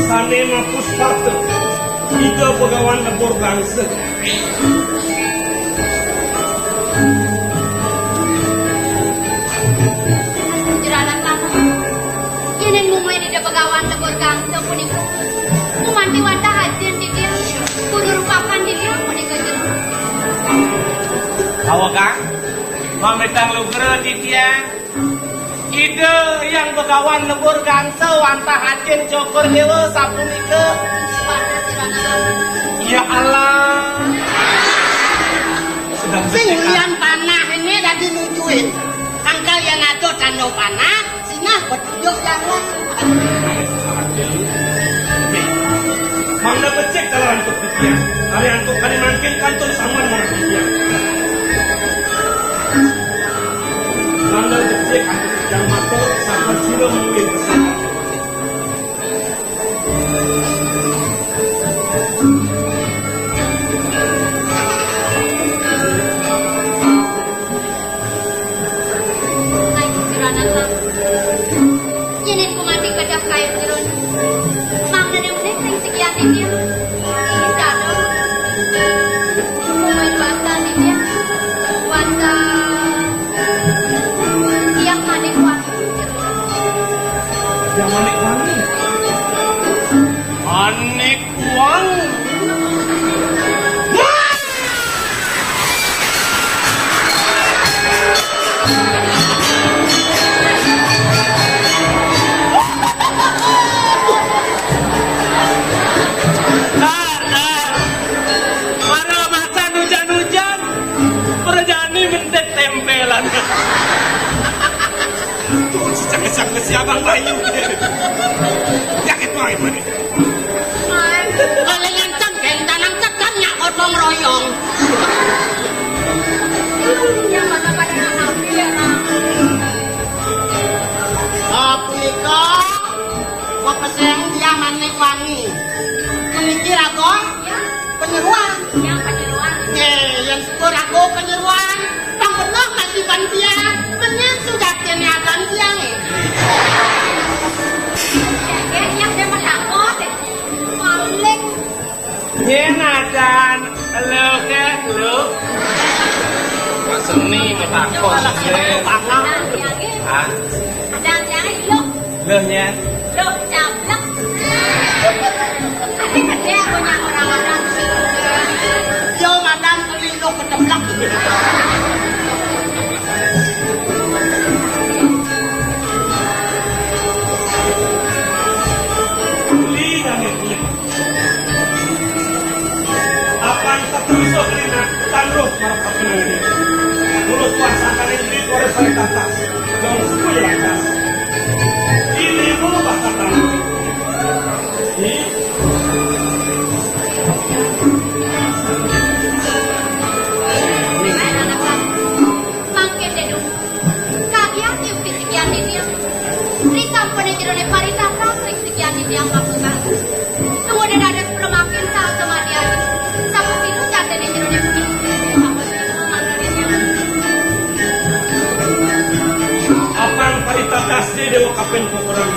Sané mapuspata, Ida Bégawan Lebur Gangsa. Juragan Rama, yéning mungguing Ida Bégawan Lebur Gangsa punika, gumanti wantah ajin titiang, kudu rupakan titiang punika, Juragan. Awagang, mamitang lugra titiang, Ida Hyang Bégawan Lebur Gangsa wantah ajin Cokor Déwa sapunika. Wantah, Juragan. Ya Allah. Sedang sing lian panah ini dadi nujuin. Angkal yang ada tanda panah, sinah betujuk jalan. Mangda becik kala antuk titiang. Ari antuk kadi mangkin kantun sambat marang titiang. Mangda becik antuk titiang matur, sampun sira mungkin pesan. Ayu, Juragan Lang. Yéning gumanti kedah kayun jero. Mangdané menék ring sikian titiang. Inggih, Ratu. Mungguing wantah titiang. Wantah tiang manik wangi. Tiang manik wangi. Manik wangi. Nah, nah. Para matan hujan-hujan, prajani mentik tempelan. Tuh, si cang-cang si Abang Bayu. Yakin main mana? Kalingan cengkeng tanang cekam nyak gotong royong. Yang mana pada hampir, Bang? Ah, punika, wah, peseng dia manik wangi. Meniki raga, ya, penyeruan. Yang penyeruan. Nggih, yang syukur aku penyeruan. Pang bener masih ban dia. Menyan sudah kene adan dia, nggih. Ya, ya, yang dia menakut. Paling. Yén adan lo ké lo. Seni matakon. Hah? Adan yang lo. Lo nyén. Lo caplek. Ada gede punya orang-orang. Yo madan beli lo keteplek. Beli kami. Apan sapunika rina tan roh marep apinane. Mulut kuasa kaning diri kore sari tatas. Dong suku ya lantas. Ini mau bakatan. Ini. Mangkin Dédung, kagiat yukti sikian titiang. Risampune jerone paritasan ring sikian titiang pakutan. Tunggude dados pramakin saha samadya. Sapupilu jatene jerone putri. Apan paritatas di dewa kaping pokoran.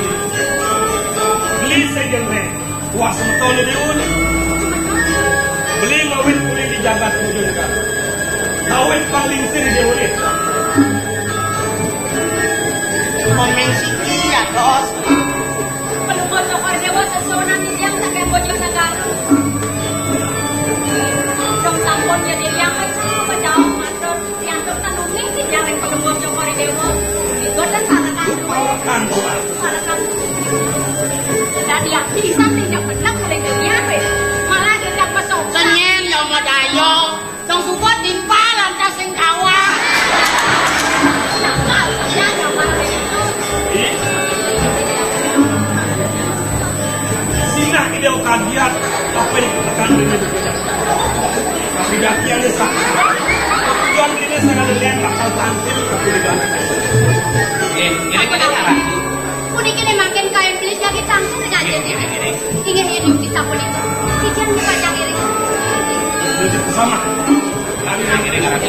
Beli segenre. Wah, semeton di Déwa. Beli ngawit kuning di jagat Bojonegara. Ngawit panglingsir di Déwa. Komeng siki ya, Bos. Pelungguh Cokor Déwa sesuunan titiang saking Bojonegara. Dong sampun ya titiang mesti menjawab matur. Yantuk tenungi di jaring pelungguh Cokor Déwa. Iku ten parekan. Parekan, Tuan. Parekan. Dadi abdi pisan tindak bener oleh dunia, weh. Malah tindak pesokan. Senyen ya madaya. Dong suba timpal lantas sing kawah. Nakal, ya, nakal. Ih. Sinah ide kagiat, apa yang ditekan dengan Tapi daki ada sah. Tuan ini sangat lelian bakal tampil tapi di belakang. Oke, ini pada cara. Puniki ne mangkin kayun beli jagi tampil ngajen. Inggih, inggih. Sapunika, titiang pacang iring. Sama. Kami iring, iring arah.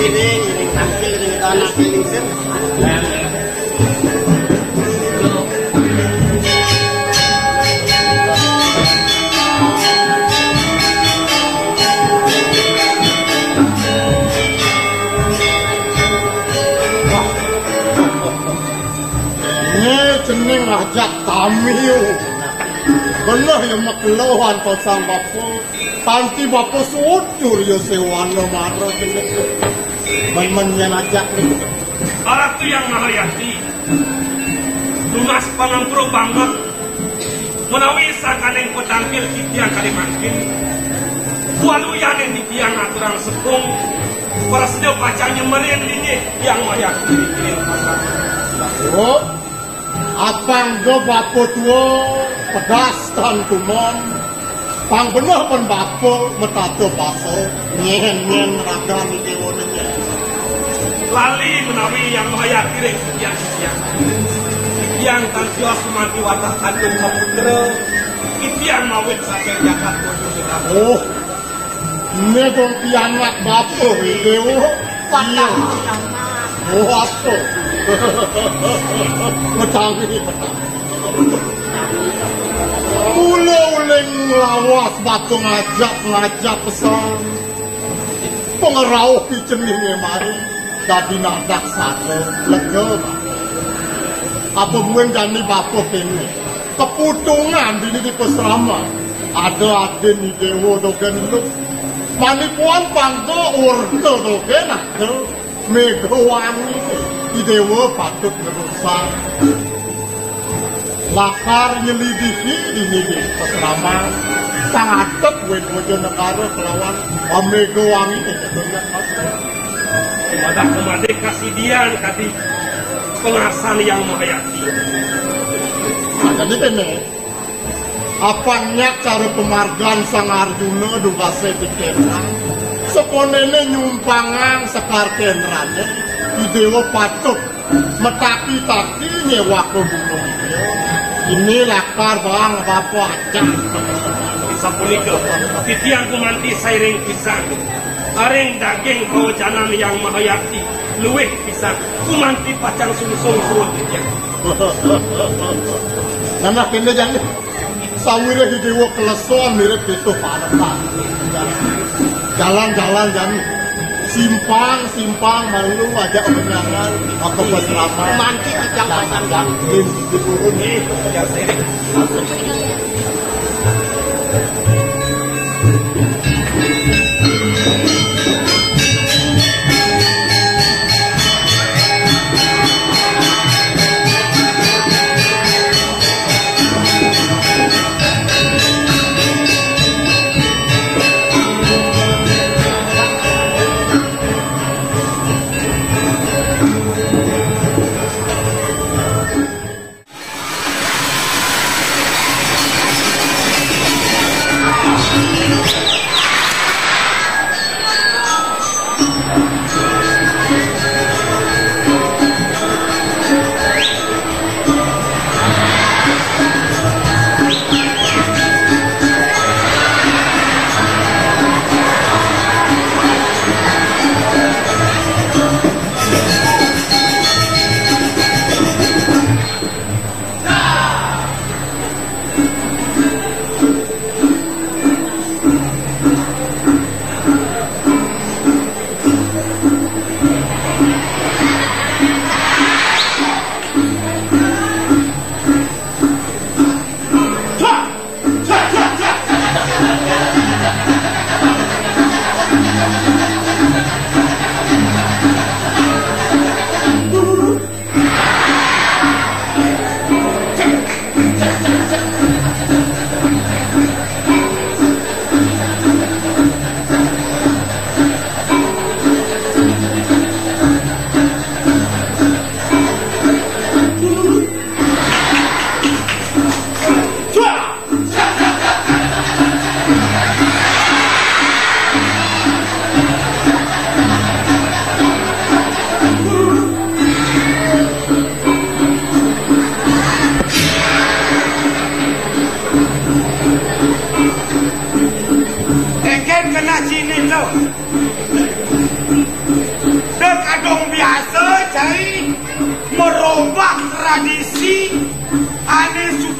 Iring, iring tangkil, iring anak, iring sir. Wah. Né jeneng ajak tamiu. Bener ya makelo antosan bapa. Kanti bapa sujur ya sewana mara jeneng. Men-men yen ajak ni. Ratu Yang Mahayati. Tunas pangampura banget. Menawi sangkaning patangkil titiang kadi mangkin, waluyaning titiang aturang sekung, prasida pacang nyemerin linggih Yang Mahayati ring pasar. Oh, apang ga bapa tua, pedas tan tumon, pang beneh pen bapa matata basa, nyen-nyen ragan dewa nyen. Lali menawi Yang Mahayati ring titiang. Titiang tan tios gumanti wantah kantun saputra. Titiang mawit saking jagat Bojonegoro. Oh, né dong pianak bapa, Dewa. Iya. Oh, apa? Mecanggih, mecanggih. Mula uling lawas bapa ngajap, ngajap pesan. Pangrauh piceningé mari dadi nadak sada lega. Apa buin jani bapa kéné? Keputungan dini di pasraman. Ada adin di dewa dogen lu. Manipuan pangga urda dogen ada. Méga wangi di dewa patut ngerusak. Lakar nyelidiki dini di pasraman, pang atep wit Bojonegoro kelawan Méga Wangi ing Kedonyan Masa. Madah kemade kasidian kadi pengarsan Yang Mahayati. Nah, jadi kéné, apang nyak cara pamargan Sang Arjuna dugasé pikirang. Saponéné nyumpangang sekar kendrané, i déwa patut mataki-taki nyéwaka gunung. Ini lakar bang bapa acan. Sapunika, titiang gumanti sairing pisan. Aring daging kawacanan Yang Mahayati luwih pisan. Gumanti pacang sungsung suud titiang. Nah, nah, kéné jani. Sawiréh i déwa kleson mirib pituh parepan. Jalan-jalan jani. Simpang, simpang malu ajak menyangan. Maka pasraman. Manti titiang pasang jam. Di, di purun.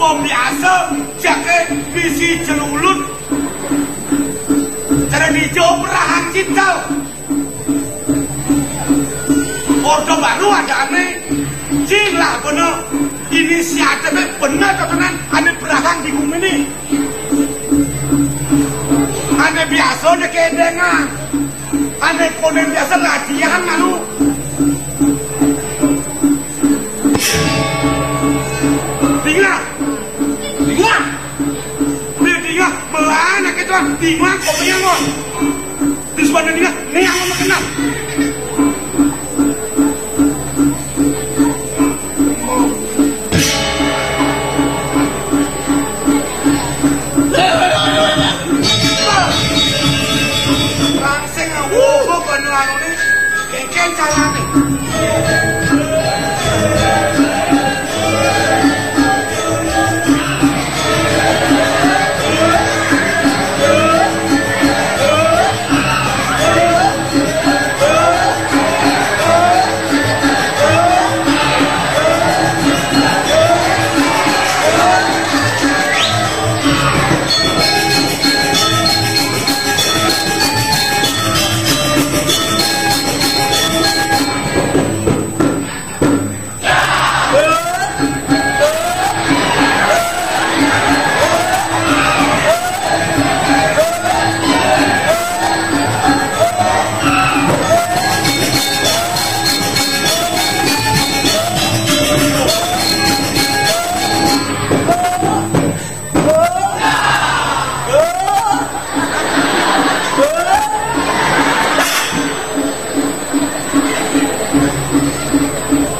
Wong biasa, jake bisi celulut. Cara dijo perahang cinta. Orde Baru adane. Cing lah bener. Inisiatifnya bener tenan ane perahang di gumine. Ane biasa dekedengan. Ane konen biasa latihan anu. Dingah. Dingah. Dia dingah. Belana ke tuan. Dingah kok yang mon. Di sebelah dingah. Nih yang mau kenal. Langsing ngomong kono anune. Kengken carane.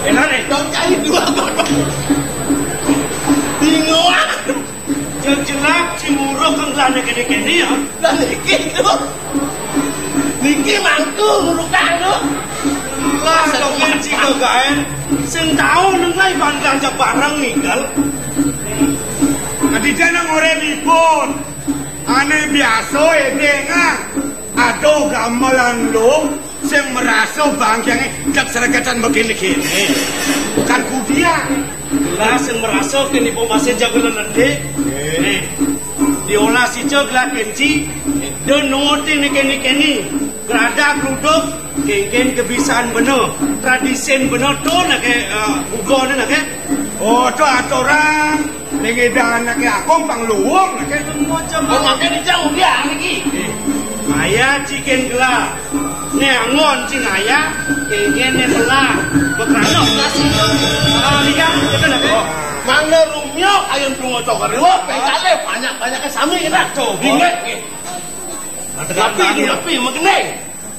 Enak nih. Dong, cari dua, Bang. Bingung. Yang jelas, Cimuruk kan gelane kene-kene ya. Lah, niki, Cuk. Niki mangku, ngurukang, Cuk. Lah, dong, ngaji kok gaen. Sing tau nang lai ban kanca bareng ninggal. Kadidene nang ora nipun. Ane biasa edengan. Aduh, gamelan lu sing merasa bangkiange ket sregetan begini-gini. Kan kudian. Lah sing merasa kene pemasin jago lendek. Nih, diolah si cok lah kenci. Dan nuti nih kene-kene. Gerada, geruduk, kengken kebiasaan bener. Tradisen bener tuh, nak ke, eh, bugon, nak ke. Oh, tuh aturan. Ning ida anake aku pang luwung, nake. Macam Oh, makanya dia udah niki. Maya cikin gelah. Ne angon cing aya, kengken ne telah. Bekerana kasih. Ah, lihat, kita nak. Mangga rumio, ayam tunggu tokar dua, pengkale banyak-banyak sami kita. Coba. Ingat, tapi, tapi, megening.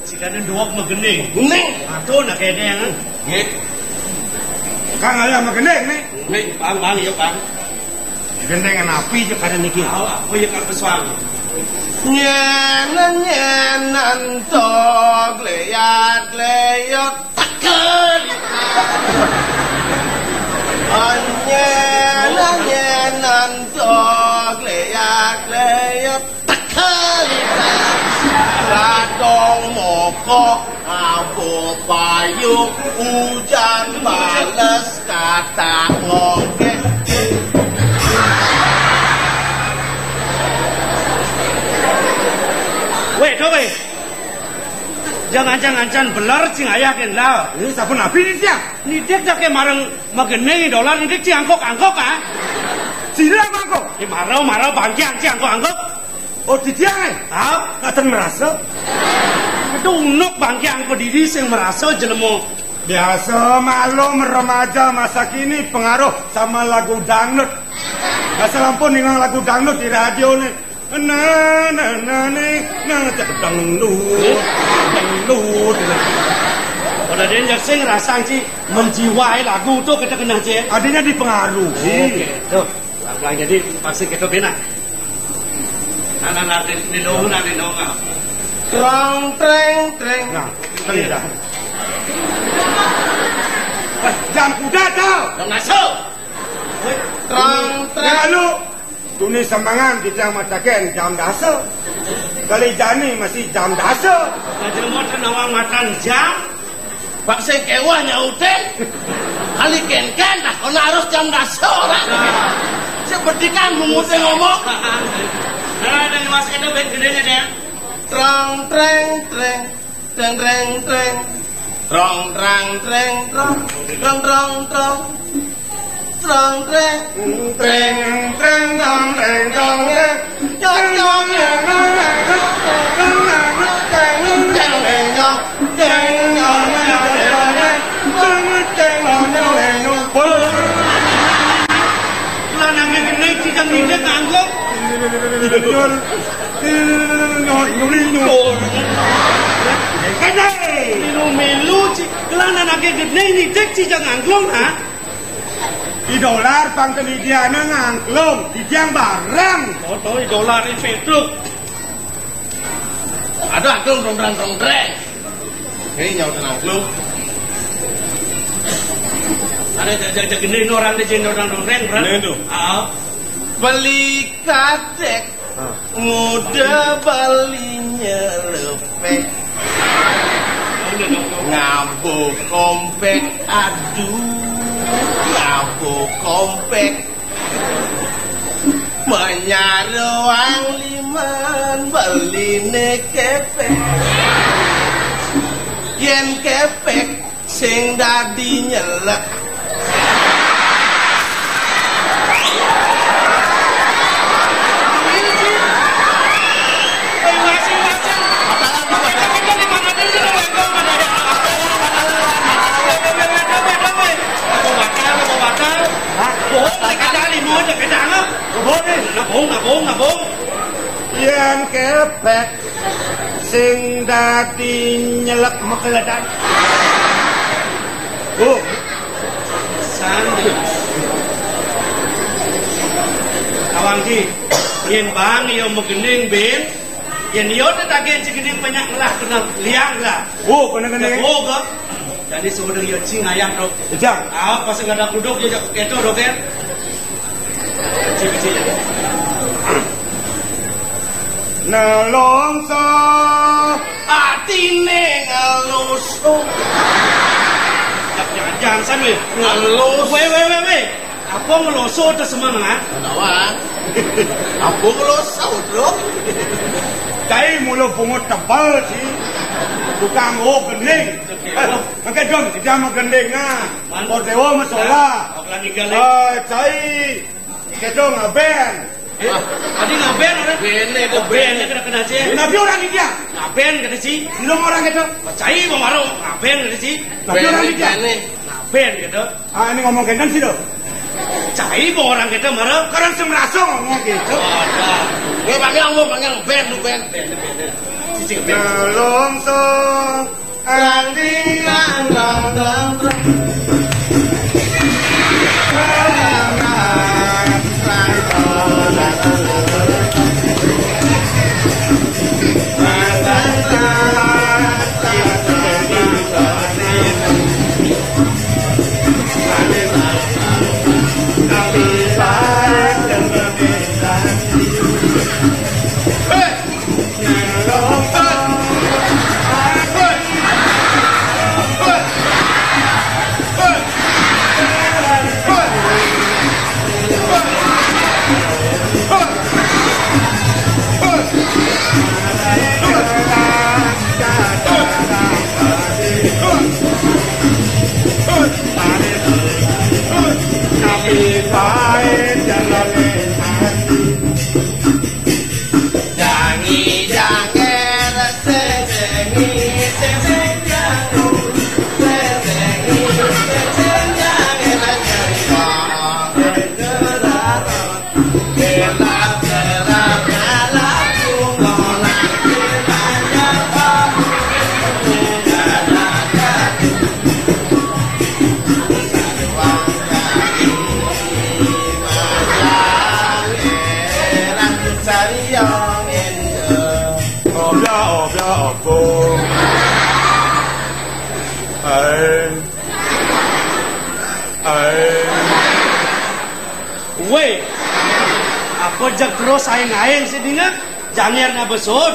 Jika ada dua megening. Gening. Aduh, nak kene yang. Nggih. Kang, ada megening nih. Nggih, Bang, Bang, ya, Bang. Gendengan api je kada niki. Oh, apa ya, Kang Peswang? Nyenan, nyenan, tok, leyat, leyot, tekel. Oh, nyenan, nyenan, tok, leyat, leyot. Tekelitan radong mokok, abu payu, ujan bales, kata ngongkek. Weh, do weh. Jangan-jangan beler cing ayah ken lah. Ini sampun nabi ini tiang. Nitik dah ke mareng magene dolar nitik cing angkok-angkok ah. Sira angkok. Di marau-marau bangkian cing angkok-angkok. Oh, di tiang, eh? Hah? Ngaten merasa? Itu unuk bangke angko diri sing merasa jelema. Biasa maklum remaja masa kini pengaruh sama lagu dangdut. Asal ampun ningang lagu dangdut di radio nih. Nah, nah, nah, nih, nah, cek dangdut, dangdut. Pada dia sing rasang sih menjiwai lagu tuh kita kena cek. Adanya dipengaruhi. Oke, tuh. Pelan-pelan jadi pasti kita bina. Nah, nah, nah, di, di dong, nah, di dong, ah. Trong, treng, treng. Nah, tadi dah. Wah, jam kuda tau. Jam naso. Weh, trong, treng. Lalu, tuni sembangan kita mataken jam dasa. Kali jani masih jam dasa. Bajul motor nawang matan jam. Pak sing kewah nyaute. Kali kenken, nah, kono harus jam dasa orang. Nah, Bedikan bunguté ngomong. Nah, ada mas kita band gedenya, Dek. Trong treng treng, treng treng treng. Trong trang treng trong, trong trong trong. Trong treng treng treng, trong treng trong treng. Trong trong treng. Lah nang gedé ci jang gedé nganggo. Nyol. Nyol, nyol, nyol. Milu-milu ci, lah nang gedé ni dek ci jang nganggo, ha? I dolar pang kenidiana ngangklung, dijang barang. Foto i dolar i Petruk. Ada angklung dongdrang dongdreng. Ini nyau tenang angklung. Ada jajak jajak gini ini orang di sini dongdrang dongdreng, bro. Ini tuh. Ah. Beli kadek. Muda balinya lepek. Ngabuk kompek, aduh, ngabuk kompek. Menyaruang liman beline kepek. Yen kepek sing dadi nyelek. Yen kepek sing dadi nyelek mekeledan. Oh. San. Awang Ji, yen bang yo megending bin, yen yo tetagen si gending banyak ngelah kena liang lah. Oh, kena kena. Oh, kok. Jadi sebenarnya yo cing ayam dok. Ejang. Ah, pas nggak ada kuduk yo keto dok ya. Nelongso atine ngelusu. Jangan-jangan san we. Ngelus. We, we, we, we. Apa ngelusu te semang, ha? Kenapa? Apa ngelusu, bro? Cai mulu bungut tebal sih. Tukang oh gending. Oke, oh. Oke, Jon, kita mau gending, nah. Man. Mau dewa, mau sholat. Nah, oke, lagi gali. Eh, cai. Kedo ngaben. Eh, tadi ngaben, orang? Bene, oh, bene, kena, kena, sih. Nabi orang India. Ngaben, kata, sih. Belum orang kedo. Percaya, Bang Maro. Ngaben, kata, sih. Nabi orang India. Bene. Ngaben, kata. Ah, ini ngomong kedo, sih, dong. Percaya, Bang, orang kedo, Maro. Sekarang semeraso ngomong gitu. Ada. Gue panggil, gue panggil, ben, lu, ben. Ben, ben, ben. Sisi, ben. Belum, tuh. Obya, obya, opo. Hai. Hai. Weh, apa jak terus aing-aing sing dingeh? Janger na besud.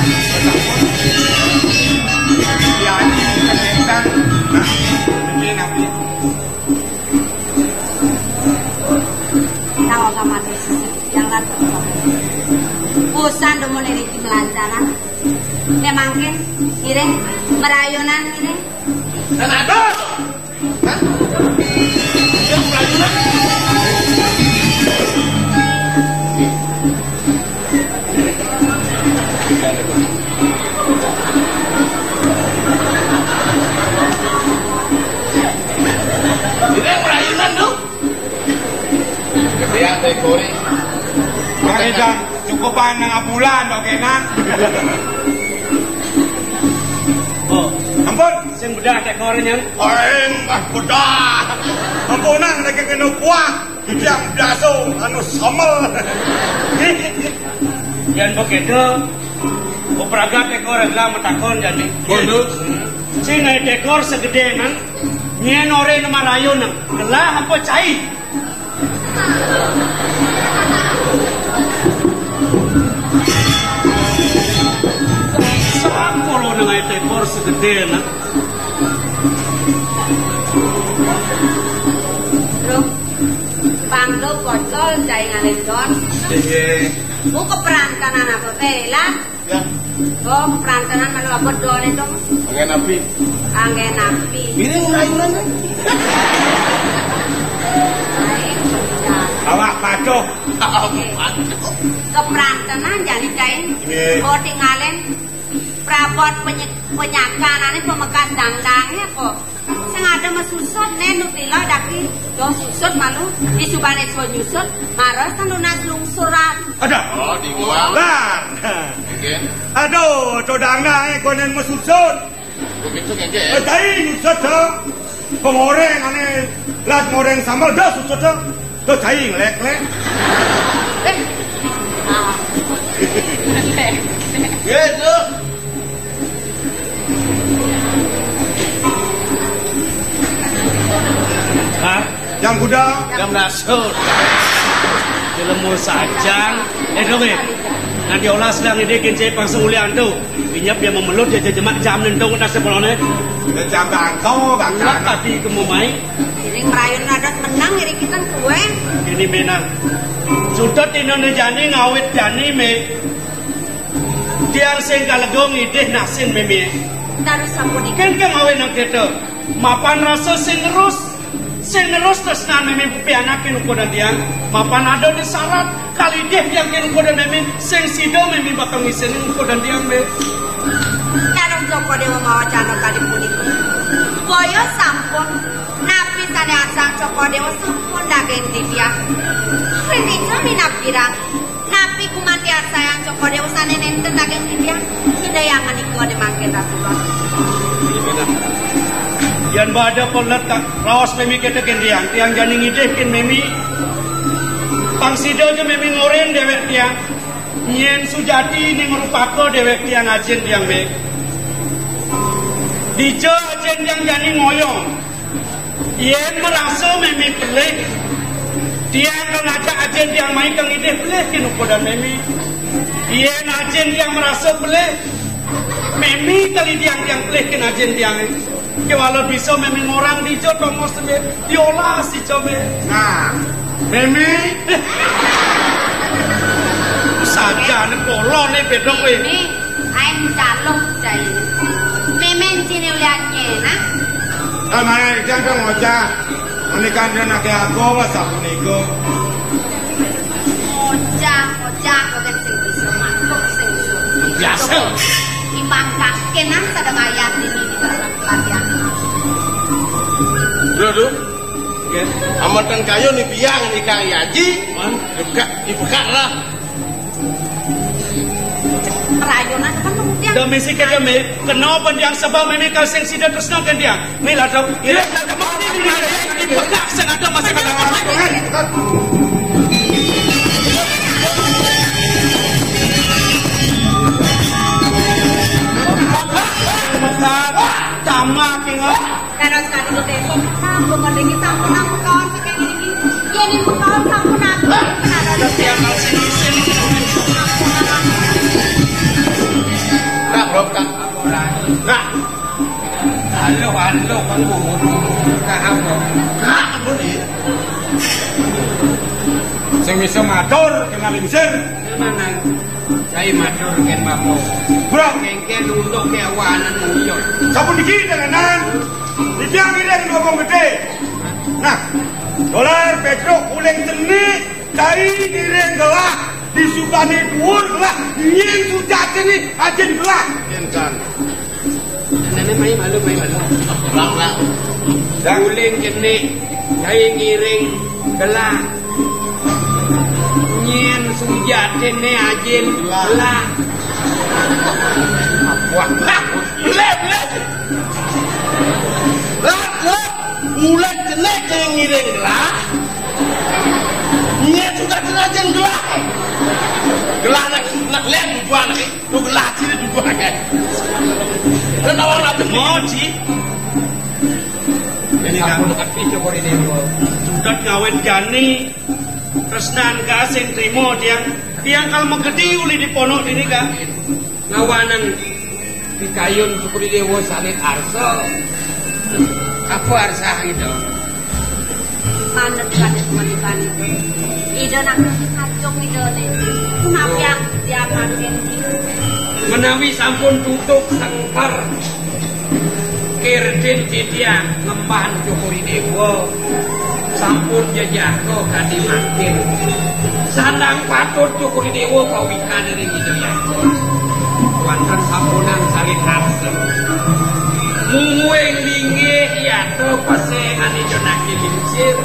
Ya, ini kita. Nah, ini apa? Tahu sama desa yang ratu. Bosan do mone riki melancaran. Nek mangkin, ngiring merayunan ini. Dan ada. Hah? Yang merayunan. Ini yang merayunan tuh. Gedean teh kori. Pakai jam cukupan nang bulan, oke, nah. Oh, ampun, sing bedah tekor nyen. Aing mah bedah. Ampunan lagi kena kuah. Yang biasa anu sambel. Yang begitu, upragat tekor adalah metakon jadi. Waduh. Sing naik tekor segede nang, nyen ore nu marayun nang. Gelah apa cai? Sampolo nang ae tekor segede nang. Bro, pangdo pocol jai ngalendon. Inggih. Mu keperantanan apa, Bela? Ya. Oh, keperantanan malu apa done dong? Anggen api. Anggen api. Ini ngurainan kan? Lain, ya. Awak pacuh. Keperantanan jadi kain. Nggih. Oh, tinggalin prabot penye-, penyakanane pemekas dangdange kok. Sing ada mesusut, nen nu pila daki. Doh susut malu, di subane so nyusut, maros kan lunas lungsuran. Ada. Oh, di gua. Bar. Oke. Aduh, codangna eh konen mesusut. Begitu keke. Eh, tai nyusut to. Pengoreng ane lat ngoreng sambal dah susut to. To tai ngelek-lek. Eh. Ah. Gitu. Hah? Jam kuda. Jam nasur. Ilmu sajang. Eh, dong, eh. Nanti olah sedang ini kincai pang senguli antu. Inyap yang memelut dia jemak jam nendong udah sepolone. Ya, jam bangkau, bangkau. Ulah tapi kemumai. Ini merayun ada menang, ini kita kue. Ini menang. Sudah Indonesia ini ngawit jani me. Tiang sing kalegong idih nasin meme. Terus sampun iki. Kengkeng awe nang keto. Mapan rasa sing ngerus. Sing ngerus tresnan meme pianakin ukodan tiang. Mapan ada di syarat. Kali idih tiang kin ukodan meme. Sing sida meme bakal ngisinin ukodan tiang me. Kadang Joko Dewa mawa cana tadi punika. Boyo sampun. Napi sane asang Joko Dewa sampun daging titiang. Rindica minab girang. Napi gumanti arsayang Cokor Dewa sane nenten daging titiang? Sida yang menika de mangkin Ratu Bang. Yan bada pelet tak raos memi kita ken tiang, tiang jani ngidih ken memi. Pang sida aja memi ngoren dewek tiang. Nyen sujati ning rupaka dewek tiang ajin tiang me. Dija ajin tiang jani ngoyong. Yen merasa meme pelih, tiang kang ajak ajin tiang mai kang idih pelih kin ukodan meme. Yen ajin tiang merasa pelih, meme kali tiang tiang pelih kin ajin tiang. Kewala bisa meme ngorang dija tomos me, diolah si jame. Nah, meme. Sajane polone beda kowe. Ae caluk cai. Memen cine ulian nyena. Amane jan kan ngocah. Menika dia nake aku wes aku niku. Ngocah, ngocah, bukan sing bisa masuk, sing bisa. Biasa. Imang kakenan sada mayat ini di dalam pelatihan. Bro, bro. Nggih. Ametan kayu ni biang ni Kang Yaji. Man. Dibuka, dibuka lah. Rayunan kan pembuktian. Da misi kaya me, kena pendiang sebab meme kal sing sida tresna ken tiang. Mila dong. Ira tak kemana ni, dibuka sing ada masa kena. Tamat tinggal. Dados kali ngetepok, sampun niki sampun aku kawan sekali niki. Yen ibu kawan sampun aku, kenapa? Tiang sing sing. Nah, Bro, Kak. Nah. Halo, halo, Kang Guru. Kak apa? Kak apa nih? Sing bisa matur kena lingsir. Mana? Saya matur ken Bapak. Bro. Kengken untuk kewanan muyon. Sampun niki dengan Dibiang ngiring ngomong gede. Nah, dolar Petruk uling cenik, cai ngiring gelah, di subane dhuwur gelah, nyen sujatine ajin gelah. Encan. Nene mai malu, mai malu. Ulang, ulang. Dah. Uling cenik, cai ngiring gelah. Nyen sujatine ajin gelah. Wah, lah, lep, lep. Lah, lep. Ulat jenek yang ngiring gelah. Nyet sudah kena jen gelah. Gelah nak, nak lep tujuan lagi. Tu gelah sini tujuan lagi. Dan awak nak Moji. Ini kan. Api Cokor ini. Sudah ngawet jani. Tresnan ka sing trima tiang. Tiang kal magedi uli di pondok dini ka. Ngawanan pikayun Cokor Dewa salit arsa. Apa arsa itu? Panet panet maliban itu. Ida nak kacung ida ni. Mapiang dia makin. Menawi sampun tutup sengkar. Kirdin titiang ngemban Cokor Dewa sampun jejaka kadi mangkin. Sandang patut Cokor Dewa pawikan ring Ida Hyang. Wonten sampunang saling rasa. Mungguing linggih yata pesengan Ida Naki Lingsir.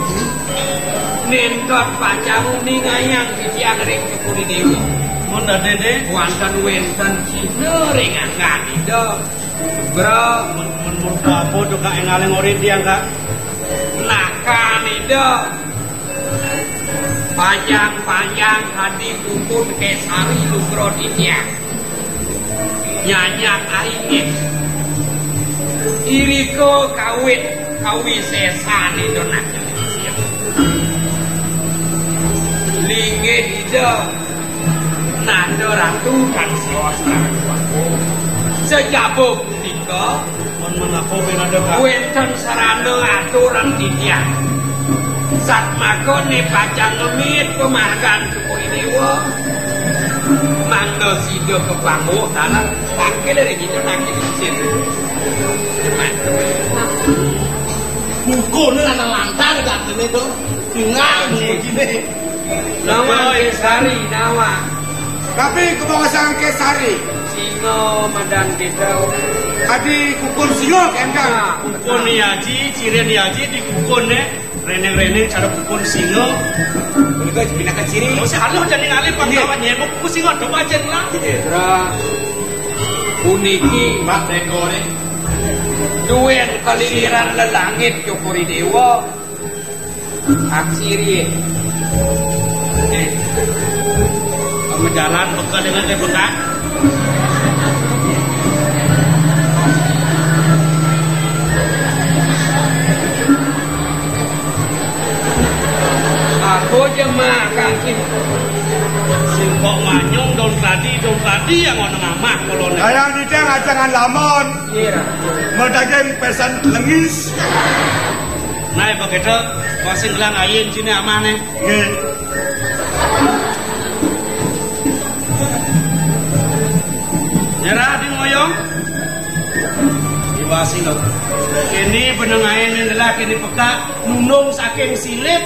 Nentot pacang ningayang titiang ring Cokor Dewa. Mun dadi, Dek? Wonten wenten cihna ring anggan Ida. Bro, mun, mun, mun apa tu, Kak, yang ngaling ori tiang, Kak? Nakan ida. Panjang-panjang kadi pupun kesari lugra titiang. Nyanyak aringit. Irika kawit kawisesan ida nak. Linggih ida. Nanda Ratu kang sios kang kuwaku. Sejaba punika, Mon menapa pinada ka? Wenten sarana aturan titiang. Satmaka ne pacang ngemit pamargan Cokor Dewa. Mangda sida kepangguh dalan tangkil ring kita tangkil isin. Cepat. Buku ni lanang lantar katene to. Tinggal buku gini. Nawa Kesari, nawa. Tapi kebawasan Kesari. Singa madan kita. Adi kukur singa kendang. Nah, kukur ni aji, cirin ni aji, di kukur ni. Reneng-reneng cara kukur singa. Mereka pindah ke ciri. Oh, si anu jadi ngalih pangkawan ya, mau kukur singa, coba aja lah. Iya. Tra. Puniki. Mak dekore. Duen kaliliran lelangit Cokor Dewa. Aksiri. Eh. Kamu jalan bekal dengan dia bekal. Aku je makan sih. Simbok manyung daun tadi, daun tadi yang ono ngamah kolone. Ayang nitih ajangan lamon. Iya. Medaging pesan lengis. Nah, begitu, masih ngelang ayin sini aman nih. Nggih. Nyerah di ngoyong. Iwasi lho. Ini beneng ae ning delak ini pekak nunung saking silit.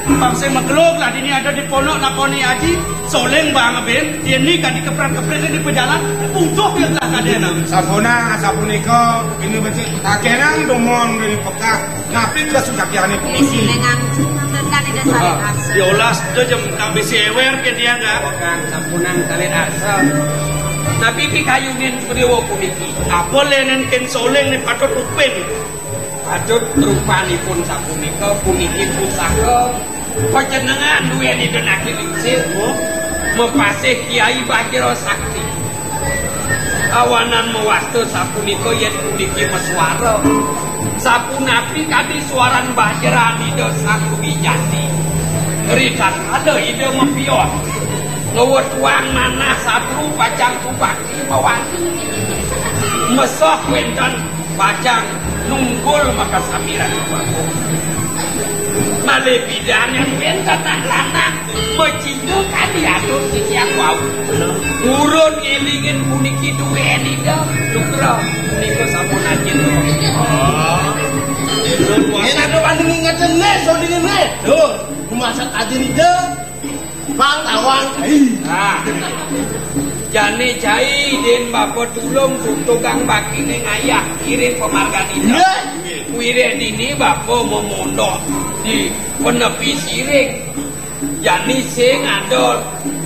Bangsa megeluk lah dini ada di pondok lakoni aji. Soling bang ben, ini kan dikeprak-keprak di pejalan, butuh ya lah kadena. Sampuna, sapunika, ini becik kakenan dumon ini pekak. Napi tugas ucapiane polisi? Dengan tuntutan ida saling asal. Diolas tu jam kami si ewer ke dia enggak? Bukan sampunan saling asal. Tapi pikayunin Dewa puniki. Apa lenen ken soling ni patut upin? Patut rupanipun sapunika puniki pusaka. Panjenengan duweni denake lingsir, mapasih Kiai Bajra Sakti. Awanan mawasta sapunika yen puniki maswara. Sapunapi kadi swaran Bajra Ida Sang Wijati. Ritatkala Ida mapion, ngwetuang manah satru pacang kubakti mawali. Mesoh wenten pacang nunggul makasamiran ibaku. Malih bidan yang wenten anak lanang, macinta kadi atur titiang wau. Urun ngelingin puniki duweni dah. Nugra, punika sampun ajin. Oh. Yen ada wani ngingetin nih, so dingin nih. Duh, kumasak aja nih, dah. Bang Tawang. Nah. Jane cai den bapa tulung tutugang bakine ngayah kiring pamargan ida. Nggih. Wireh dini bapa mamondok di penepi siring. Jani sing ada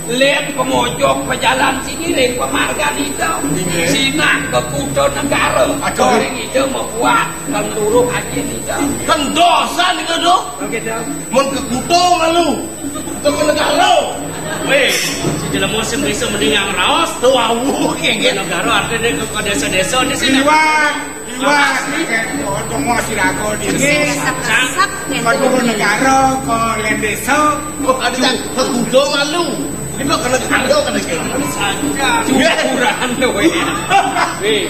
lén pamojok pajalan sini ring pamargan Ida. Inggih. Sinah ka Kuta Negara. Aduh. Ring Ida mabuat kang luruh aji Ida. Kendosan nika, Dok. Oke, Dok. Mun ka Kuta malu. Kuta Negara. Wéh, si jelema sing bisa mending yang raos. Tuh, awu, nggih. Negara artinya ke, ke desa-desa di sini. Iwak. Iwak, nggih, cuma siraga di sini. Resep-resep, nggih. Ka Negara, ka Lendesa. Oh, ada yang ke Kuta malu. Kita kena kado kena kado. Saja. Cukuran tuh, wéh. Wéh.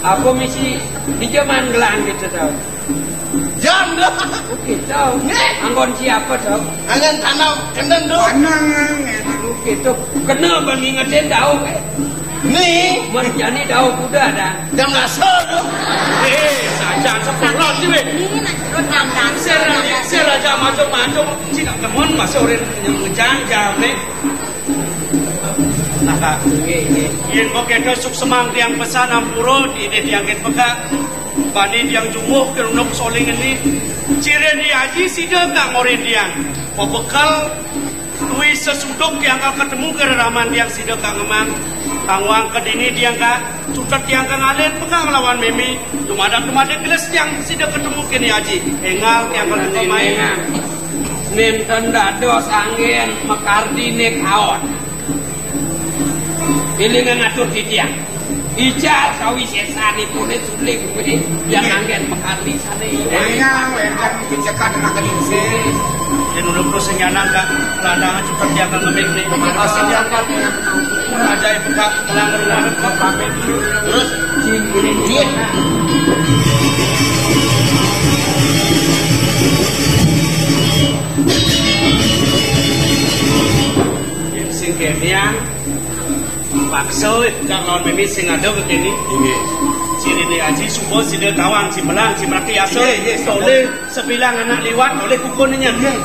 Apa misi di zaman gelang gitu, tau? Jam dah. Oke, tau. Nggih. Anggon siapa, tau? Anggon tanah kena, Dok. Tanah, nggih. Oke, tuh. Kena bang ngingetin, tau, eh. Ni. Mun jani dau kuda dah. Jam dasar tu. Eh, saja sekolah sih, weh. Ni nak cerut jam dasar. Sir, sir aja macam-macam. Cik temun masih orang yang ngejang jam ni. Nah, nggih, nggih. Yen kok kedo suksemang tiang pesan ampura, ini tiang ket pegak. Bani tiang jumuh ke Runduk Soling ini. Cire ni aji sida kang ori tiang. Pebekal Duwi sesuduk tiang kal ketemu ke reraman tiang sida kang ngemang. Kang wang kedini tiang ka cutet tiang kang alit pegang lawan mimi. Dumadak-dumadak gelis tiang sida ketemu kini aji. Engal tiang kal ketemu main. Nénten dados anggén makardi né kaon. Élingang atur titiang. Ical sawisésanipun suling kuwi yang anggén makardi sané. Élingang wénten picekan anak lingsir. Yén ulun terus senyanan, Kak, landangan cukup diangkat ngemik nih. Masih diangkat. Ajaib, Kak, melanggar, melanggar, Kak. Terus, Yén sing kéné, paksa, Kak, lawan mémé sing ada kéné. Inggih. Sirine aji, suba sida tawang, simbelang, simraki asa. Inggih, inggih. Toleh sebilang anak liwat, toleh kukunnya. Inggih.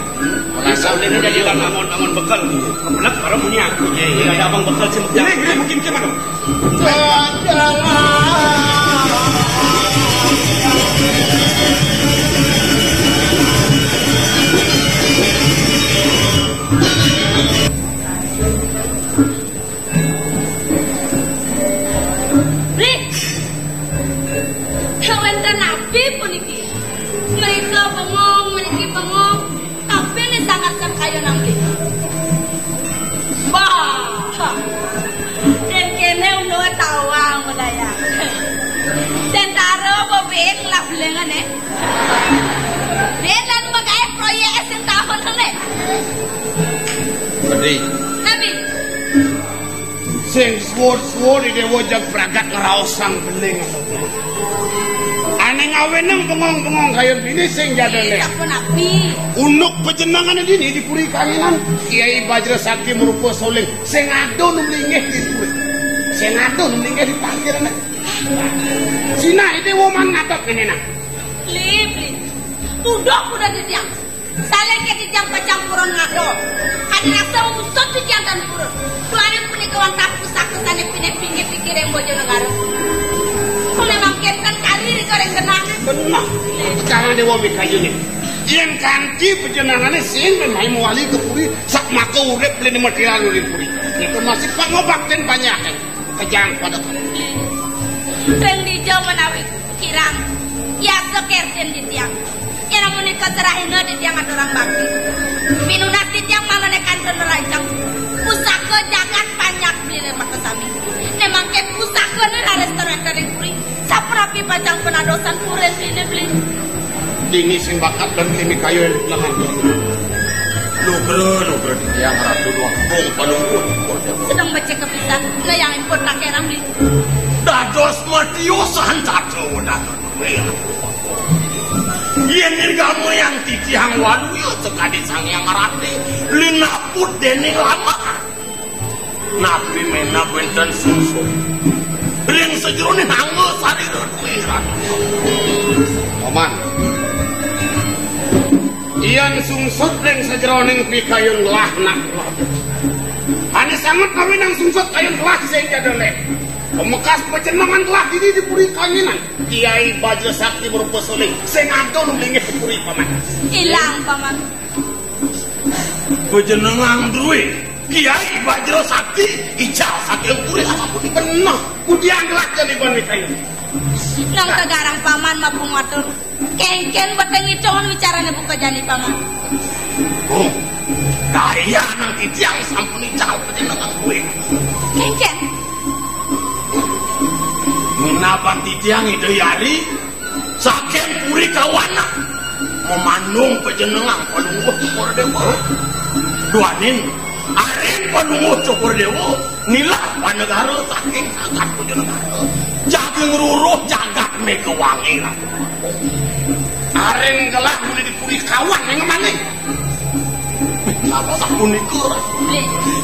Toleh jadi lamun, lamun bekel. Kebelet karo muni aku. Inggih, inggih. Ada abang bekel sing bekel. Inggih, inggih, mungkin gimana? Bli, wénten napi puniki? Mrika bengong, mriki bengong. Tapi ini sangat sang kayu nang Bli. Bah, dan kene udah tawang budaya. Dan taro bobin lah belengan, eh. Dia lan magaé proyék sing tahun ini. Pedih. Nabi. Sing suwur-suwur di Déwa jag pragat ngraosang beling. Ané ngawinang bengong-bengong kayun dini sing jadane. Sampun api. Unduk panjenengane dini di Puri Kanginan, Kiai Bajra Sakti marupa soling sing ado nu linggih di puri. Sing ado nu linggih di parkirane. Sinah ide woman ngadep kene nah. Bli, Bli. Tudok udah di tiang. Salengke titiang pacang purun ngado. Kadi rasa usut titiang tan purun. Duaning punika wantah pusaka sane pineh pinggir pikiring Bojonegara. Memang kenten kali ri goreng genah. Bener. Sekarang Dewa Mikayune. Yen kanthi panjenengane sing ben mai mawali ke puri, sak maka urip lene matiran uri puri. Itu masih pangobakten banyak. Kejang pada. Ring dija menawi kirang, yasa kertin di tiang. Yen amunika serahina di tiang aturang bakti. Pinunas di tiang mangane kantun rancang. Pusaka jagat panjak Bli lir makasami. Ne mangke pusakane raris terwenter ring puri. Sapunapi pacang penadosan purin dini Bli. Dini sing bakat dan dini kayu yang di lengan. Nugra, nugra di tiang ratu dua kebong palungkut. Sedang baca kepisan, nah yang impun tak kerang Bli. Dados matiosan caca wedaton. Yen nirgama yang titiang waluya sekadi Sang Hyang Rati, linaput dening lama. Napi menab wenten susu. Ring sajeroning angga sarira duwe, Ratu. Paman. Yen sungsut ring sajeroning pikayun gelah nak. Ane sanget nawi nang sungsut kayun gelah sing jadone. Pemekas pejenengan gelah dini di puri kanginan. Kiai Bajra Sakti berupa suling. Sing antun linggih di puri, Paman. Ilang, Paman. Panjenengan duwe Kiai Bajra Sakti, ical saking puri sapunika. Beneh, kudiang gelah jani ban witayu. Nang tegarang paman mapungatur. Kengken beteng itungan wicarane buka jani paman. Oh, daya nang titiang sampun ical panjenengan duwe. Kengken. Minapan titiang Ida Yari, saking puri kawana. Mamandung panjenengan Palungguh Cokor Dewa. Duaning, arin Palungguh Cokor Dewa, nilar panegara saking jagat panjenengan. Jagi ngruruh jagat Megawangi. Arin gelah muli di puri kawan ning maning. Napa sapunika?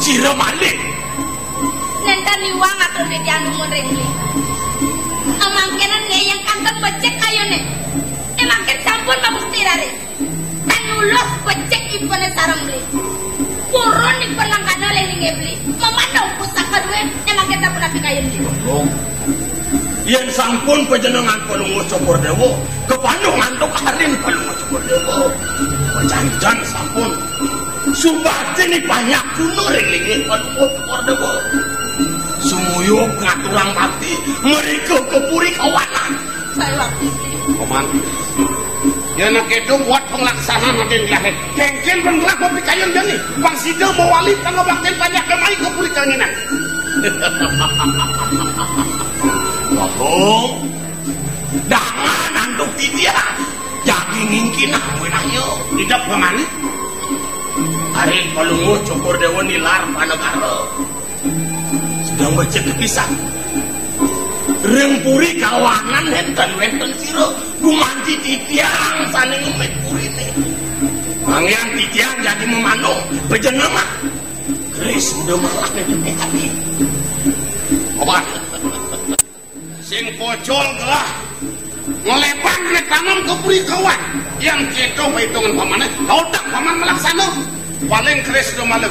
Sira malih. Nenten liwang atur titiang nuwun ring nggih. Amangkenan nggih yang kanten becik kayune. Emangken sampun mabukti raris. Tan nulus becik ipune sareng beli. Purun ipun langkana ling linggih beli. Memandung pusaka duwe, emangken sampun ati kayun beli. Yen sampun panjenengan Palungguh Cokor Dewa, kepandung antuk arin Palungguh Cokor Dewa. Pajanjan sampun. Subakti ni banyak guna ring linggih Palungguh Cokor Dewa. Sumuyup ngaturang bakti, mereka ke puri kawanan. Saya waktu. Paman. Yen kedo buat pelaksanaan aden lahe. Kengken pun gelah pikayon jani. Bang sida mawali pangabakten panjak kemai ke puri kanginan. Wahong. Dangan antuk titiang. Jagi ngingkinang wenangnya. Idep paman. Arin Palungguh Cokor Dewa nilar panegara. Sedang becik pisan. Ring puri kawanan nenten wenten sira gumanti titiang sane ngemit purine. Manggihan titiang jagi mamandung panjenengan. Keris udah malah nih. Obat. Sing pocol gelah ngelebang nek tanam ke puri kawan. Yang kita perhitungan pamannya, kau tak paman melaksana. Paling keris do malu.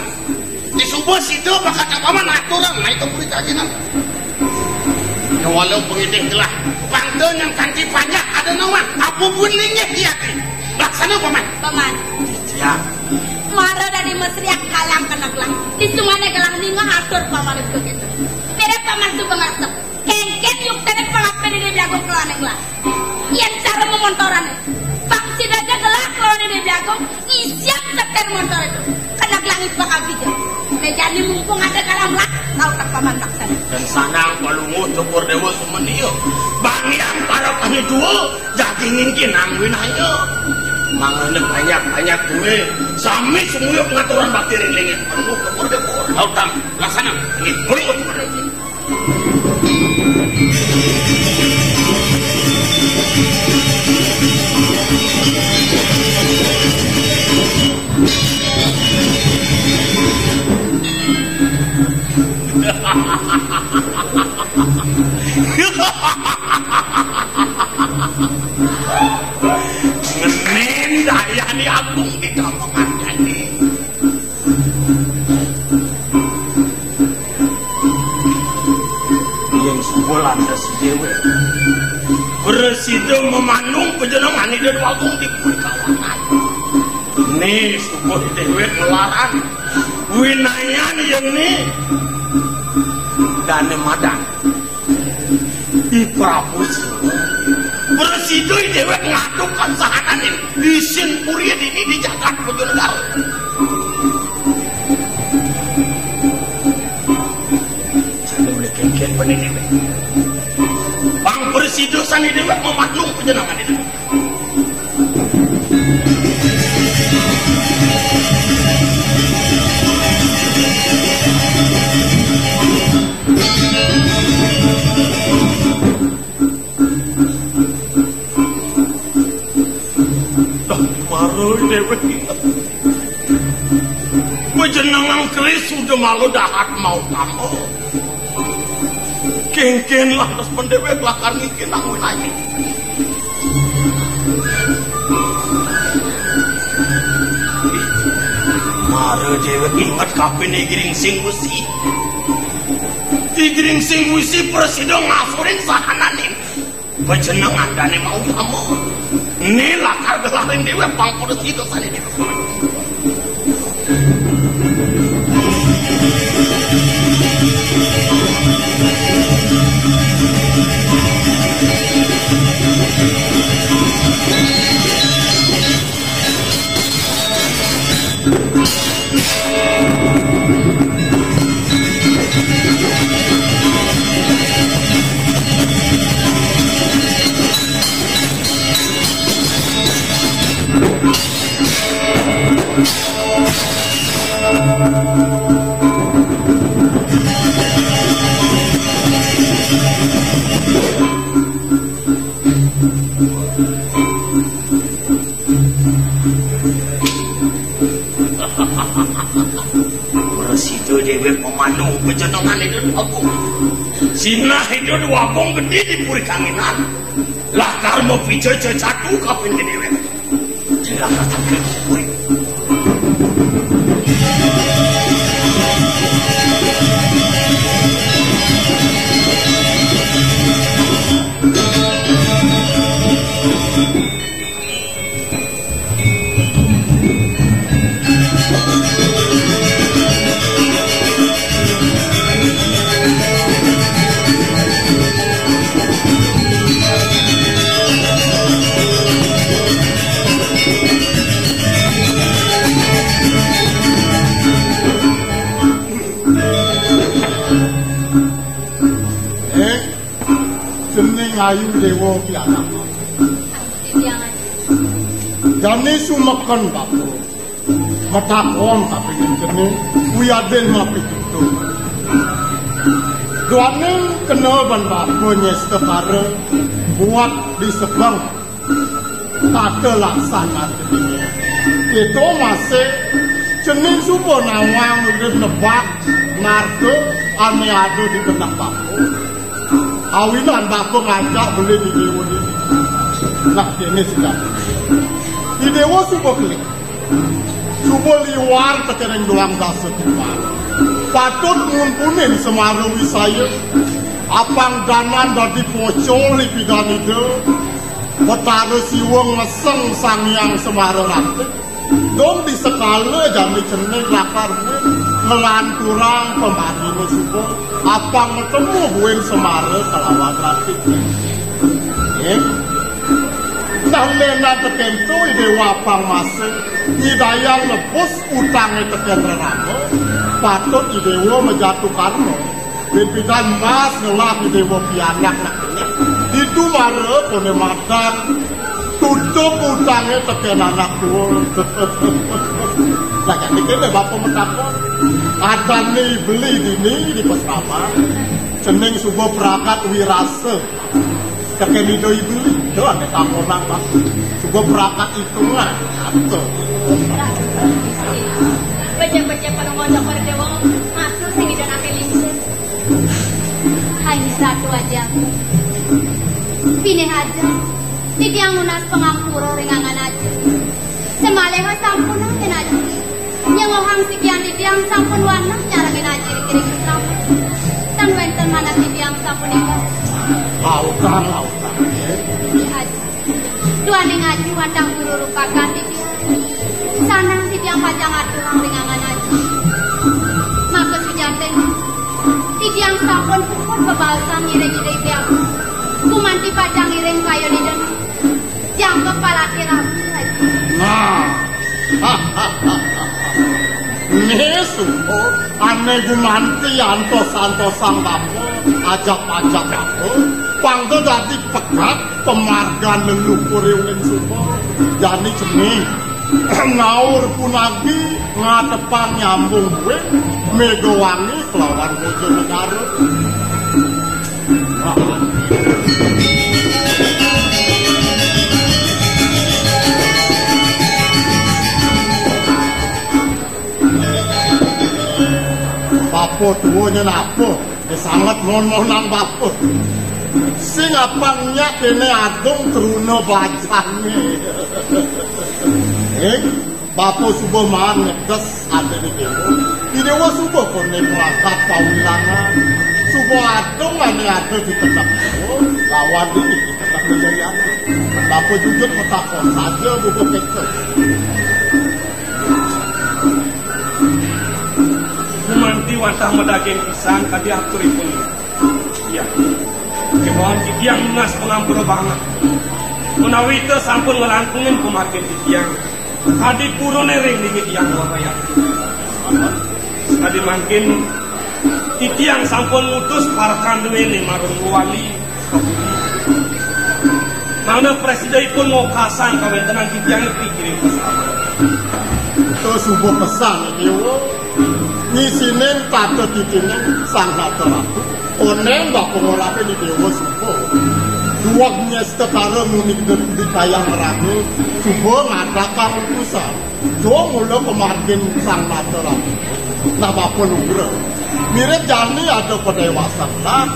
Di subuh situ bakal paman aturan naik ke puri kaginan. Yang walau pengidih gelah, pangda yang kanti panjak ada nama, apa pun linggih di hati. Laksana paman. Paman. Ya. Mara dari mesriak kalang kena gelang. Di sungane gelang ninga atur paman itu gitu. Beda paman tuh pengasap. Kengken yuk tene pangapene Debli Agung kelane gelah. Yen cara memontorane. Bang sida aja gelah kelane Debli Agung ngisiap setir montor itu. Kena gelah ipak abdi je. Mejani mumpung ada kalam lah, tau tak paman maksane. Dan sanang Palungguh Cokor Dewa sumenia. Bang yang para kami dua, jagi ngingkin angwin aja. Mangane banyak-banyak duwe, sami sumuyup ngaturan bakti ring linggih Palungguh Cokor Dewa. Tau tak laksana. Nggih, Palungguh Cokor Dewa. Ngenen dayane agung di kamangane. Yen suba lantas dewek. Prasida mamandung panjenengan Ida Dwagung di puri kawanan. Ni suba dewek nglarang winayan yen ni dane madang. I Prabu Sina. Prasida dewek ngadukan sahananing isin puri dini di jagat Bojonegoro. Sane oleh kengken bene dewek. Pang prasida sane dewek mamandung panjenengan dewek. Mara dewek inget. Panjenengan keris suda malu dahat mau tama. Kengken lah terus pendewek lakar ngingkin nang winai. Mara dewek inget kapine Giring Sing Wesi. Giring Sing Wesi prasida ngasurin sahananing Pajenengan dane mau sama. Né lakar gelarin dhewe pangkura sida sane dhewe. Prasida dhewe pemanu pejenengan itu aku. Sinah itu dua gedhe di Puri Kanginan. Lah karma pijaja jatuh kaping dhewe. Jelas tak kuwi. Eh, jeneng ayu dewa ki anak. Jane sumeken bapa. Matakon kaping jeneng, kuwi aden mapitutur. Duaning kena ban bapa nyesta para buat di sebeng tata laksana jenenge. Itu masih jeneng suba nawang urip nebak narga ane ada di benak bapa. Awinan bapa ngajak beli di dewa ini. Nah, ini sudah. Di dewa suba kelik. Suba liwar tekening doang dasa timpal. Patut nguntunin Semara Wisaya. Apang danan dadi pocol ipidan ida. Betara Siwa ngeseng Sang Hyang Semara Ratih. Dong di sekala jani cening lakar buin ngelanturang pemagina suba. Apang ketemu buin Semara kelawan Ratih. Eh? Nah, lena tekento i dewa apang masih nyidayang nebus utange teken rerama, patut i dewa majatu karma. Pipidan mas ngelah i dewa pianak nak kene. Ditu mara kone madan tutup utange teken anak tua. Lah, jadi kene bapa matakon. Adane beli dini di pesraman. Cening suba pragat wirasa. Kakek Mido Ibeli, do ane takonan, Pak. Coba prakat hitungan, atau. Becek-becek pada ngocok pada dewa, masuk sing ida nake lingsir. Hanya satu aja. Pilih aja. Titiang nunas pangampura ring angan aja. Semaleha sampun anggen aji. Nyengohang sikian titiang sampun wanah nyarengin aji ring Islam. Tan wenten manah titiang sapunika. Lautang, lautang. Aji. Duaning aji wantah guru rupakan titiang. Sanang titiang pacang aturang ring angan aji. Maka sujatin titiang sampun puput bebaosan ngiring-ngiring tiang. Gumanti pacang ngiring kayun ida. Jangkep palati rabi, Aji. Nah. Nih, sumpah, ane gumanti antos-antosang bapa, ajak-ajak bapa, pangda dadi pegat pemargan leluhur uling sumpah. Jani cening, ngaur punagi, ngatepang nyambung buin, Megawangi kelawan Bojonegara. Bapa tua nyen apa? Sanget mon-monan bapa. Sing apang nyak dene adung truna bajane. Eh? Bapa suba maan ngedes adané déwa. Déwa suba koné perangkat pawilangan. Suba adung ané ada di tengah déwa, lawan di tengah Jayadi. Bapa jujur matakon saja buka kéto. Gumanti wantah madaging pisan kadi aturipun. Iya. Kémaon titiang nunas pangampura banget. Ménawi té sampun nglangkungin pamargin titiang. Kadi purun ring dingin tiang waraya. Kadi mangkin titiang sampun ngutus parekan duéné marang wali. Mangda prasida ipun ngokasang kawéntenan titiang pikirin pesawat. Terus subuh pesan, Déwa. Ngisinin tata titining Sang Nata Ratu. Onéng bapa ngorahé di Déwa suba. Duweg nyestetara munik di kayang raga. Suba ngadakang utusan. Duh mula pamargin Sang Nata Ratu. Nah, bapa lugra. Mirip jani ada padéwasan lah.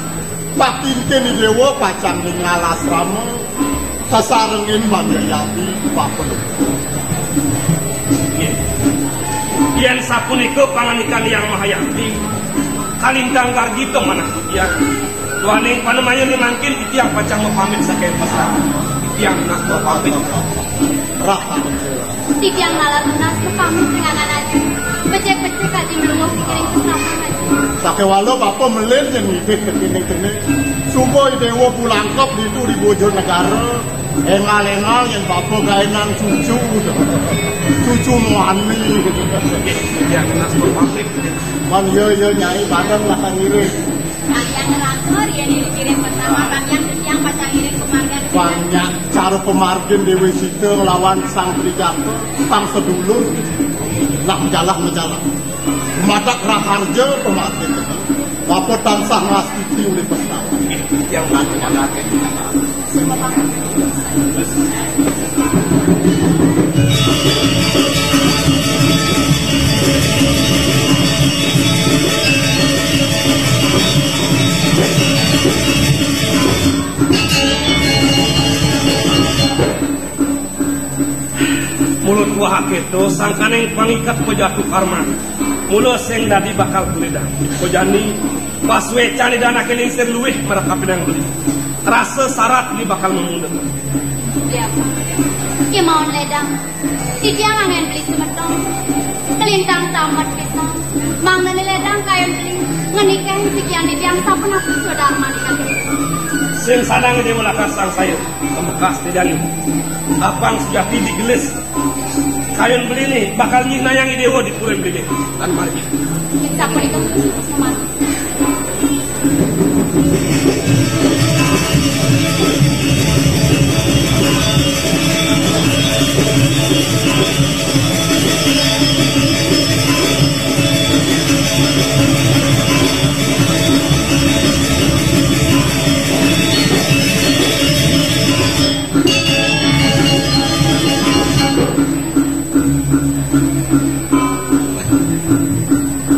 Patingkin di Déwa pacang ningal asrama. Kasarengin Mahayati bapa lugra. Yén sapunika pangandikan Hyang Mahayati, kalintang gargita manah titiang. Duaning panemaya limangkin titiang pacang mapamit saking pasar. Titiang nak mapamit. Rah. Titiang nalar tunas mapamit ring anak aji. Becik-becik aji melungguh pikiring sesama aji. Sakéwala bapa melin yén ngidih kéné-kéné. Suba Déwa pulangkep ditu di Bojonegara. Énggal-énggal yén bapa gaénang cucu. Cucu muani. Titiang tunas mapamit. Man, iya, iya, Nyai, bareng lah kan ngiring. Titiang ngrasa riin dikirim pertama, titiang, titiang pacang ngiring pamargin. Banyak cara pamargin Déwi Sita nglawan Sang Trijatha, Sang Sedulur. Nah, majalah, majalah. Madak raharja pamargin. Bapa tansah ngastiti ulih pertama. Titiang bantu mamargin. Mula tuah akéto, sangkaning pangiket pajatu karman. Mula sing dadi bakal kulidan. Kojani, pasuécan Ida Anaké Lingsir luih marep kapinang beli. Rasa sarat di bakal mamundut. Ya, kémaon ledang. Titiang anggén beli semeton. Kalintang tamet pisan. Mangdané ledang kayun beli. Ngenikahin sikian titiang sampun atus sudah mati. Sing sadang di lakar sangsaya. Pamekas titiang. Apang sujati digelis. Kayun beli nih bakal nyihnayang Déwa di pura beli nih. Tan margi. Sapunika.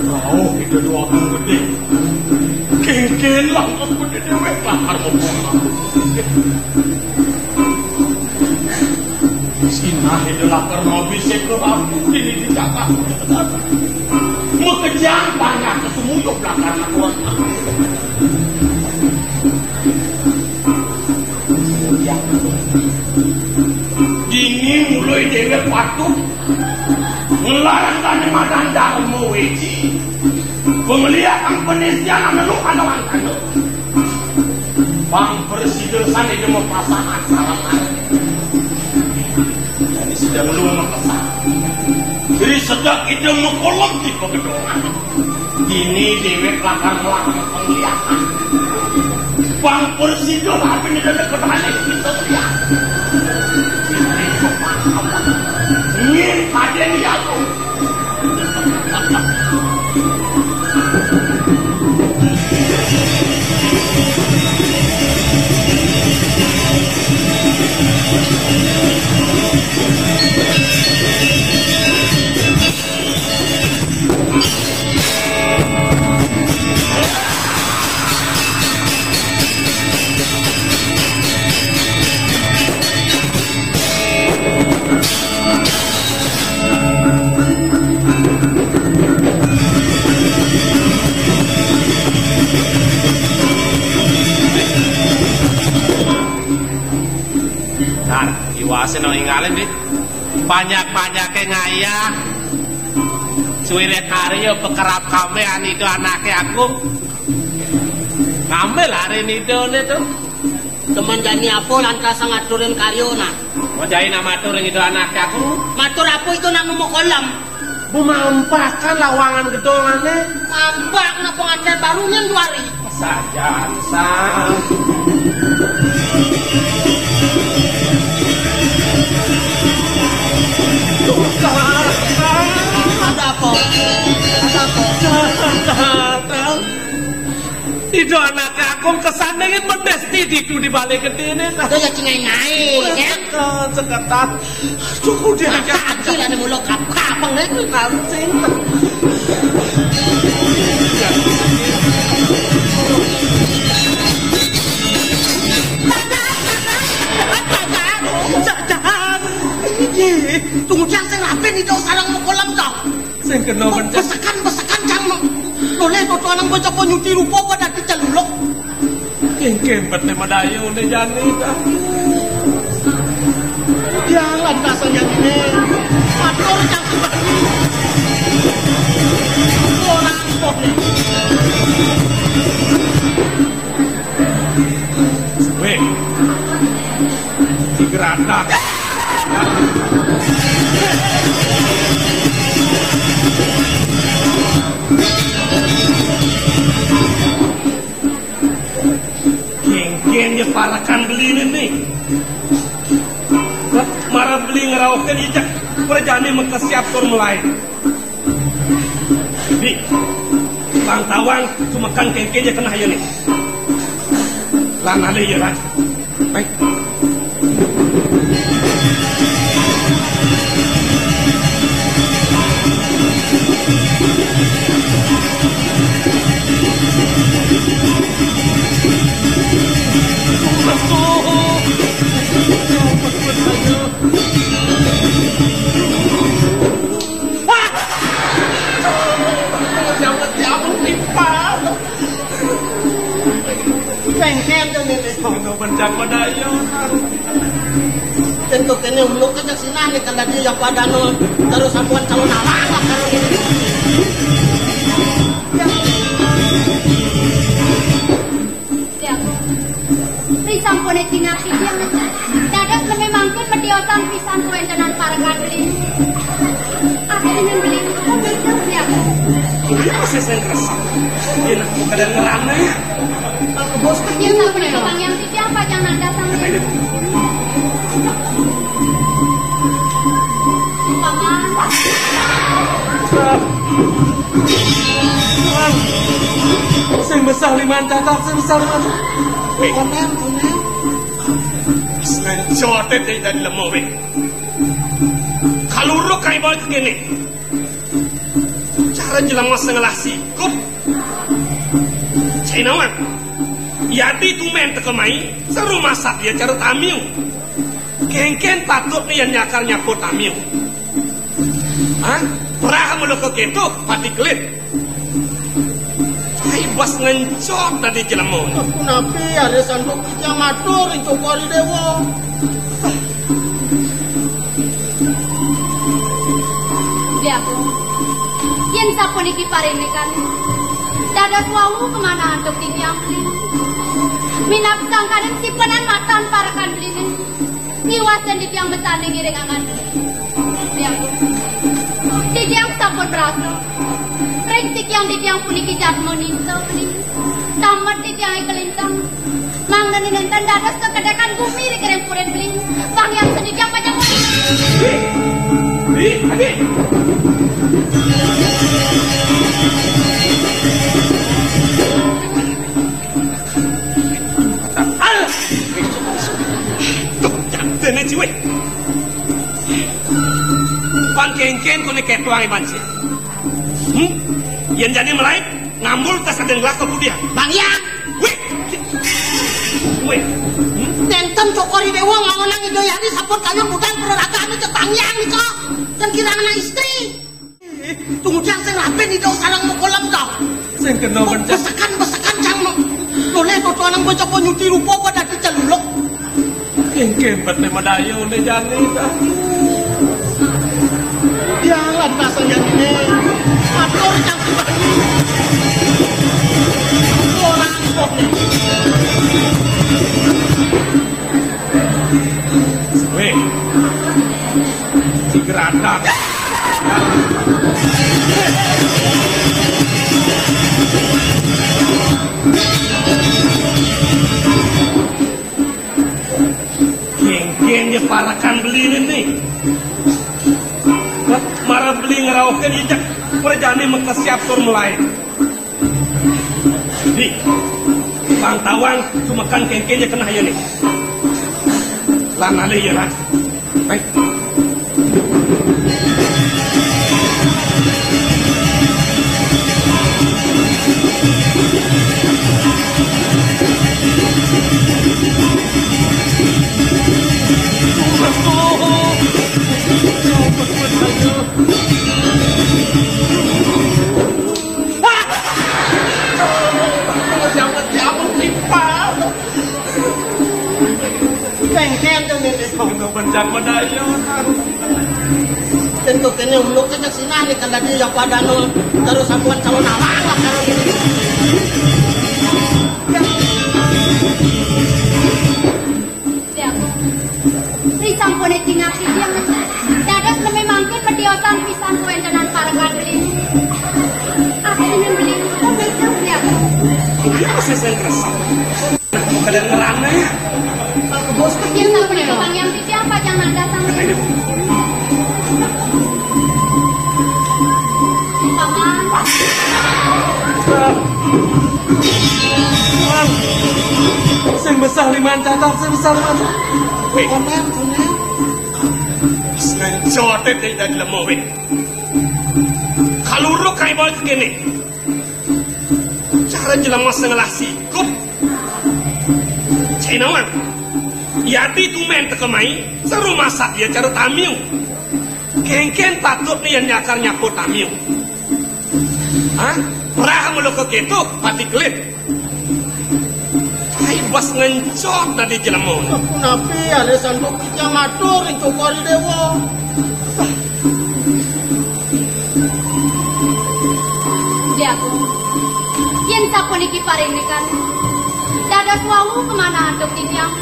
Rauh Ida Déwa Agung Gedé. Kéngkén lah Agung Gedé déwék lakar ngomong. Sinah Ida lakar ngabisik ka ratu dini di jagat. Makejang banyak sumuyup lakar ngakuan. Dini mulai déwék patut ngelarang tani madan Dharma Wiji. Pengliakan penisian anu lu anu antara. Pang presida sané demo pasangan salam. Jadi sedang lu mekesal. Jadi sedang ida mekolom di pegedongan. Dini déwék lakar ngelarang pengliakan. Pang presida apa nih ada ketanya kita lihat. Ngin kaden ya tuh. Aseno ingale, Dik. Banyak-banyake ngayah. Suwire karya pekerap kambe anido anake aku. Ngambil hari nidone to. Temen jani apa lantas ngaturin karyana? Mau jai nak matur ring ida anake aku. Matur apa ida nak mama kolam? Bu mampakan lawangan gedongane. Mambak nak pengantin baru nyen duari. Sajan, Sang. Ada apa? Ada apa? Datang. Ida anake aku kesandingin medesti ditu di bale gedene. Ada ya cingai naik, ya? Seketan, seketan. Cukup dia aja. Aki lah mula kap-, kapeng, eh. Langsing. Tunggu, jangan sing rapi nih, dong, sarang mau kolam, dong. Sing kena bencana. Besekan, besekan, cang, no. Noleh, tutu, anang bocah, kok nyuci rupa, kok dadi celuluk. Kengkeng, bete, madayo, ne, jani, dah. Jangan, dasar yang ini. Matur, cang, sebab ini. Orang, kok, nih. Weh. Digeratak. Kengkeng ya parekan beline nih. Mara beli ngerauhke ijak perjane mekesiap tur mulai. Di, bang tawang, sumekan kengkeng ya kenah ya nih. Lan ale ya, Ran. Baik. Pengkén to ngene. Ono bencang medaya. Ten kok kene uluk aja sinah nih, kan tadi ya padano terus sampuan calon awak karo ngene. Ya. Ri sampune tingali tiyang. Dados menawi mangkin medhiosan pisan kawéntenan parekan beli. Akhirnya beli. Ya. Ini masih saya ngerasa. Ini aku kadang ngerame. Bos kecil nggak pernah bang yang titiang pajang nanda sama. Paman. Sing besar liman tatak, sing besar liman. Wih. Konen, konen. Sengaja dadi lemo, wih. Kaluru kai bae kene. Cara jelema sing ngelah sikut. Cai nawang. Yati tumen teka mai, seru masak dia cara tamiu. Kengken patut nih yang nyakar nyapu tamiu. Hah? Perah mulu ke keto, pati kelit. Ai bas ngencot tadi jelema. Punapi ada sanduk yang matur, itu kali dewa. Dia aku. Yen sapuniki parindikan. Dados wau kemana antuk titiang beli. Minab sangkaning sipenan matan parekan beli. Niwas dan titiang mesane ngiring angan. Titiang. Titiang sampun berasa. Ring titiang titiang puniki jatma ninta beli. Tamat titiang kelintang. Mangda nenten dados kekedekan bumi ring ring purin beli. Bang yang seni titiang pajak. Beli, beli, adi. Alah. Tuh, dene ciwe. Pan kengken kone ketuang iban sih. Hmm? Yen jani melai ngambul tas ada gelas ke pudian. Bang Yang. Wih. Wih. Hmm? Nenten cokori dewa ngangonang Indo Yani sampun kayun budal peraragaan ke Bang Yang nika. Dan kirang anak istri. Tunggu jang sing rapi nih dong sarang mau kolam dong. Sing kena bencang. Besekan, besekan jang mau. Boleh tutu anang bocah nyuci rupa pada diceluluk. Kénkén pati madaya né jani dah. Jalan rasa jani né. Atur cang pribadi. Orang kok né. Wéh. Si Geradak. Kénkén ja parekan beliné né. Mara beli ngrauhang jejak prajani makesiab tur malaib. Di, pang tawang sumekan kénkén ja keneh ia né. Lan alih ia lan. Baik. Kénkén to né, Déwa. Kénkén to kéné, kéné uluk kéné sinah né, kan tadi ya pada nu terus sabuan calon awak lah kalau gitu. Déwa. Ri sampun tinggal titiang. Dados lemi mangkin madiosan pisan kawéntenan parekan beli. Aku ini beli. Kok bisa, Déwa? Ini masih saya kerasa. Kedengeran, ya. Bos kecil tak boleh Bang Yang titiang pajang nada sama. Paman. Sing besar liman catat, sing besar liman. Wéh. Konen, konen. Sing jotet dari tadi lemah, wéh. Kaluruk kai bawa ke kene. Cara jelema sing ngelah sikut. Cai nawang. Yadi tumen teka mai, seru masak ia cara tamiu. Kénkén patut né yén nyakar nyapu tamiu. Hah? Prah mula kéto, pati kelit. Ai bas ngencot tadi jelema. Punapi alih sanduk titiang matur ring Cokor I Déwa. Déwa. Yén sapuniki parindikan, dados wau kamanah antuk titiang.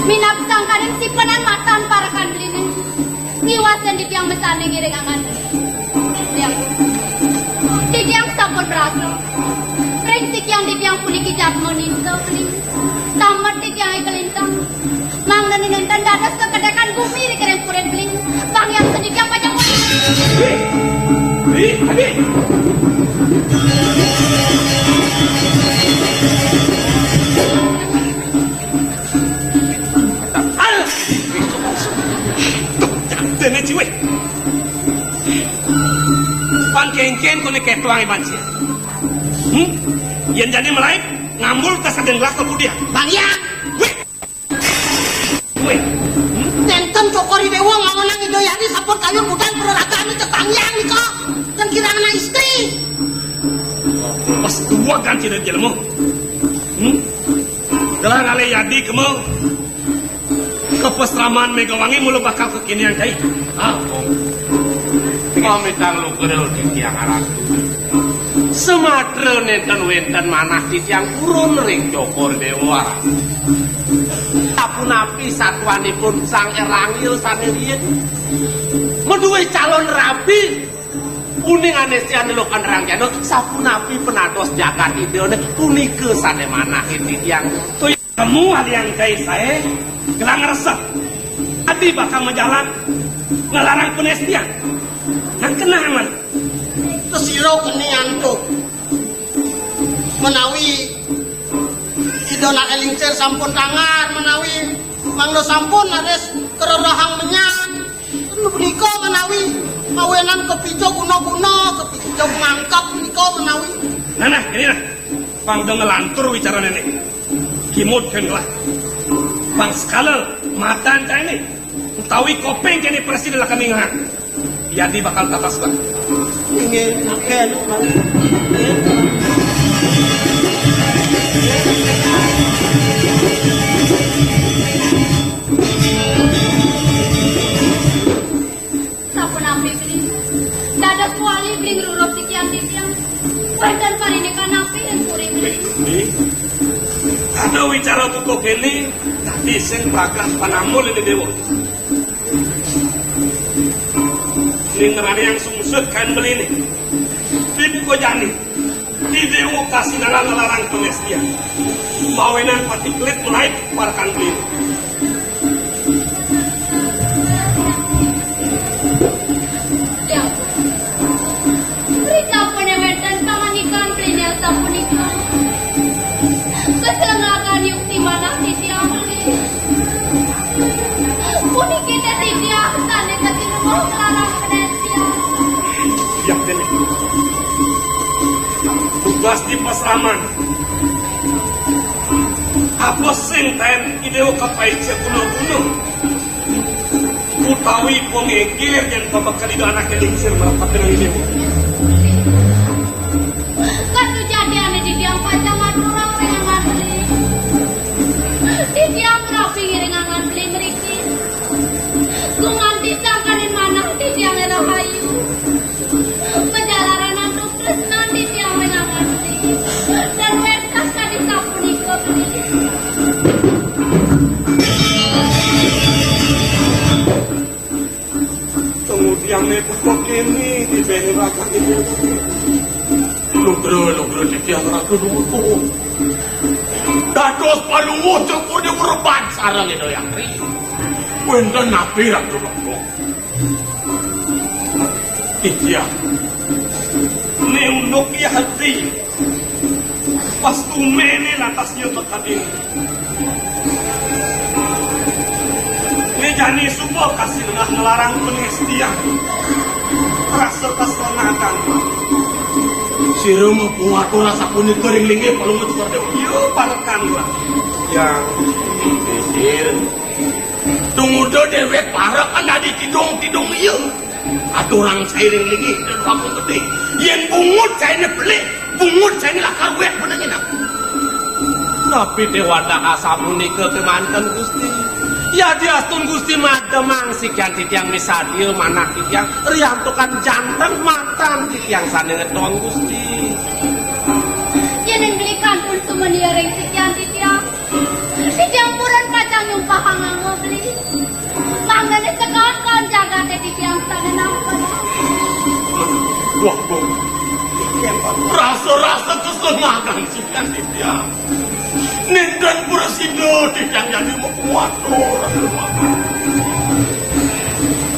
Minab sangkaning sipenan matan parekan beliné. Ngiwasin titiang mesane ngiring angan. Titiang. Titiang sampun berhasil. Ring titiang, titiang puniki jadma ninta, Beli. Tamat titiang kalintang. Mangda nénten dados kekedekan gumi ring kering purin, Beli. Bang Yang sendika pajak. Beli, Beli, Beli. Al! Tuh, dene ciwé. Pan kénkén koné ketuang iban sia. Hmm? Yén jani malaib, ngambul ka sadeng gelah ka budian. Bang Yang. Wih. Wih. Hmm? Nénten Cokor I Déwa ngawenang Ida Yadi sampun kayun budal praragan cek Bang Yang nika. Kan kirang ana istri. Pas dua ganti dari jelema. Hmm? Gelah ngalih Yadi kema. Kapasraman Megawangi mula bakal kekinian, Cai. Ah, oh. Pamitang lugra titiang Ratu. Samatra nénten wénten manah titiang purun ring Cokor Déwa. Sapunapi satuanipun Sang Erangil sané riin. Madué calon rabi. Uning ané sian lukan rangjana, sapunapi penados jagat Idané punika sané manah titiang. Temu aliang Cai saé, gelah ngresep. Adi bakal majalan ngelarang penestian. Nang kenangan. Kesiro keni antuk. Menawi Ida Nak Lingsir sampun tangar, menawi mangda sampun raris kererehang menyan. Punika menawi mawinan kepicuk guna-guna, kepicuk mangkep punika menawi. Nah, nah, ini nah. Pang da nglantur wicarane né. Kimud kan lah. Pang sekala matan cai né. Utawi kopeng kéné prasida lakar ningehang. Yadi bakal tatas, Bang. Inggih, akéh. Tapi ing puri Beli, ada wicara buka kene, dadi sing bakal panamul ini dewa. Ning ngerane yang sungsut kain beli ini. Dibuka jani. Di dewa kasih nala ngelarang pengestian. Bawenan pati klit mulai parekan beli ini. Ya. Rikapune wenten pangandikan beliné sapunika. Keselengakan yukti manah titiang beli. Puniki titiang sane tadi rumah melarang penensian. Ya, Dewi. Tugas di pasraman. Apa sing ten ide kapai cek gunung-gunung? Utawi pengekir dan pabakal ida anak lingsir merapat dengan ini. Kan sujatiane titiang pacang aturang ring angan beli. Titiang rapi ngiring angan beli mriki. Gumanti sangkaning manah titiang rahayu. Pajalaran antuk tresnan titiang ring angan beli. Dan wénten kadi sapunika beli. Kemudian nepuko kene di bene bakal ini. Lugra, lugra titiang Ratu Dukuh. Dados palungguh campur di merebat sareng Ida Yang Tri. Wénten napi Ratu Dukuh? Titiang. Nunduk ya hati. Pas tumene lantas ya tekadin. Ngejani suba kasih nengah ngelarang pengestian. Rasa keselamatan. Sira mapuatur rasa punika ring linggih palungguh Cokor Dewa. Iya, parekan, Pak. Yang pikir. Tumuda dewek parek kan dadi tidung-tidung iya. Aturang sairing linggih dan waktu gedé. Yén bungut saéné belik, bungut saéné lakar wék benengin aku. Tapi déwata asapunika kémanten, Gusti. Yadiastun Gusti mademang sikian titiang misadia manah titiang riantukan janteng matan titiang sané ngeton, Gusti. Yén beli kantun sumenia ring sikian titiang, titiang purun pacang nyumpahang anggo beli. Mangdané sekaa kalawan jagaté titiang sané nampa. Wah, Bu. Rasa-rasa kesenangan sikian titiang. Nénten prasida titiang jani makuatur.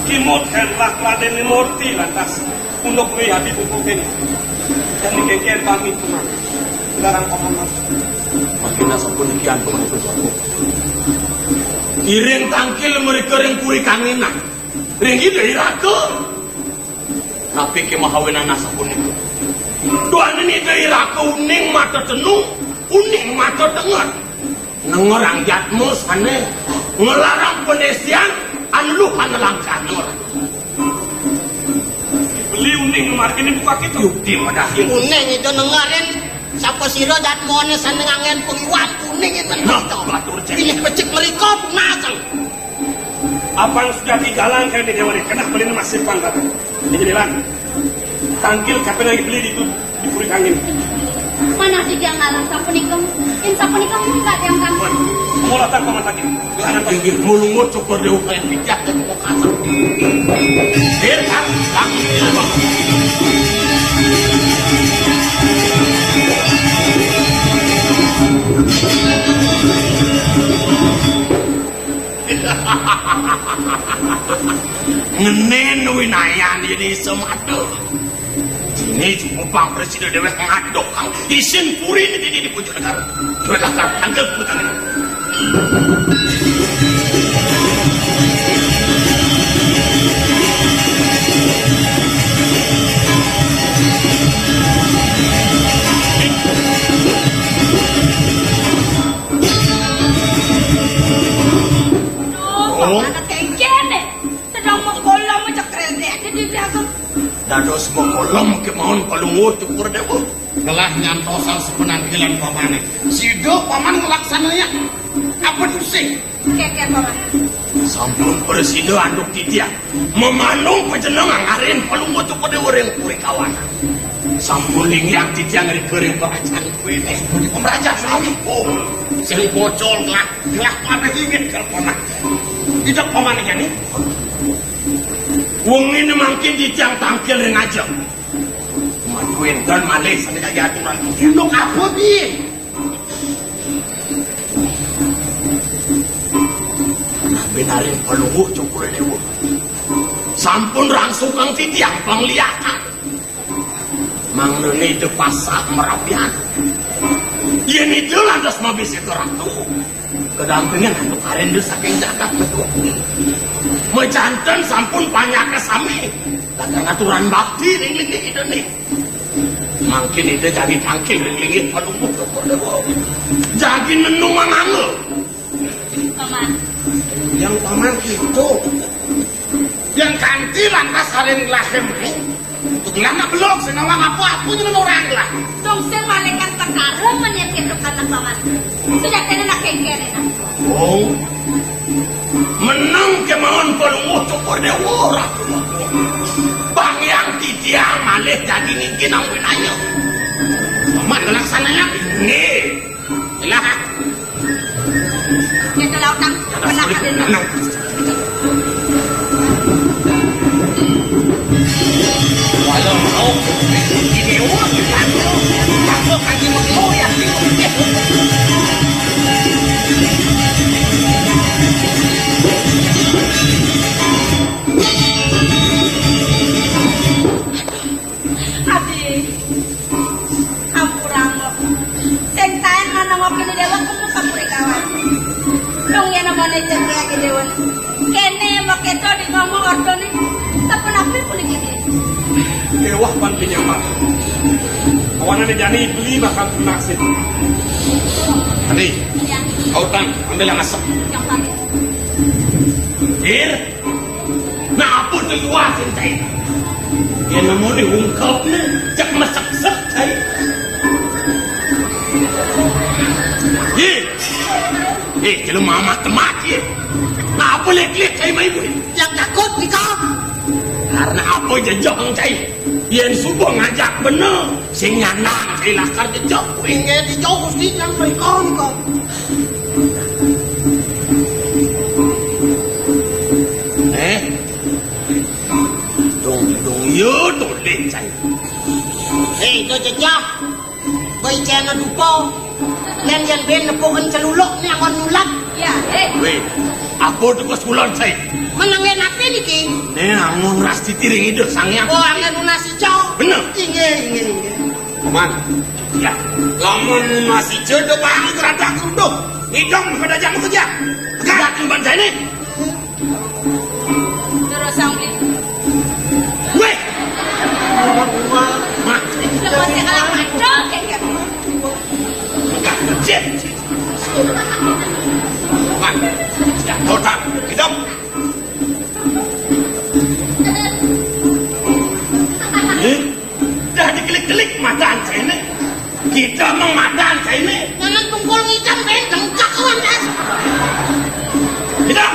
Kimud Hendrak Raden Murti lantas. Unduk Dwi Adi Pupukin. Dan dikengken kami cuma. Sekarang paman mas. Makin sampun iki antuk itu satu. Iring tangkil mereka ring puri kanginan. Ring Ida Iraka. Tapi kemahawinan sampun itu. Tuanin Ida Iraka uning mata tenung, uning mata tengen. Nengor anggiyatmu sané ngelarang penesian anu luh anu langkah nengor. Beli uning margine buka kitu. Yukti madahi. Uning itu nengorin sapa sira jatmane sané nganggen pengiwan uning itu. Nah, batur cek. Ini becik mereka punasang. Apang sujati jalan kaya di dewa di kenah beli masih pangkat. Ini jalan. Tangkil kapan lagi beli di itu. Dipuri kangin. Manah titiang ngarang sapunika, ing sapunika mungkat yang kang. Mula tak paman sakit. Gelangan tak. Inggih mulungut Cokor Dewa kaya pijak dan kok kasar. Dir, kang, kang. Ngenen winayan ini semadu. Dini jumupang presida dewek ngaduk kang isin puri ini di, di pucuk negara. Dewek lakar tanggal putang ini. Duh, oh. Kok anak kayak gini? Sedang mengkolom aja kredit di biasa. Dados makolem kemawon Palungguh Cokor Dewa. Ngelah nyantosang sepenampilan pamane. Sida paman ngelaksananya. Apa tusing? Keker, paman. Sampun presida anduk titiang. Memanung panjenengan ngarin Palungguh Cokor Dewa ring puri kawanan. Sampun linggih titiang ring kereng perajan kuwi. Perajan sami. Oh, sing bocol lah. Lah, paman inget kalau paman. Tidak paman ini. Wengi mangkin titiang tangkil ring ajeng. Madu enten malih sane kaya aturan. Gunung apa piye? Nabi naring Palungguh Cokor Dewa. Sampun rangsukang titiang pangliakan. Mangdene itu pasah merapian. Yen itu lantas mabis itu ratu. Kedampingan anu karenda saking jagat betul. Mejanten sampun panyaka sami. Kadang aturan bakti ring linggih Ida nih. Mangkin Ida jagi tangkil ring linggih Palungguh Cokor Dewa. Jagi nenung mangangga. Paman. Yang paman itu. Yang kanti lantas harim lahim. Untuk ngelana belok sing ngawang apa-apa nyeneng orang lah. Dong sing malaikat perkara menyakit tukang paman. Sudah kena nak kengkene nak. Oh. Menang kemauan Palungguh Cokor Dewa, Ratu. Bang yang titiang malih dadi ningkin nang winaya. Paman ngelaksananya. Nggih. Ilah. Kita lautang pernah ada. Walau mau di dewa di laut, takut kaki mau ya. Adi, ampura kok. Sing taen manengo kene dewa kumu kapuri kawan. Dong yen amane jengke ake dewa. Kene mbok keto di ngomong ordone. Sapunapi puniki? Dewa pan pinyaman. Kawanane jani beli bakal nasib. Adi, ya. Kau tang, ambil yang asem. Yang pakai. Dir. Napa to luasin cai? Yen nemune ungkepne, cek meseksek cai. Ye. Eh, jelema amat temat ye. Napa lek-lek cai mai kuwi? Yang takut nika. Karena apa jejong cai? Yen suba ngajak bener, sing nyandang cai lakar jejong kuwi. Inggih dijauh Gusti nang mriko nika. Eh. Dong, dong, yo, dong, den, cai. Hei, do jejak. Bai cai ana dupa. Len yen ben nepukin celuluk ni angon nyulat. Ya, eh. Weh, apa tugas kulon, cai? Menenge napi niki? Ne angon ras titiring Ida Sang Hyang. Oh, angen nunas ijo. Bener. Inggih, inggih, inggih. Paman. Ya. Lamun nunas ijo do bang keradak keruduk. Ngidong pada jamu kerja. Pegat ban cai ni. Terus sang beli. Weh. Mak. Lepas yang kalah mandok, kayak gitu. Enggak kecil. Mak. Ya, total. Hidup. Eh? Dah dikelik-kelik matan saya ni. Kita memadan saya ni. Nyanan tungkul ngidam, ben dengkak kawan, Mas. Ngidam.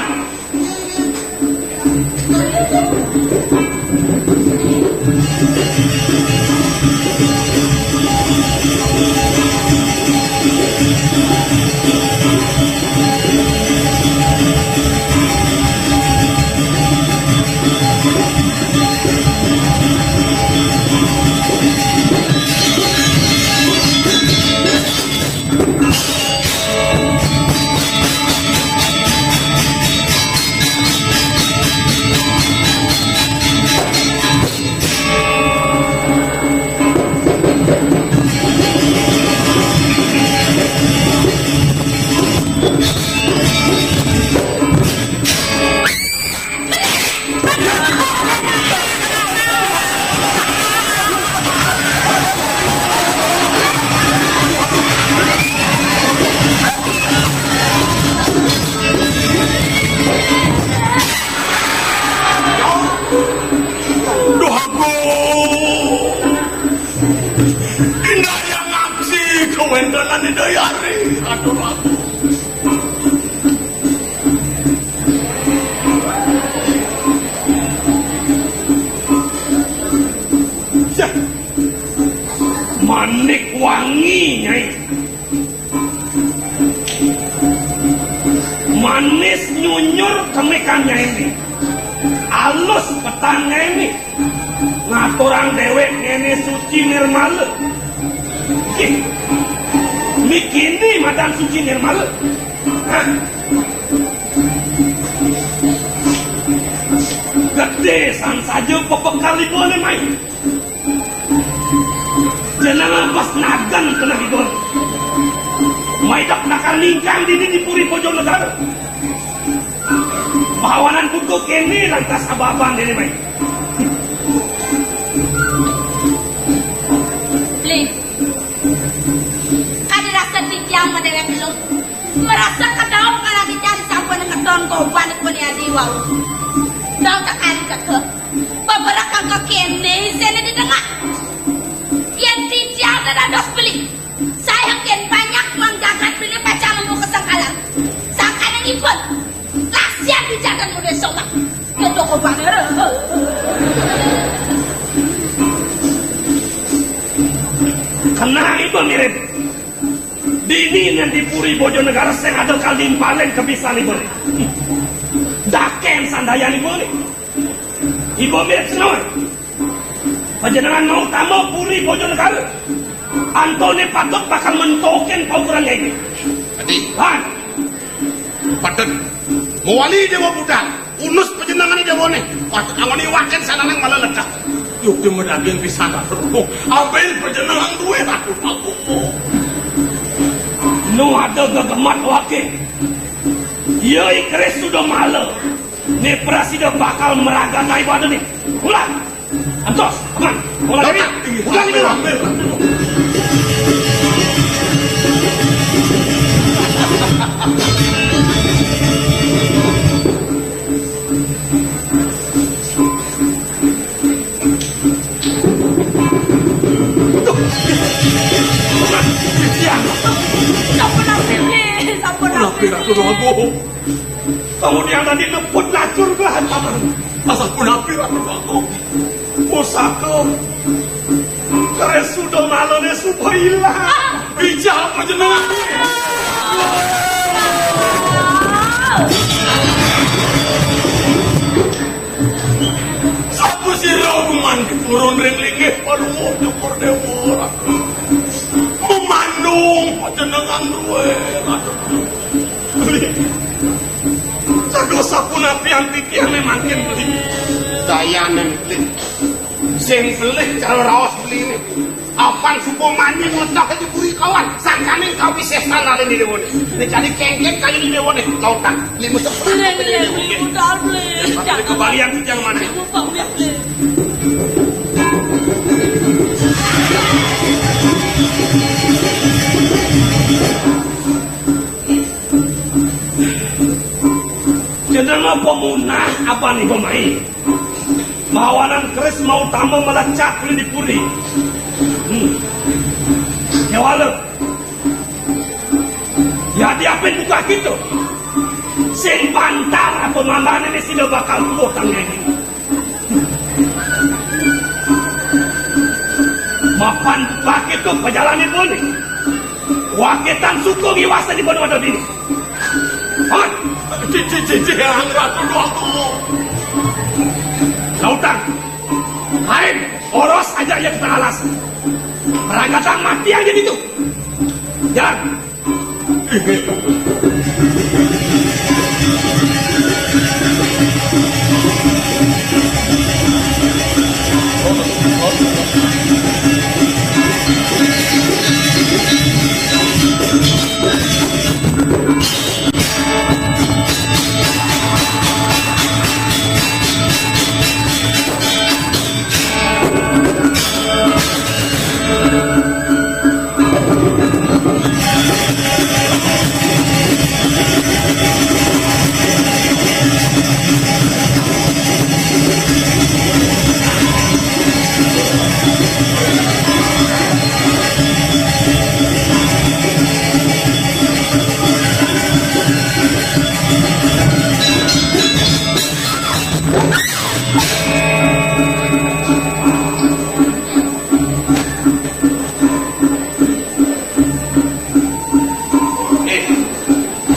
Duh aku. Indah yang ngaksi kewendalan Indah Yari. Aduh aku. Yah. Manik wangi, Nyai. Manis nyunyur kemikan Nyai ni. Alus petang Nyai ni. Ngaturang dewek ngene suci nirmala. Ih, mikini madan suci nirmala. Hah? Gede san saja pepekal ibu ne mai. Jenengan pas nagan kena ibu. Mai dak nakar ningkang dini di Puri Bojonegara. Bawanan buku kene lantas abang-abang dini mai. Beli. Kada rasa titiang madewek lu. Merasa kedaung kalagi cari sampun ngeton koban pun ya diwau. Dau tekan keke. Beberek kangka kene isene di tengah. Yen titiang dados beli. Saya ken banyak wong jagat beli pacang nemu kesengkalan. Sangkane ngipun. Lasian di jagat mudhe somak. Kedo koban. Kena ibu mirip. Dini nang di Puri Bojonegara sing ada kalimpalen kebisan ibu ni. Daken sandayan ibu ni. Ibu mirip senawan. Panjenengan mau tama Puri Bojonegara. Antone patut bakal mentokin paukuran ini. Adi. Lan. Patut. Mewali Dewa Budal. Unus panjenengane dewane. Wah, anggon iwaken sanane malah lecah. Yukti medaging pisan, Ratu. Ambil panjenengan duwe, Ratu Agung. Nu ada gegemat wake. Iya, Ikris sudah malah. Ne prasida bakal meragat ibadah nih. Ulang. Antos, aman. Ulang ini. Ulang ini. Ambil, ambil. Sampun napi, sampun napi. Napi, Ratu Agung? Kemudian tadi neput lacur ke hantaman. Sampun napi, Ratu Agung? Pusaka. Keris sudah malane sudah ilang. Bijak panjenengan. Sapa sira gumanti purun ring linggih paluwuh Cokor Dewa? Memandung panjenengan duwe. Sados sapunapi anti tiang mangkin beli. Dayane beli. Sing beli cara raos beli ini. Apan supo manyen ngecak di puri kawan, sangkane kawisesan ale di dewane. Nek jane kengken kaya di dewane, lautang. Lima sepuluh. Beli, beli, beli, udah, beli. Tapi kembalian yang mana? Lupa, beli, beli. Jenengan pemunah apa nih pemain? Mawanan keris mau tambah melecak beli di puri. Hmm. Ya wale. Ya diapin buka gitu. Sing pantar apa mantan ini sida bakal tuh tangga ini. Mapan buka gitu pejalan ibu nih. Wakitan suku ngiwasa di benua dini. Hah? Cici, cici, yang ratu doang tuh. Lautan. Lain, oros aja ya kita alas. Perangkatan mati aja gitu. Jalan.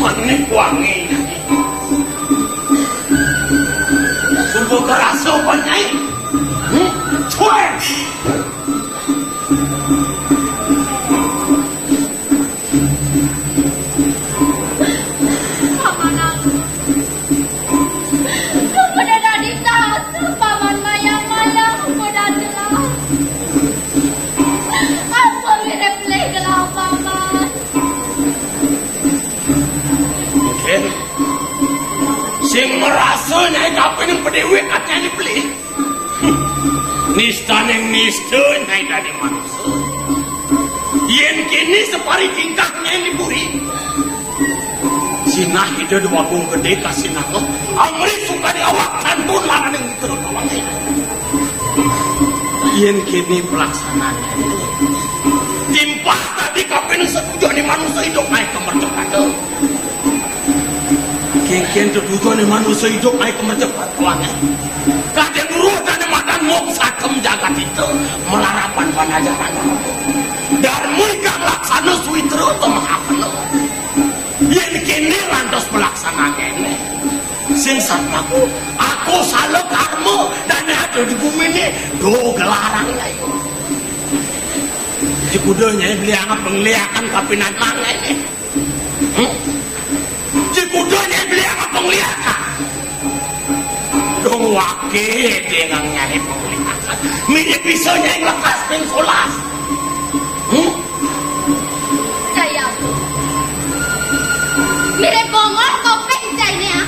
Panik wangi. Subuh kerasa apa, Nyai? Hmm? Cuek. Paman aku. Aku pada dadi tasa, Paman, mayang-mayang aku pada jelas. Aku mirip lih gelah, Paman. Mungkin sing merasa Nyai kapining padéwék ati Nyai pelih. Nistaning nista Nyai dadi manusa. Yén kéné saparitingkah Nyai di puri, sinah Ida Déwagung Gedé kasinah, amrih sukadi awak kantun laraning mitra kawan. Yén kéné pelaksanaan Nyai, timpal dadi kapining satujoné manusa idup naik ka mercapada. Kénkén tetujoné manusa idup naik ka mercapada, Paman? Kadén urusané madan moksakem jagat ita, malarapan panajaran. Darma ikang laksana, suwitra temahapena. Yén kéné lantas pelaksanané, sing satmaku, aku sala karma, dané ada di guminé, do gelarang ayu. Jikuda Nyai beli anggap pengliakan kapinan mangéné. Hmm? Jikuda Nyai beli anggap pengliakan. Dong waké dengan Nyai pengliakan. Mirip bisa Nyai lekas ping solas. Hmm? Jaya. Mirip bongol kopéng cainé, ah.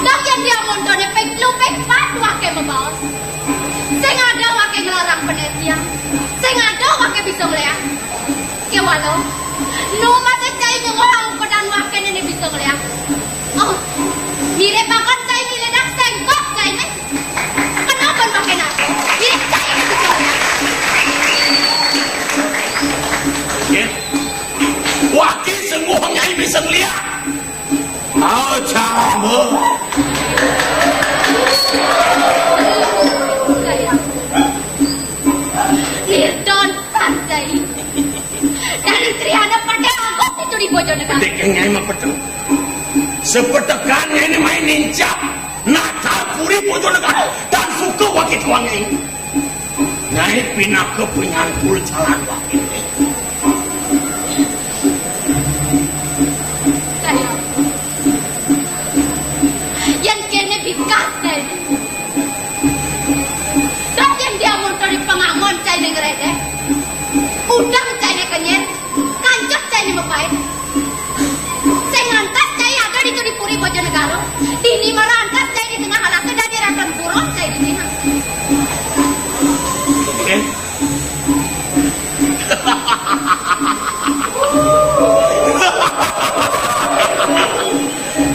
Dong yén dia montoné ping telu ping pat waké mabaos. Sing ada waké nglarang penesian. Sing ada waké bisa ngléak. Kéwala, nu masih cai nyengok angkudan waké né bisa ngléak. Oh, mirip banget cai mirip dak sengkok cainé. Kenapa makin aku? Ini cai yang bicara. Nggih. Wah, ki sungguh nyai bisa ngeliat. Aja, Bu. Lirdon kan cai. Dari Triana pada aku itu di Bojonegara. Pedek yang nyai mah pedek. Sepetekan ini main nincap. Natal puri Bojonegara dan suka wakit wangi. Nyai pinaka penyangkul jalan wakit. Yén kéné bikas, Dén. Dok yén dia montor di pangangon cai ning redek. Udang cai ning kenyir. Kancep cai ni mepait. Sing ngantas cai ada di Puri Bojonegara. Dini malah antas cai di tengah alas, dadi raton buron cai dini. Oke.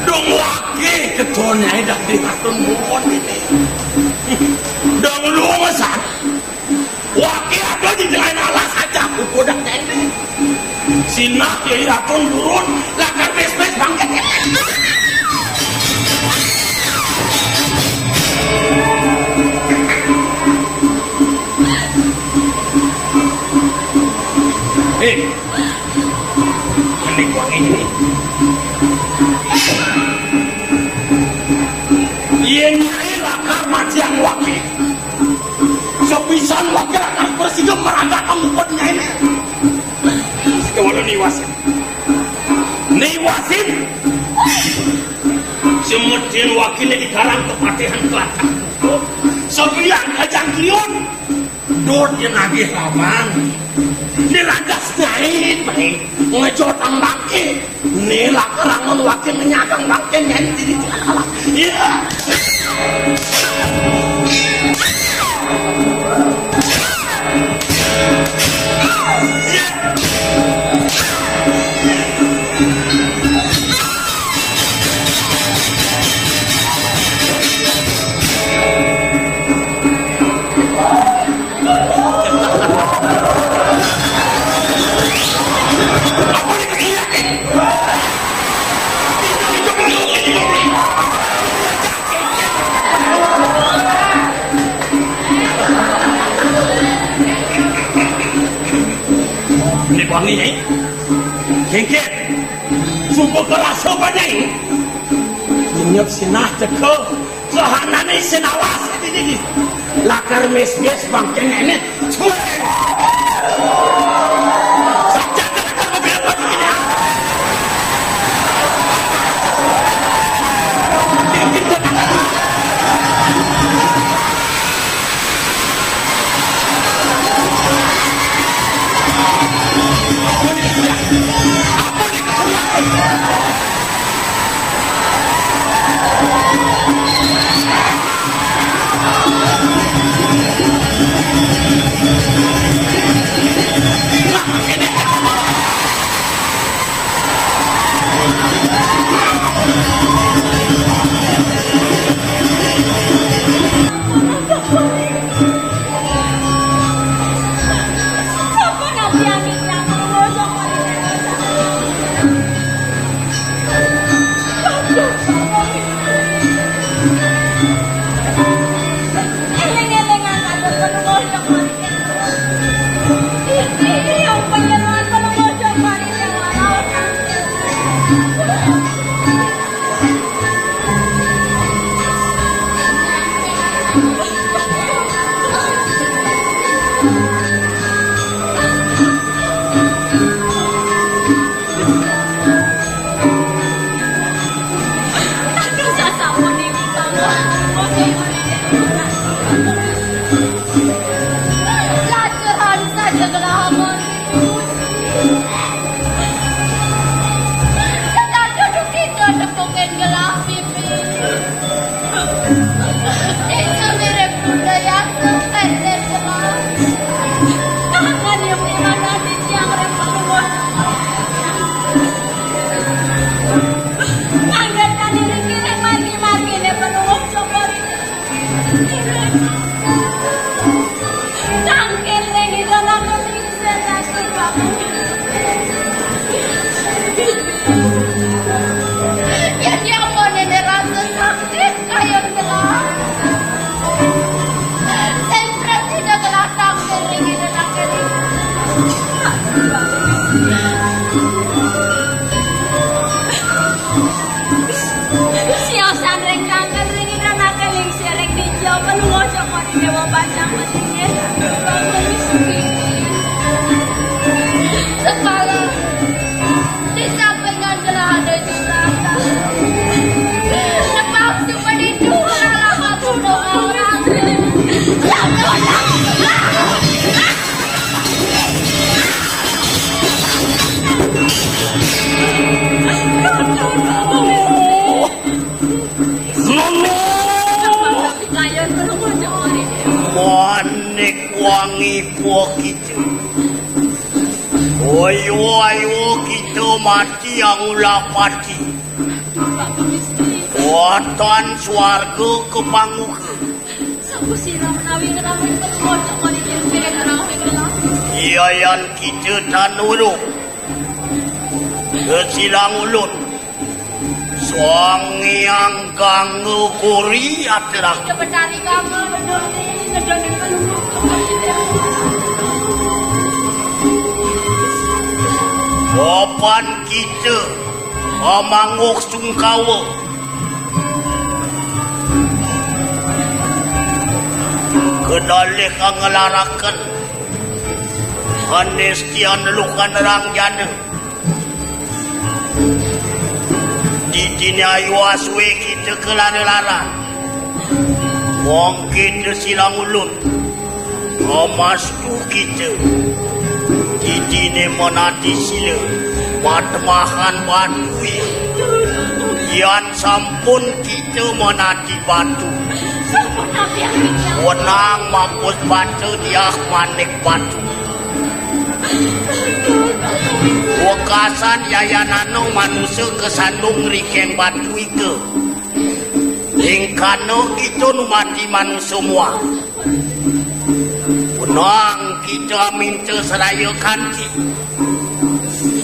Dong wake ketone dadi raton buron ini. Dong lungesan. Wake ada di tengah alas aja, aku kodak tende. Sinah ya raton buron, lakar bes-bes bangkit. Eh, ini wangi ini. Yen nyai lakar matiang wake. Sepisan wake lakar bersiga merangkak ke mupet nyai. Kewala niwasin. Niwasin. Semedin wakine dikarang kepatihan kelakar. Sepian kajang kriun. Dot yen agih laban. Ni lantas nyai bae. Ngejot ambake. Ni lak rangun wake ngenyagang bangke nyai diri. Iya. Ini wangi, Nyai. Jengket. Suku kerasa paning. Nyep sinah teka, kahanane sinawas dini. Lakar mes-mes bangkene. Siosan ring kangen ring ida nakaling sering dijo penunggu sokon dewa panjang mesinnya. Kepala di sampingan gelahana jurata. Nepang cuma di dua lama tuh orang. Manik wangi pokite. Ayo, ayo kita mati angulapati. Watan swarga kepanguka. Sapu sira menawi ngenawi penuh cokor iki piring menawi ngelah. Iya yan kita tanuruk. Kesilang ulun. Sang Hyang Gangga Gori aterake. Betari Gangga bener nih, ngedoni peluru. Papan kita, pamangguh sungkawa. Kedalih kangelaraken. Anestian lukan rangjana. Didine ayu aswe kita kelara-lara. Wong kita silang ulun. Omastu kita. Didine menati sila. Matemahan batui. Yan sampun kita menati batu. Wenang mampus batu diah manik batu. Wekasan yayanana manusa kesandung rikeng batu ika. Ingkana kita numati manusa muah. Wenang kita minta seraya kanti.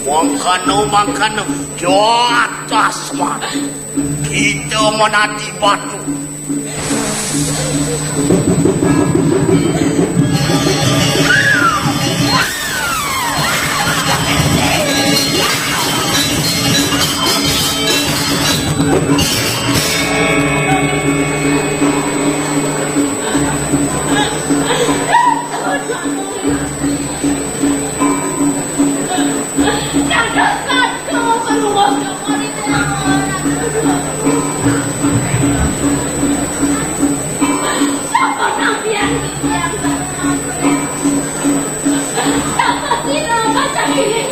Mangkana, mangkana, joat asmat. Kita menati batu. Dados kacau, pelungguh joko di tengah. Sapa nang biar biar? Sapa sira macam ini?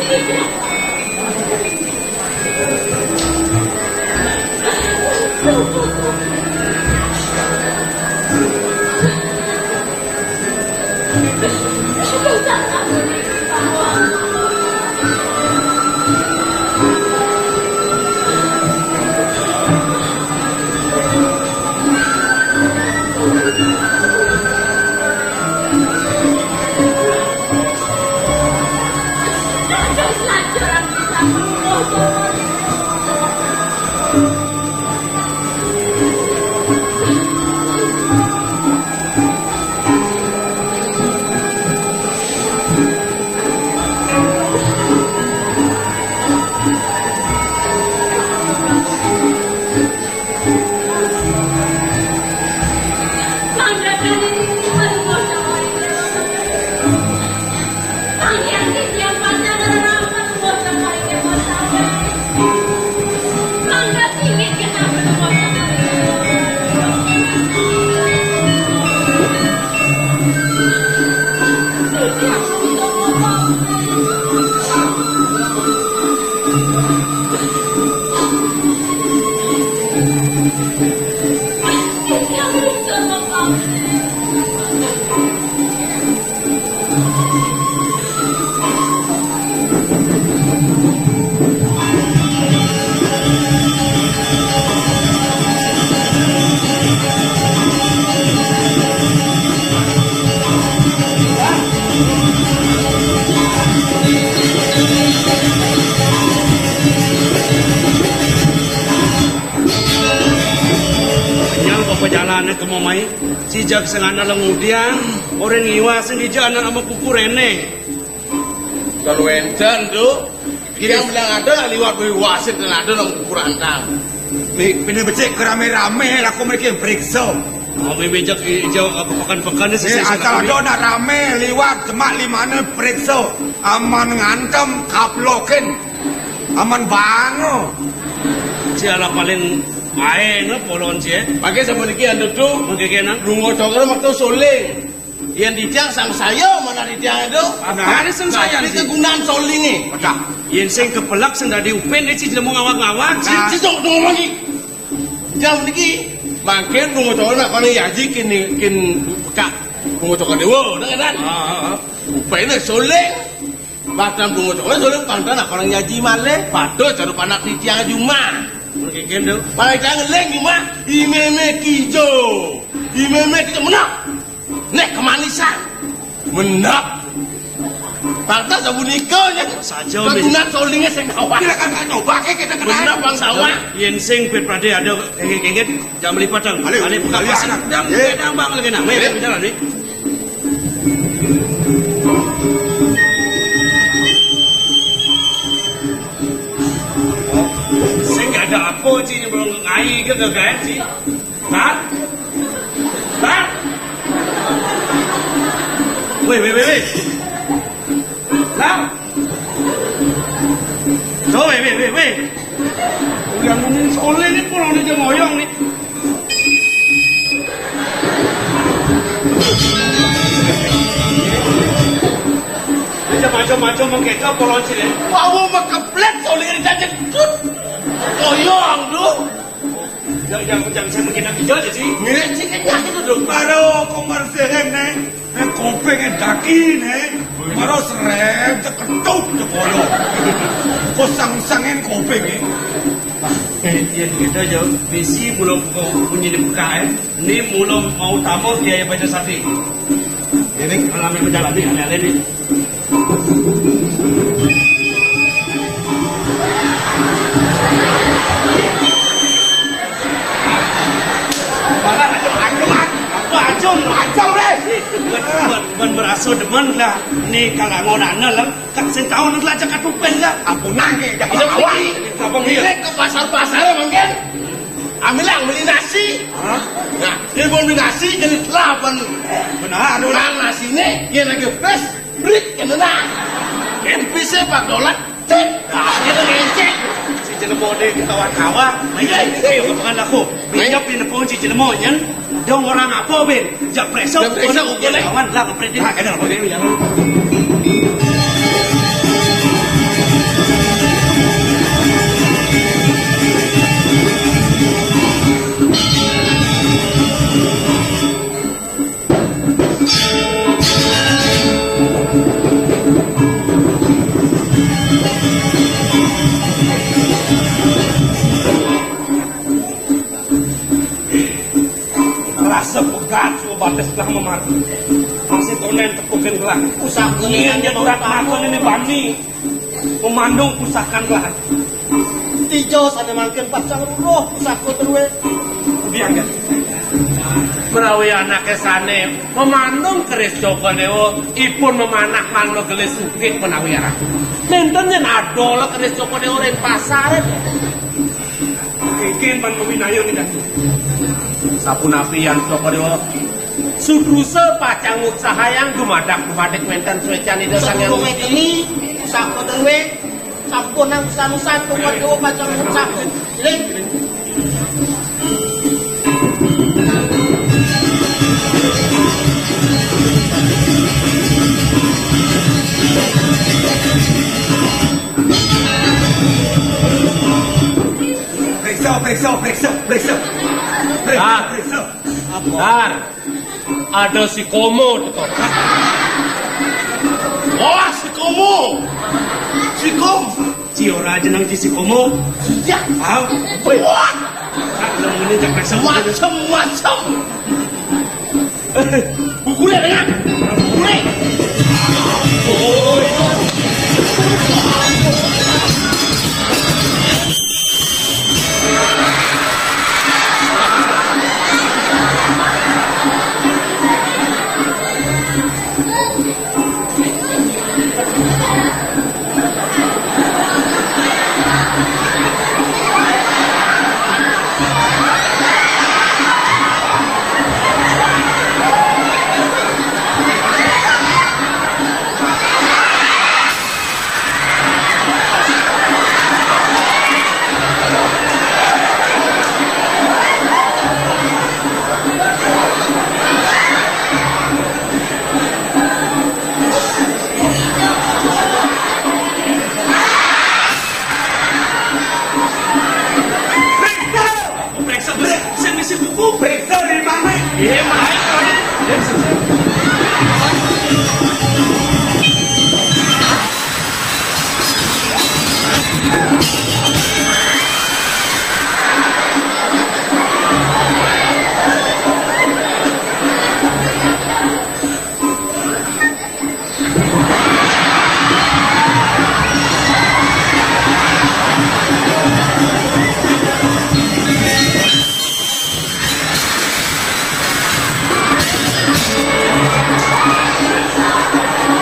Nyang apa jalan ke momai? Si jag sengana lengudian, orang ngiwa sendiri anak sama kuku rene. Kalau enten tu, kita bilang ada liwat beri wasit dan ada nang kuku rantang. Ni, ini becek kerame-rame, aku mereka periksa. Oh, memang jak hijau apa pekan-pekan ni. Eh, asal ada nak rame liwat, cuma lima ni periksa. Aman ngantem, kaplokin. Aman bango. Si ala paling ae ne polon si, eh. Pakai sama niki anda tu. Mungkin kena. Rungo cokro waktu soling. Yang ditiang sang saya, mana ditiang itu? Nah, ini sang saya, tapi si kegunaan soling ni. Pecah. Yang sing kepelak sing dadi upin ni si jelemu ngawak-ngawak si. Nah. Si, si, tunggu, tunggu lagi. Jam niki. Mangkin rungo cokro nak kau ni yaji kin, kin pekak. Rungo cokro dewa, dengar kan? Ah, ah, ah. Upin ni soling. Bahkan bungo cokro soling pantang nak orang nyaji malih. Padha jero panak titiang jumah. Mungkin tu. Paling jangan leng jumah. Imeme kijo. Imeme kijo menang. Nek kemanisan. Menang. Pantas sapunika ya. Saja, Min. Kegunaan solingnya sing awak. Kita kan nggak nyoba, kayak kita kenal. Menang bang sawah. Yen sing pit prade ada kengit-kengit, jam lima padang. Alih, alih, buka alih, pasang. Anak. Dang, eh. Dang, bang, lagi nak. Meh, eh. Jalan ni. Sing ada apa, Ci, ni belum ngai ke gagal, Ci? Hah? Hah? Weh, weh, weh, weh. Lah. Tuh, weh, weh, weh, weh. Udah ngomong soleh ni, pulang ni, dia ngoyong ni. Macam-macam mengketo polon sini. Wah, mau mekeplet soling ini jadi dut. Koyong tu. Yang yang yang saya mungkin nak hijau je sih. Mirip si kenyang itu dong. Baru kau marseheng nih. Nek kuping daki nek, maro serem ceketuk jebolo. Kok sang-sangen kuping iki. Wah, eh, yen gitu aja, bisi mula kok bunyi di buka, eh. Ini mula mau tamu biaya baca sati. Ini mengalami menjalani aneh-aneh nih. Malah aduh, aduh, aduh, aduh, aduh, aduh, deh. Ban, ban, ban berasa demen lah. Ni kalau ngono lah. Kak sing taun lah cakap tupen lah. Apa nangke, dah. Apa nangke? Apa nangke? Ini ke pasar-pasar mungkin. Ambil lah beli nasi. Hah? Nah, dia mau beli nasi jadi delapan. Benar, aduh. Nah, nasi ni dia lagi fresh, beri kena nah. N P C empat dolar. Nah, kita ngecek. Si jelema deh ketawa-tawa. Iya, iya, iya, bukan aku. Minyak di nepung si jelema nyen. Dong orang apa, Ben? Jak periksa. Jak periksa, boleh. Lawan lah, kepret. Nah, kena apa dia? Rasa pegat suba bates telah memati. Masih tonen tepukin gelah. Pusaka ini. Iya, dia berat makan ini bani. Memandung pusaka gelah. Tijo sana mangkin pacang ruruh pusaka terue. Biang ya. Menawi anake sane memandung keris Joko Dewa, ipun memanah manglo gelis sugih menawi arah. Nenten yen adola keris Joko Dewa ring pasar. Mungkin pan kewinayan nih, Datu. Sapunapi yan Joko Dewa? Sudrusa pacang ngutsahayang dumadak dumadik wenten suecan Ida Sang Hyang Widi. Sampun nang usan-usan tuwet tuwet pacang ngutsah. Ling. Periksa, periksa, periksa, periksa. Periksa, ah, periksa. Apa? Dar. Ada si Komo teko. Wah, si Komo. Si Kom. Si ora jeneng si Komo. Iya. Ah, woi. Wah. Kak, lemu ini cak macam-macam. Bukule dengan. Bukule. Periksa, periksa, sing ngisi buku. Periksa dari mana? Iya, mana?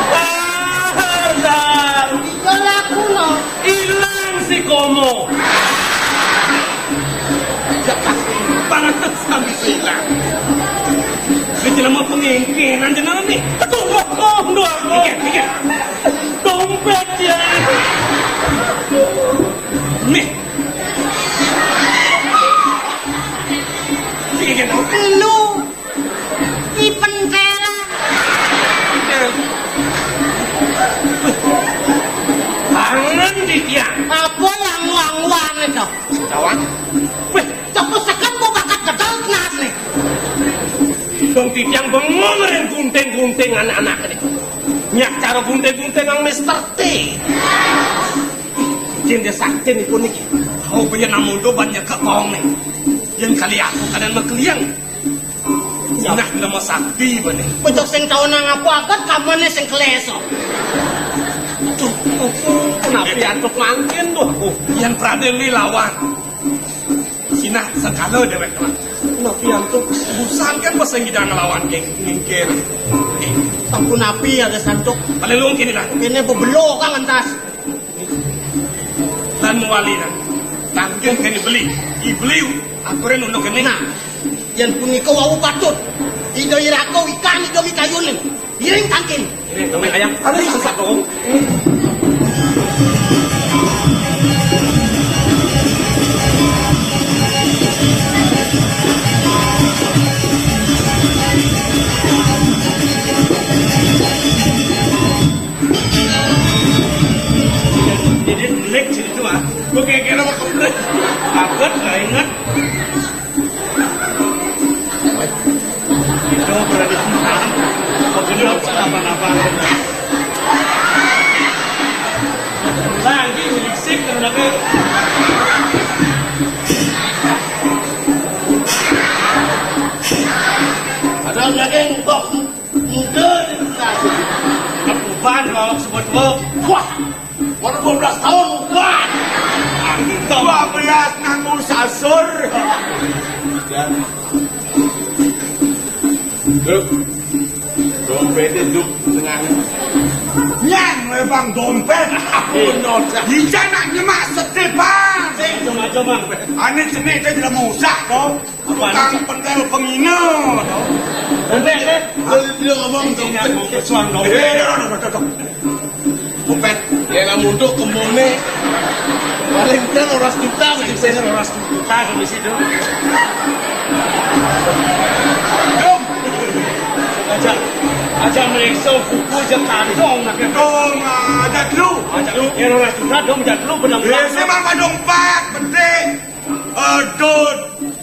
Dar, dar. Iku laku no. Ilang si Komo. Pantes sami silang. Iki jelema pengingkiran jenenge nih. Aduh, waduh, aduh. Mikir, mikir. Dompet ya. Nih. Mikir. Lu. Dipentelan. Tangan di tiang. Apa yang wang-wang itu? Lawan. Weh, cepet seken mau bakat gedal nas nih. Bang Titiang bengong ring gunting-gunting anak-anak ini. Nyak cara gunting-gunting yang Mister T. Jin dia sakti nih pun nih. Kau punya namun tuh banyak ke kong nih. Yang kali aku kadang mekeliang. Sinah nama sakti bane. Pecok sing tau nang apa akan kamane sing keleso. Duh, kenapa antuk mangkin tuh aku? Yang Praden ni lawan. Sinah sekala dewek lah. Kenapa antuk? Busan kan pas yang kita ngelawan geng ngingkir. Ampun api ada santuk. Kalau lu kini lah. Ini bebelo kan entas. Lan mewali lan. Tangkil kene beli. I beli aturan unduk kene. Nah, yang punika wau patut. Ida irako ikan ida mikayunin. Iring tangkil. Ini temen ayam. Ada yang sesak dong. Itu, ah. Gua kayak kira mah kempret. Takut, nggak inget. Itu berani. Kok genap, kenapa-napa. Lagi berisik, kenapa? Ada daging kok muda di belakang. Uban kalau sebut gua. Wah, baru dua belas tahun, uban. Dua belas nganggo sasur. Grup, dompetnya duk tengah. Nyang, memang dompet. Iya. Bener. Ija nak nyemak sedih, Bang. Sing, cuma-cuma. Ane jenik dia tidak mau usah, dong. Tukang pentel pengina, dong. Dompet, deh. Dia ngomong dompet. Suang dompet. Eh, dong, dong, dong, dong. Dompet. Ya, nak muntuk kemone. Paling kan orang juta, mesti saya orang juta ke situ. Aja, aja meriksa buku aja kantong, nak ya. Dong, ada dulu. Ada dulu. Ya, orang juta dong, ada dulu, benang. Ya, saya mah dong, Pak, penting. Aduh,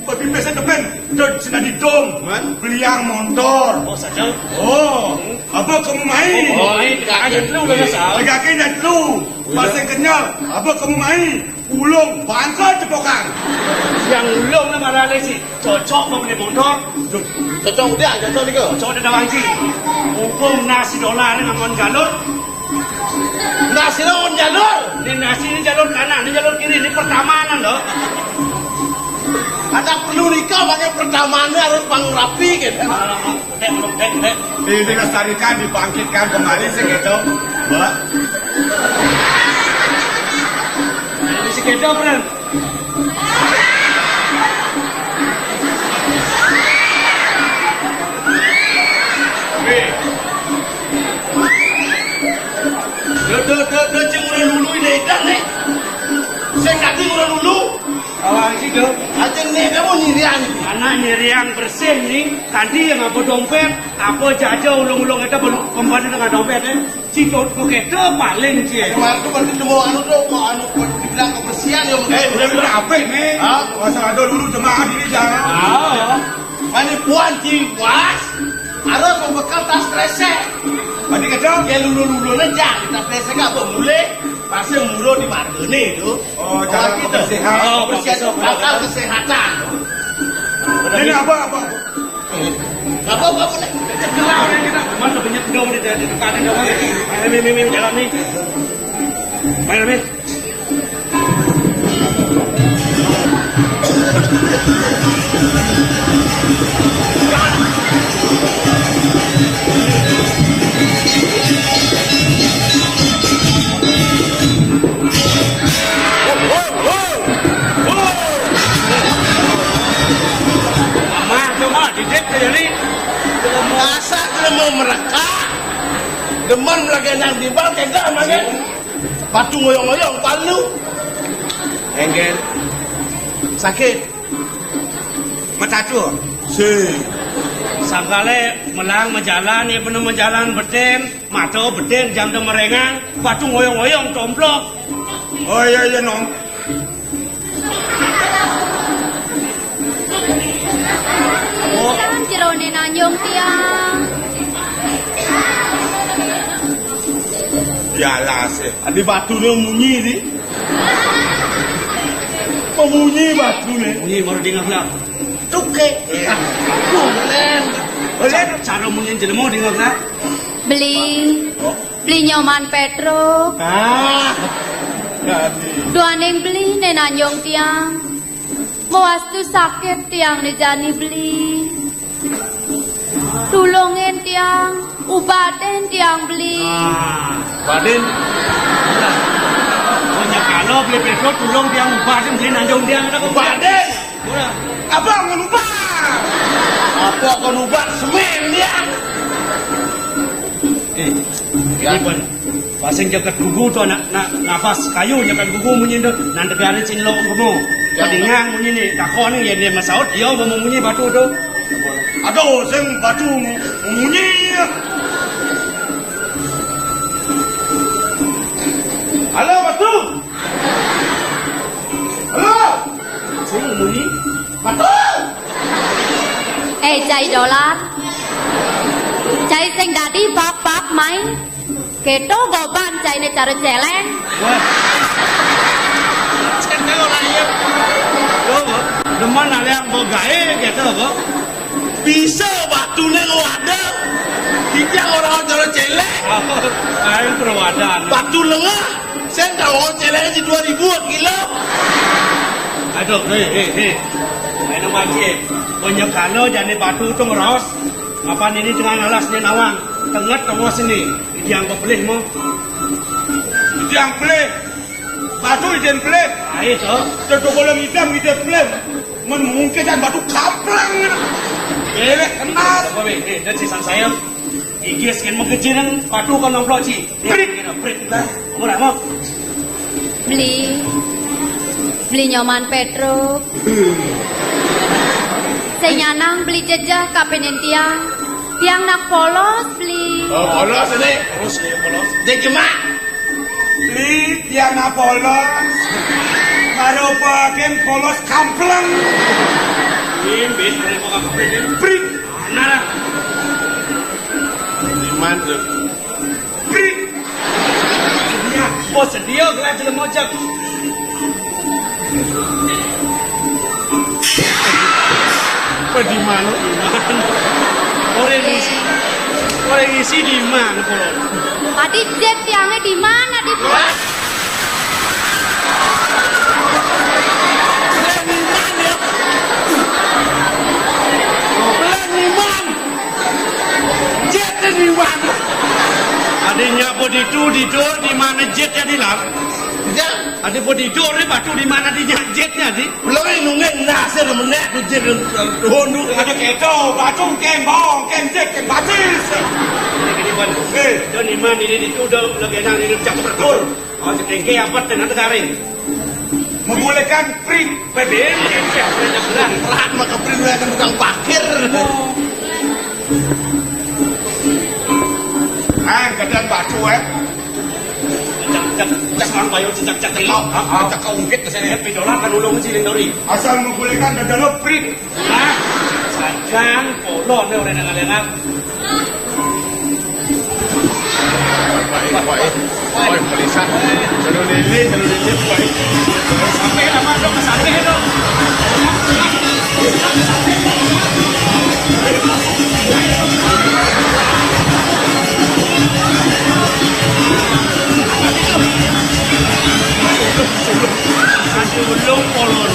babi pesa depan. Dot, sina di dom. Man? Beli yang motor. Oh, saja. Oh, apa kamu main? Oh, main. Ada dulu, kan, Sal? Lagi ada dulu. Pasang kenyal. Apa kamu main? Ulung, bangka cepokan. Yang ulung nama rale sih. Cocok mau beli motor. Cocok udah, cocok nih, kok. Cocok udah, Bang Ji. Mumpung nasi dolar ini ngomong jalur. Nasi lawan jalur. Ini nasi, ini jalur kanan, ini jalur kiri, ini pertamanan, loh. Ada perlu nikah pakai pertamanan, harus bangun rapi, gitu. Dek, dek, dek. Dilestarikan, dibangkitkan kembali, sih, gitu. Mbak. Ini si Kedo, Bren. Weh. Yo, do, do, do, cing ora lulu ini edan, nih. Sing dadi ora lulu. Awak iki, do. Ajeng nih, kamu nyirian. Anak nyirian bersih, nih. Tadi yang apa dompet, apa jaja ulung-ulung itu belum kembali dengan dompet, eh. Cikot kok itu paling, Ci. Kemarin tuh berarti nemu anu tuh, mau anu, dibilang kebersihan ya, mungkin. Eh, udah, udah, apa ini? Hah? Masa ada dulu jemaah ini, jangan. Ah, ya. Mani puan, Ci, was. Harus membekel tas kresek. Berarti kecil? Ya, lulu-lulu aja. Kita kresek apa mulai? Pasti murah di margane itu. Oh, cara gitu. Kebersihan. Oh, kebersihan. Bakal kesehatan. Ini apa, apa? Apa, apa, apa? Cedera orang kita. Mana banyak dong di, di, di, di, di, di, jalan nih. Main, main. Mah, coba didik ke jadi. Masa kamu mereka? Demen lagi nang di bal, kagak, makan. Batu ngoyong-ngoyong, palu. Engkel. Sakit. Mecatu. Si. Sangkale melang majalan, ya bener majalan, beten, mata beten, jam de merengang, batu ngoyong-ngoyong, tomplok. Oh, iya, iya, nom. Tiang jerone nanyong tiang. Ya lah, sih. Adi batune munyi, di. Pemunyi batune. Munyi baru dengar lah. Tuke. Tulen. Cara, cara munyi jelema dengar lah. Beli. Oh. Beli Nyoman Petro. Ah. Jadi. Duaning beli ne nanyong tiang. Mawastu sakit tiang ne jani beli. Tulungin tiang, ubatin tiang beli. Ah, ubatin. Punya kalau beli Petro, tulung tiang ubatin, beli nanyong tiang ada kok. Ubatin. Udah. Apa mau ubah? Apa kau ubah semen dia? Eh, ini pun. Pasing jagat gugu tu anak, nak nafas kayu jagat gugu munyi tu. Nanti biarin sing lo kamu. Padingan munyi ni, takon ni, ya, dia masaut, ya, mau munyi batu tu. Aduh, sing batu mu-, munyi. Halo, batu. Batu! Eh, cai dolar. Cai sing dadi bab-bab mai. Kéto goban cainé cara céléng. Wah. Céléng ora iya. Loh, demen aliang begaé gitu, Bu. Bisa batuné wadah. Tidak orang cara céléng. Oh, aing perwadan. Batu lengah. Saya nggak mau céléng di dua ribu kilo. Aduh, hé, hé, hé. Ayo mati. Banyak kala jani batu tuh ngeros. Apa ini tengah alas dia nawang. Tengah tengah sini. Diang pelih mo. Diang pelih. Batu diang pelih. Ayo to. Tuh kalau hitam diang pelih. Men mungkin dan batu kamplang. Belek kenal. Apa, weh? Eh, dan si Sansaya. Igis kan mengkecilan batu kan nomplok ci. Prit. Prit. Ora mo. Beli. Beli Nyoman Petruk. Sing nyanang beli jejeh kapénin tiang. Tiang nak polos beli. Oh, polos ini. Terus ya polos. Dia cuma beli tiang nak polos. Baru pakai polos kamplang. Imbis dari muka kapénin. Prit. Mana? Iman tuh. Bri. Ya, oh sedia gerak jelema jak. Apa di mana iman? Orang isi, orang isi di mana kalau? Tadi jet tiangnya di mana di? Pelan iman ya. Pelan iman. Jet di mana? Adinya apa ditu tidur di mana jetnya di lam? Ya. Ada apa tidur di batu di mana di jetnya di? Belum nunggu nasir menek tu jet hondu. Ada keto, batu kembang, kenjek, kebatis. Ini gini ban. Eh, dan iman ini ditu dah lagi nang ini cak perkur. Oh, cekengke apa tenan garing. Membolehkan print. P B M, ya, ya, ya, ya. Rat maka print akan tukang parkir. Ah, kadang batu, eh. Cak, cak, cak, mang bayo, cak, cak, telok. Ah, ah. Cak, kau ungkit ke sini. Tapi dolar kan ulung sih, Lindori. Asal membolehkan dan dalam print. Hah? Sajang, polo, ne, orang dengan enak. Baik, baik. Baik, melisan. Jalur lele, jalur lele, baik. Sampai lama dong, sampai dong. Kasih ulung polon.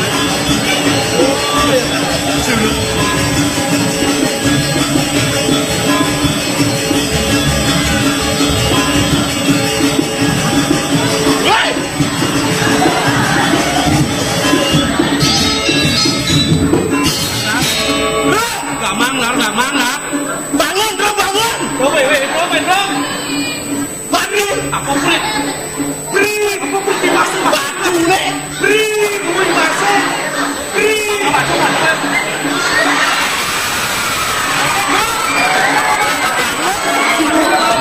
Sulut. Gamang, Lar, gamang, Lar. Bangun, Bro, bangun. Bro, weh, weh, Bro, weh, Bro. Batu. Apa, Brit? Brit. Apa, Brit, dimasuk? Batu, Le. Brit. Apa, Brit, dimasuk? Brit. Apa, Brit, dimasuk?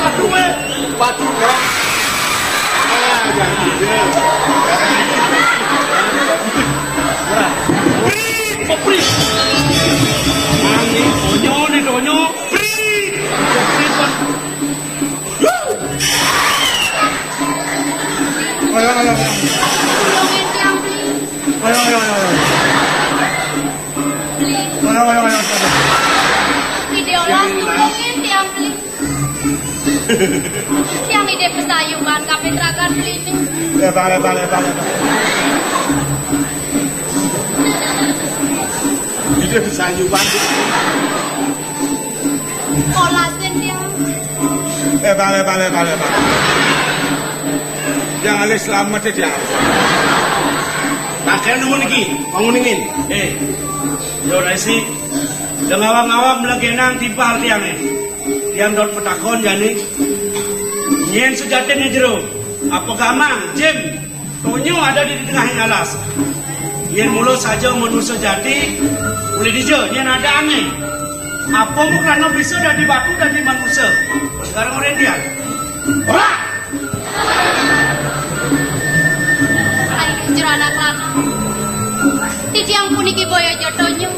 Batu, Le. Batu, Le. Ah, jangan, Le. Brit. Apa, Brit? Mani, donyo, ne, donyo. Brit. Apa, Brit, Bang? Ayo, ayo, ayo. Tulungin tiang, please. Ayo, ayo, ayo, ayo. Please. Ayo, ayo, ayo, ayo. Video las, tulungin tiang, please. Tiang ide pesayuman, kapin rakan, please. Lebar, lebar, lebar, lebar. Ide pesayuman. Kolasin dia. Eh, bale, bale, bale, bale. Yang alis selamat ya, dia. Takkan nemu niki, bangun ingin. Eh, yo resi, udah ngawang-ngawang melegenang timpal tiang nih. Tiang dot petakon jani. Nyen sejatin nih jero. Apa gamang, Jim? Tonyo ada di tengah alas. Yen mula saja manusa jati, ulih dija yen ada aneh. Apa mu krana bisa dadi batu dadi manusa? Sekarang orang dia. Ora! Ai, jero anak lanang. Titiang puniki boya ja tonya,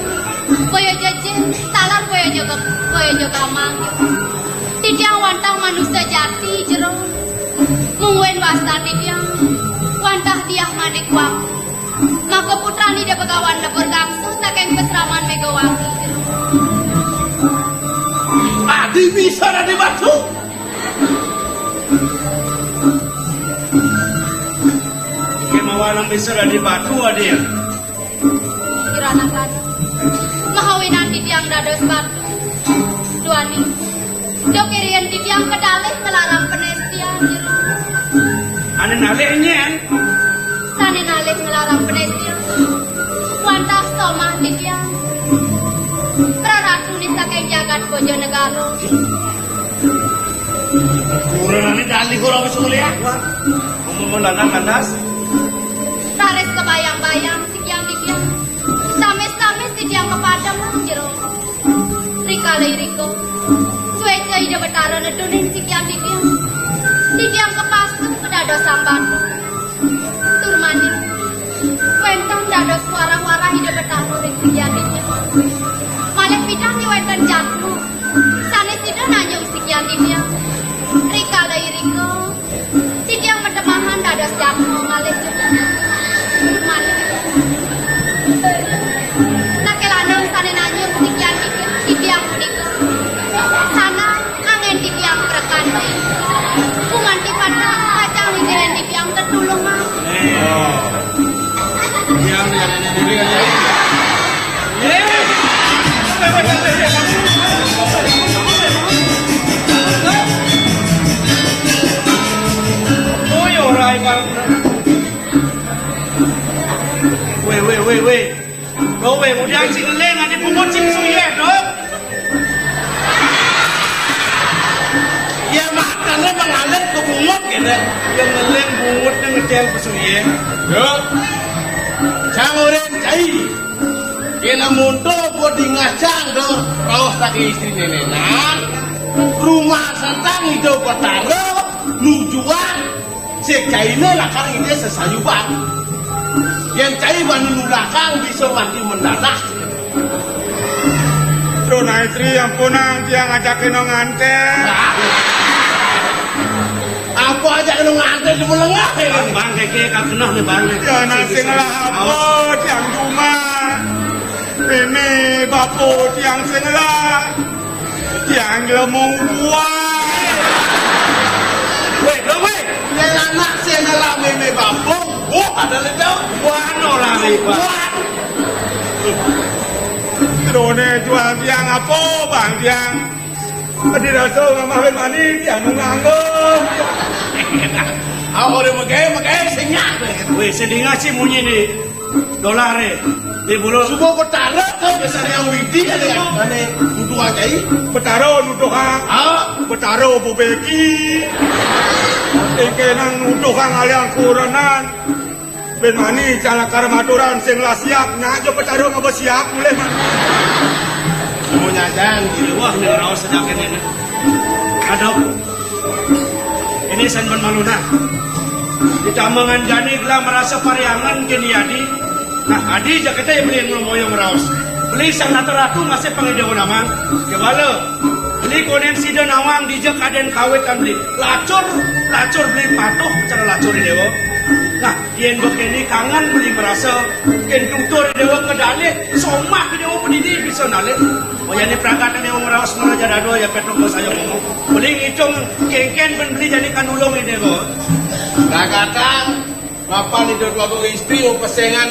boya ja jin, taler boya ja gam-, boya ja gamang. Titiang wantah manusa jati jero. Mungguing wastan titiang wantah Diah Manik Wangi. Maka putran Ida Begawan Lebur Gangsa saking pasraman Megawangi. Adi bisa Radi Batu. Kemawalang bisa Radi Batu, Adi. Kirana kan. Mahawinan titiang dados batu. Duaning. Dok irian titiang kedalih ngelarang penestian, jero. Ane nalih nyen? Sane nalih ngelarang penestian. Wantah somah titiang. Praratu ni saking jagat Bojonegoro. Kurang ane dalih ora wis kuliah. Ngomong lanang lantas. Raris kebayang-bayang sikian titiang. Tamis-tamis titiang kepadem jero. Rikala irika, sueca Ida Betara nedunin sikian titiang. Titiang kepastu kedados sambatu. Tur malih wenten dados warah-warah Ida Betara ring sikian titiang. Malih pidan wenten jatmu sane sida nanyung sikian titiang. Rikala irika, titiang matemahan dados jatmu malih. Malih. Nake lanang sane nanyung sikian titiang, titiang punika. Sana angen titiang prekan. Gumanti patah kacang wiwihen titiang tetulungan. Tiang yang ini aja. Oh, ya ora, Bang. Weh, weh, weh, weh. Kowe mudian sing eling ati bungut sing suyeh, Dok. Ya, matane mengalir ke bungut kene. Ya ngeling bungut nang ngedel pesuyeh. Dok. Sang oren cai. Kena monto buat dingacang, Dok. Raos tak istri nenenan. Rumah santang hidup petara, nujuan. Sing caine lakar ngidih sesayuban. Yen cai bani nulakang bisa mati mendadak. Truna Istri, ampunang tiang ajakina nganten. Apa ajakina nganten di melengah ya? Bang, keke, kak kenah nih, Bang. Ya, nang sing lah apa tiang cuma. Ini bapa tiang sing lah. Tiang lemu buah. Weh, lho, weh. Yen anak sing ngelak meme bambung, wah, ada ledok. Wah, no lari, Pak. Wah. Trone jual tiang apa, Bang, tiang? Adi rasa ngamah ben mani, tiang nu nganggo. Awak dia megai, megai, senyap. Weh, sedingah sih munyi ni. Dolar, eh. Di bulu. Suba Betara to biasane yang widi ane, ane nuduh cai. Betara nuduhang. Ah. Betara bubeki. Engke nang nuduhang aliang kurenan. Ben mani calakar maturan sing lah siap, nyak jo Betara ngaba siap mulih mani. Mau nyajan, di luar nih raos sedang kene. Aduh. Ini sen ben maluna. Ditambangan jani gelah merasa pariangan kini adi. Nah, adi jakete beli nglomoyong raos. Beli sang ratu-ratu masih pangidewa namang. Kewala. Beli konen sida nawang dija kaden kawitan beli. Lacur, lacur beli patuh cara lacur dewa. Nah, yen bekeni kangen beli merasa ken tutur dewa kedalih, somah dewa pendidik bisa nalih. Oh, ya, ini perangkat ini mau ngeraos mana jadado ya, Petro, bos, ayo ngomong. Beli ngitung kengken ben beli jadi kanulung ini, kok. Kakatang, mapan itu dua istri, pesengan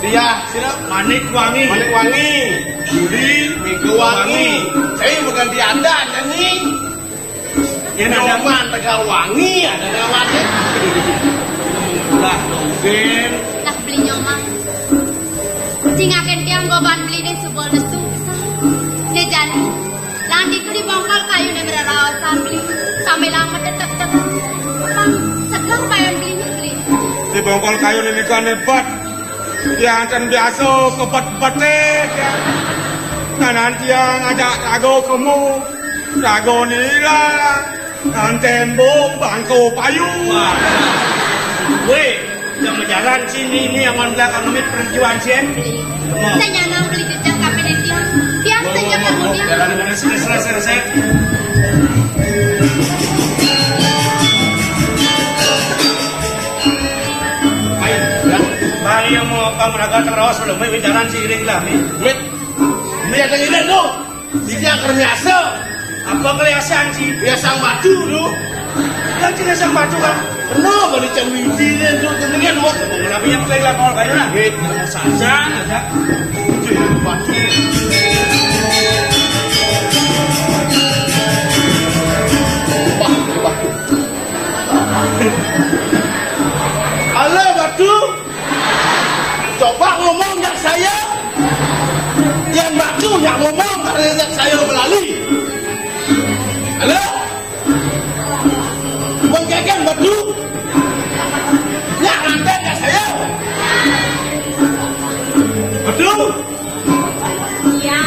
dia, sira? Manik Wangi. Manik Wangi. Yudi, Mega Wangi. Saya bukan dianda, nyanyi. Yen ada Nyoman Tegal Wangi, ada namanya. Lah, dong, Ben. Lah, beli Nyoman. Cingaken tiang goban beli deh subol nesu. Deh jani. Lanti ku di bongkol kayu nih beraraosan beli. Sampai lama tetep tetep. Pang, seger payon beli nih beli. Di bongkol kayu nih kan hebat. Tiang ten biasa kebet-bete. Kanan tiang ajak raga kemu. Raga nila. Nan tembok bangko payu. Weh, Yang majalan sini ini yang ngon belakang mit perjuangan sih. Saya nyanang beli jejak kafe dia. Biar saya kamu dia. Jalan mana sih, selesai, selesai. Ayo, ya. Bang yang mau pamraga terus belum, mit jalan seiring lah, mit. Mit. Mit ada ini tuh. Sing kernyase. Apa kernyase, Ci? Ya, sang batu, lu. Yang jenis sang batu, kan? Kenapa dicari wiji ini, lu? Demikian, lu. Tapi yang paling lapor kayu, lah. Wait, saja, aja. Cuy, batu. Wah, ini batu. Halo, batu. Coba ngomong jak saya. Yang batu yang ngomong, kalau jak saya melalui. Halo? Bengkeken batu. Yang nganten jak saya. Batu. Iya.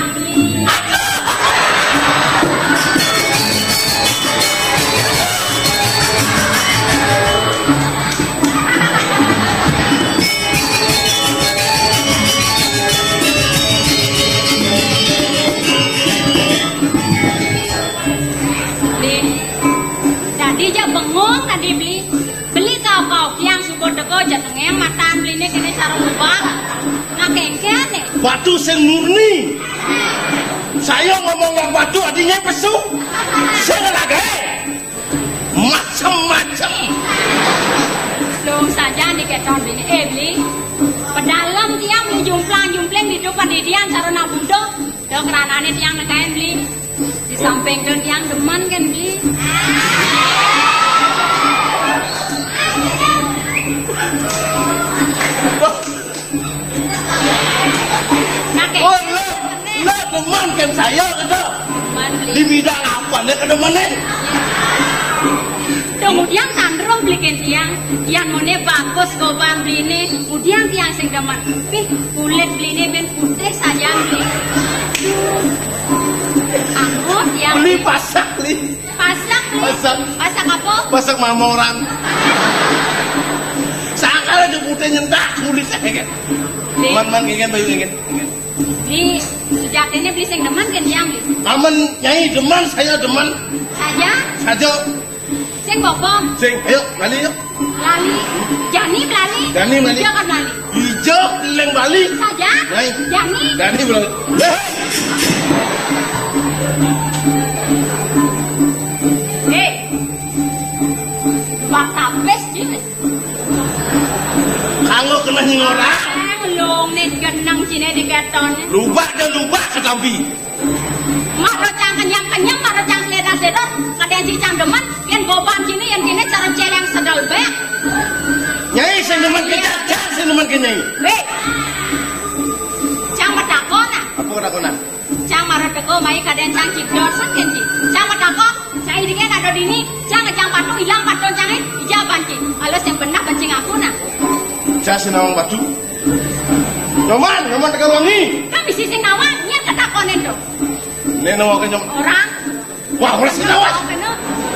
Beli. Tadi ja bengong tadi, Beli. Beli ka apa, Kiang suka teko, ja tengeng matan Beli ni kena cara ubah. Nah, kengken ni. Batu sing murni. Saya ngomong yang batu, artinya pesu. Sing lagi. Macem-macem. Dong saja ni keton Beli ni. Eh, Beli. Pedalem tiang Beli jumplang-jumpling di depan didian cara nak butuh. Dong keranane tiang nekain Beli. Di samping dong tiang demen kan Beli. Nah, kayak Oh, lo, lo demen kan saya gitu. Demen Beli. Di bidang apa nih kedemenan? Kemudian tandrong Beli kan tiang, yang mone bagus goban Beli ni, kemudian tiang sing demen. Pih, kulit Beli ni ben putih saja Beli. Ampun, tiang. Beli pasak, Beli. Pasak, Beli. Pasak. Pasak apa? Pasak mamoran. Sakala aja putih nyentak kulit saya kan. Beli. Man, man, ngingen, bayu ngingen. Beli, sejatinya Beli sing demen kan tiang, Beli? Aman, Nyai demen, saya demen. Saja? Saja. Sing bobong. Sing, ayo, lali yuk. Lali. Jani lali. Jani lali. Ijo kan lali. Ijo leng lali. Saja. Nyai. Jani. Jani lali. Eh. Bak tapis, Beli. Kanggo kena nying ora. Eh, lung ni geneng sini di keton. Lubak dan lubak ketampi. Maro cang kenyang-kenyang, maro cang selera-selera. Kadang si cang demen, yang goban sini, yang sini cara celeng sedal bek. Nyai, sing demen ke cang, cang sing demen ke Nyai. Weh. Cang matakon, ah. Apa ketakonan? Cang mara teko mai kadang cang cipdor saken ci. Cang matakon, saya dikit ada dini, cang ngejang patung hilang patung cang eh, ijaban ci. Alas yang benar bencing aku nah. Cang sinawang batu. Nyoman, nyoman tegal wangi. Kami sisi nawang, niat ketakonin tuh. Nek nawang ke nyoman. Orang. Wah, orang sinawas. Kena,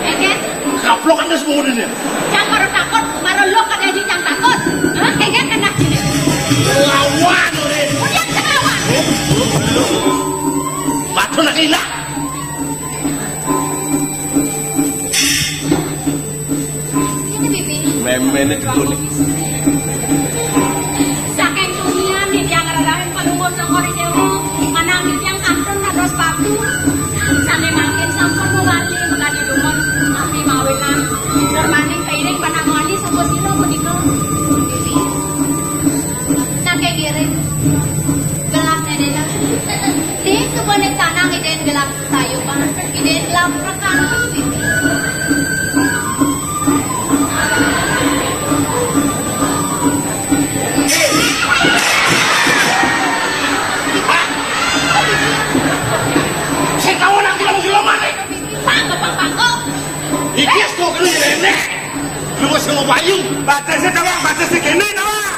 ya kan? Kaplok ada semua udah dia. Cang mara takut, mara lo kada aja cang takut. Hah? Ya kan kena sini. Lawan, Ore. Udah ketawa. Batu nak hilang. Ini bibi. Memene gitu nih. Saking dunia nih yang rarahin pelungguh sangkori dewa, manang yang kantun kados batu. Sane mangkin sampun mewali mengkaji dumun, tapi mawinan. Dermaning kairing panamwali sampun sila punika. Saking ngiring. Gelah nene. Di sepone tanang iden gelah. Tayo pa, ide lamprakan. Sing tau nang film-film maneh. Pangko, pang, pangko. Iki wis kok kene rene. Lu wis ngopayu. Batese tawang, batese kene tawang.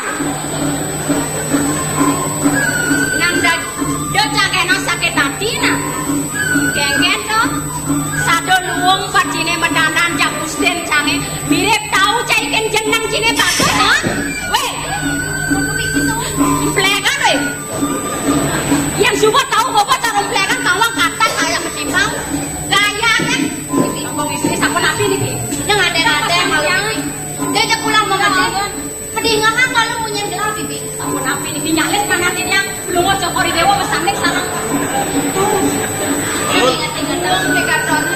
Nang dag-, do cangkeno sakit hati nah. Genggen to. Sado luwung pacine medanan jak Gustin cange. Mirip tau caiken jeneng cine bagus, ha? Sapunapi niki nyalit manah titiang, lunga Cokor I Déwa wis sané sareng. Inget-inget terus Sri Kartona.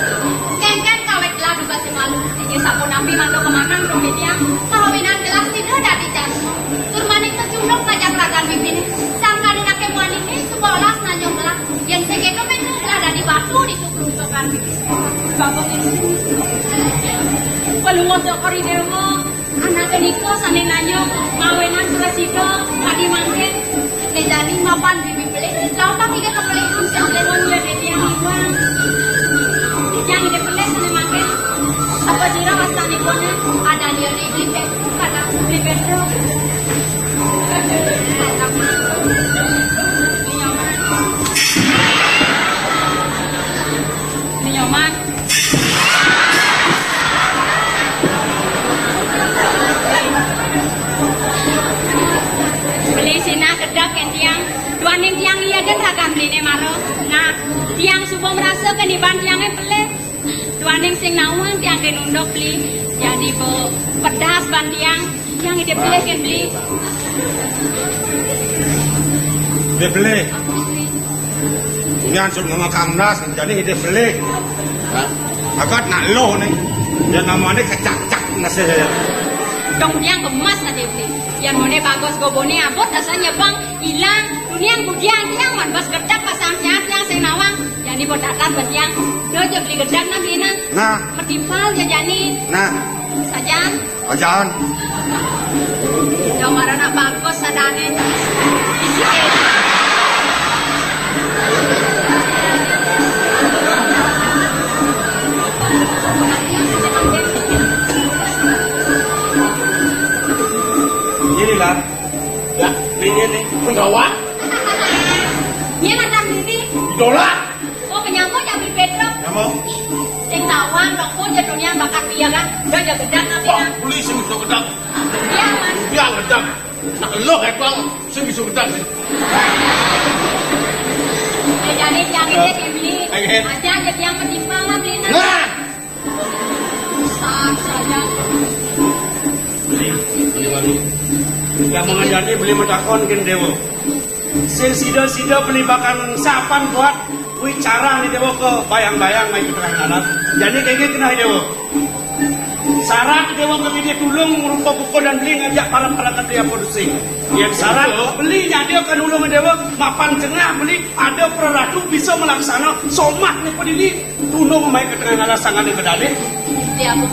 Kéngkén kawit gelah duka sing malu. Inggih sapunapi mantuk kemanang dong titiang. Kawinan gelah sida dadi jasa. Tur maning kecunduk ngajak ragan bibiné. Sangkaning aké muaniné suba olas nanyong gelah. Yén sing kéto mén gelah dadi batu di kukurutokan bibiné. Bapak ini. Palungguh Cokor I Déwa. Anaké nika sané nanya mawinan prasida kadi mangkin. Né jani mapan bibi pelih, lampah ida kepelih pun sing lewat ya dadi yang iwang. Yang ida pelih sané mangkin. Apa sira wastanipun ada dia di Bli Pétruk, kata Bli Pétruk. Nyoman. Beli sinah gedeg kén tiang. Duaning tiang iya gén ragan beliné mara. Nah, tiang suba merasa kén iban tiangé pelih. Duaning sing nawang tiang gén unduk beli. Jadi bo pedas ban tiang. Tiang ide pelih kén beli. Ide pelih. Ini ansut nama Kang Nas, jadi ide pelih. Hah? Agat nak lo nih. Dia namanya kecak-cak nasi. Dong tiang gemas tadi beli. Yang mana bagus gobone abot rasanya bang hilang. Dunia budian tiang man bas gedeg pasang tiang sing nawang. Jadi bo datar bas tiang. Do aja beli gedeg nang dina. Nah. Metimpal ya jani. Nah. Sajan. Ajan. Yang marana bagus sadane. Inilah. Lah, ini nih, penggawa. Ini ada diri. Idola. Oh, penyambut yang Bli Pétruk. Nyambut. Sing tawang, dong, pun jadulnya bakat dia kan. Dia aja gedeg tapi. Wah, kan. Polisi bisa gedeg. Iya, kan. Dia gedeg. Nah, lo hebat, sing bisa gedeg sih. Ya, jadi yang ini kayak beli. Aja aja yang menimpal lah beli. Nah. Beli, beli waduh. Yang mengajani beli matakon kén Déwa. Sing sida-sida beli bakal sapan buat kuwi carah né Déwa ka bayang-bayang mai ka tengah alas. Jani kéngkén kenah Déwa. Sarat Déwa ngawiti tulung rupa buka dan beli ngajak para-para katria produksi. Yén sarat beli nyadi ka nulung Déwa mapan jengah beli ada praratu bisa melaksana somah né padini. Tulung mai ka tengah alas sangane bedane. Dia bu.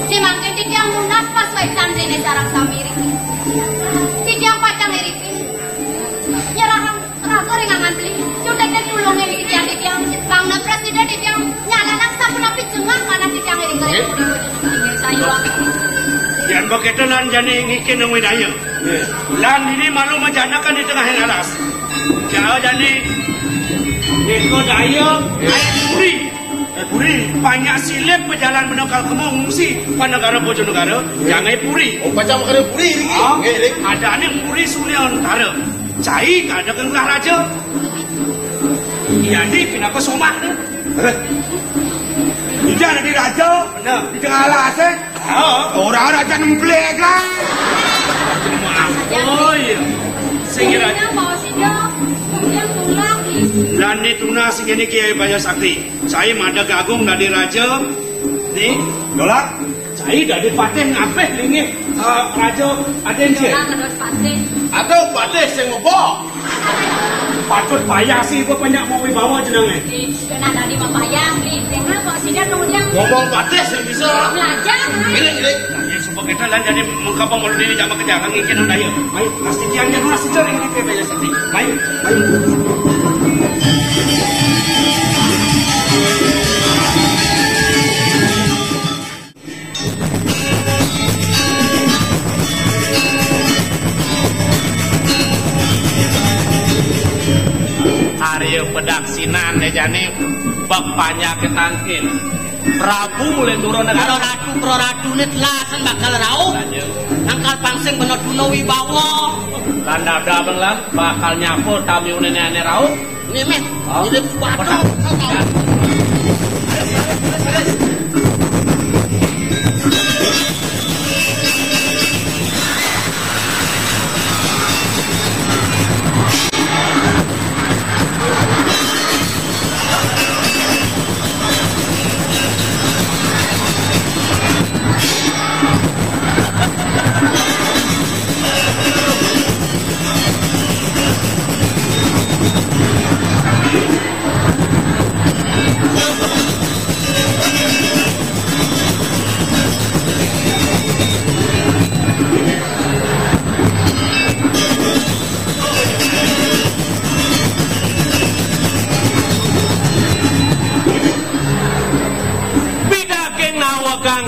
Di mangkin titiang nunas pas waitan dene sareng sami riki. Titiang pacang iriki. Nyerahang raga ring angan beli. Cundek dan tulunge titiang titiang. Bang na presiden titiang. Nyalanak sapunapi jengah manah titiang ring kering. Sayuang. Yan beketo lan jani ngikin nang winaya. Lan dini malu majanakan di tengah alas. Jao jani. Nika daya, ai puri. Eh, puri. Banyak silih pejalan menekal kemo ngungsi panegara Bojonegara, jangai puri. Oh, pacang makane puri niki. Ah, nggih, nggih. Adane puri Suliantara. Cai kada kengkah raja. Iya, di pinaka somah tu. Eh. Ija dadi raja. Bener. Di tengah alas, eh. Oh. Ora raja nemplek lah. Oh, iya. Sing kira. Kenapa sih, Dok? Kemudian tulang, nih. Lan ni tunas ngene Kiai Baya Sakti. Saya madeg agung dadi raja. Nih, Dola. Saya dadi patih ngapih linggih, eh, raja aden sih. Dola ngadot patih. Aduh, patih sing ngebok. Patut payah sih, ibu banyak mau wibawa jenenge. Ih, kena tadi mah payah, nih. Kenapa sih dia kemudian Ngomong patih sing bisa. Belajar, nih. Ini, ini. Nah, ya, sumpah kita lan jadi mengkapa malu dini jama kerja, kan ngikir daya. Ayo, pasti kian dia lunas sejar ini, Kiai Baya Sakti. Ayo, ayo. Arya pedaksinan ya jani bab panjake tangkil. Prabu mulai turun negara. Pro ratu, pro ratu ni telasan bakal rauh. Lanjut. Nangkal pangsing bener duno wibawa. Lan dada bang lan bakal nyapo tamiune ane rauh. Nih, men. Hah? Ini batu.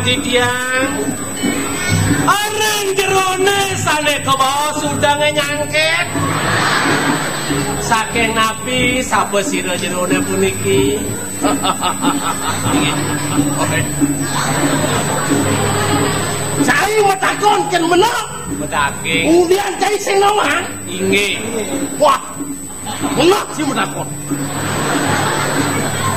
Titiang, areng jerone sane kabaos udange nyangket. Saking napi sapa sira jerone puniki? Cai matakon ken menep. Medaging. Kemudian cai sing nawang. Inggih. Wah, Menah si menakon.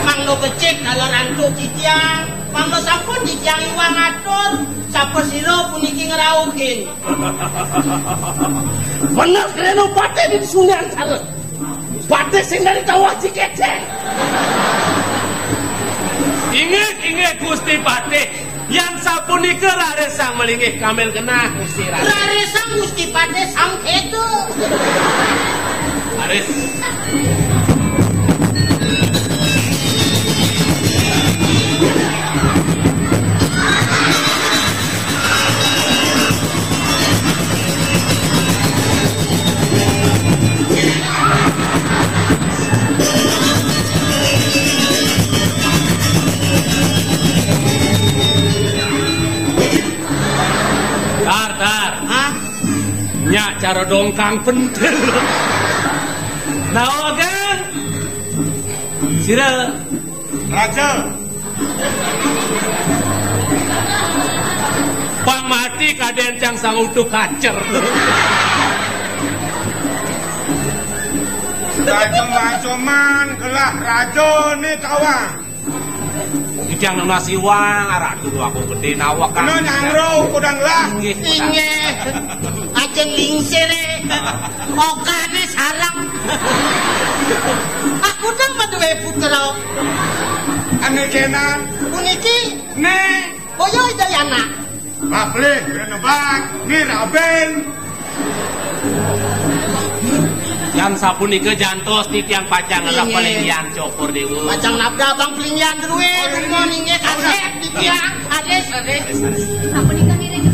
Mangda becik kala rantuk titiang, mangda sampun titiang iwang atur, sapa sira puniki ngrauhin? Bener krena patih di Sunyan Sara. Patih sing dari tawah Cikeceng. Inggih, inggih, Gusti Patih. Yan sapunika raris sang malinggih kamil genah, Gusti Raden. Raris sang Gusti Patih sang keto. Raris. Tar, tar. Hah? Nyak cara dongkang pentil. Nawa, Kang? Sira. Raja. Pang mati kaden cang sang utuh kacer. Raja macoman gelah raja ni kawan. Idang nunas iwang, arah dulu aku gede nawak. Kena nyangro kudang lah. Inggih. Inggih. Ajeng lingsir, eh. Okane sarang. Aku dong maduwe putra. Ane kenan. Puniki. Ne. Boyo Idayana. Baplih, kena nebak. Ni Raben. Yan sapunika jantos titiang pacang ngelah. Inggih. Palinggihan Cokor Dewa. Pacang nabda abang palinggihan druid. Nuhun inggih kasep titiang. Adis, adis. Sapunika ngiring.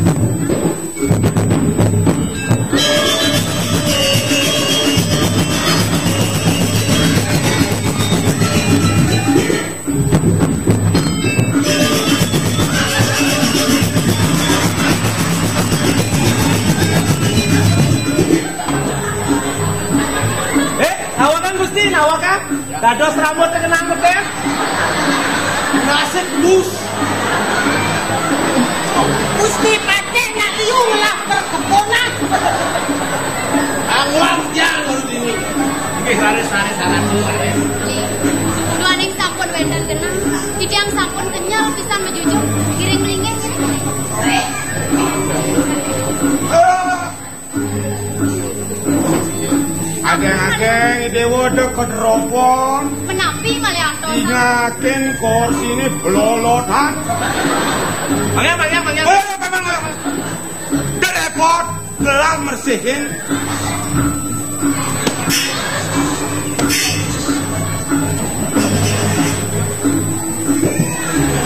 Eh, nawakan Gusti, nawakan. Dados rambut terkenang betes. Nasib bus. Gusti Patih nak liu ngelah perkebunan. Angwang tiang baru dini. Nggih, raris, raris, raris, raris. Duaning sampun wénten genah. Titiang sampun kenyel pisan majujuk. Ngiring linggih, ngiring. Adéng-adéng, Déwa deket ropon. Menapi malih atos? Ingakin kursiné blolotan. Mangga, mangga, mangga. Eh, memang, memang. Derepot, gelah mersihin.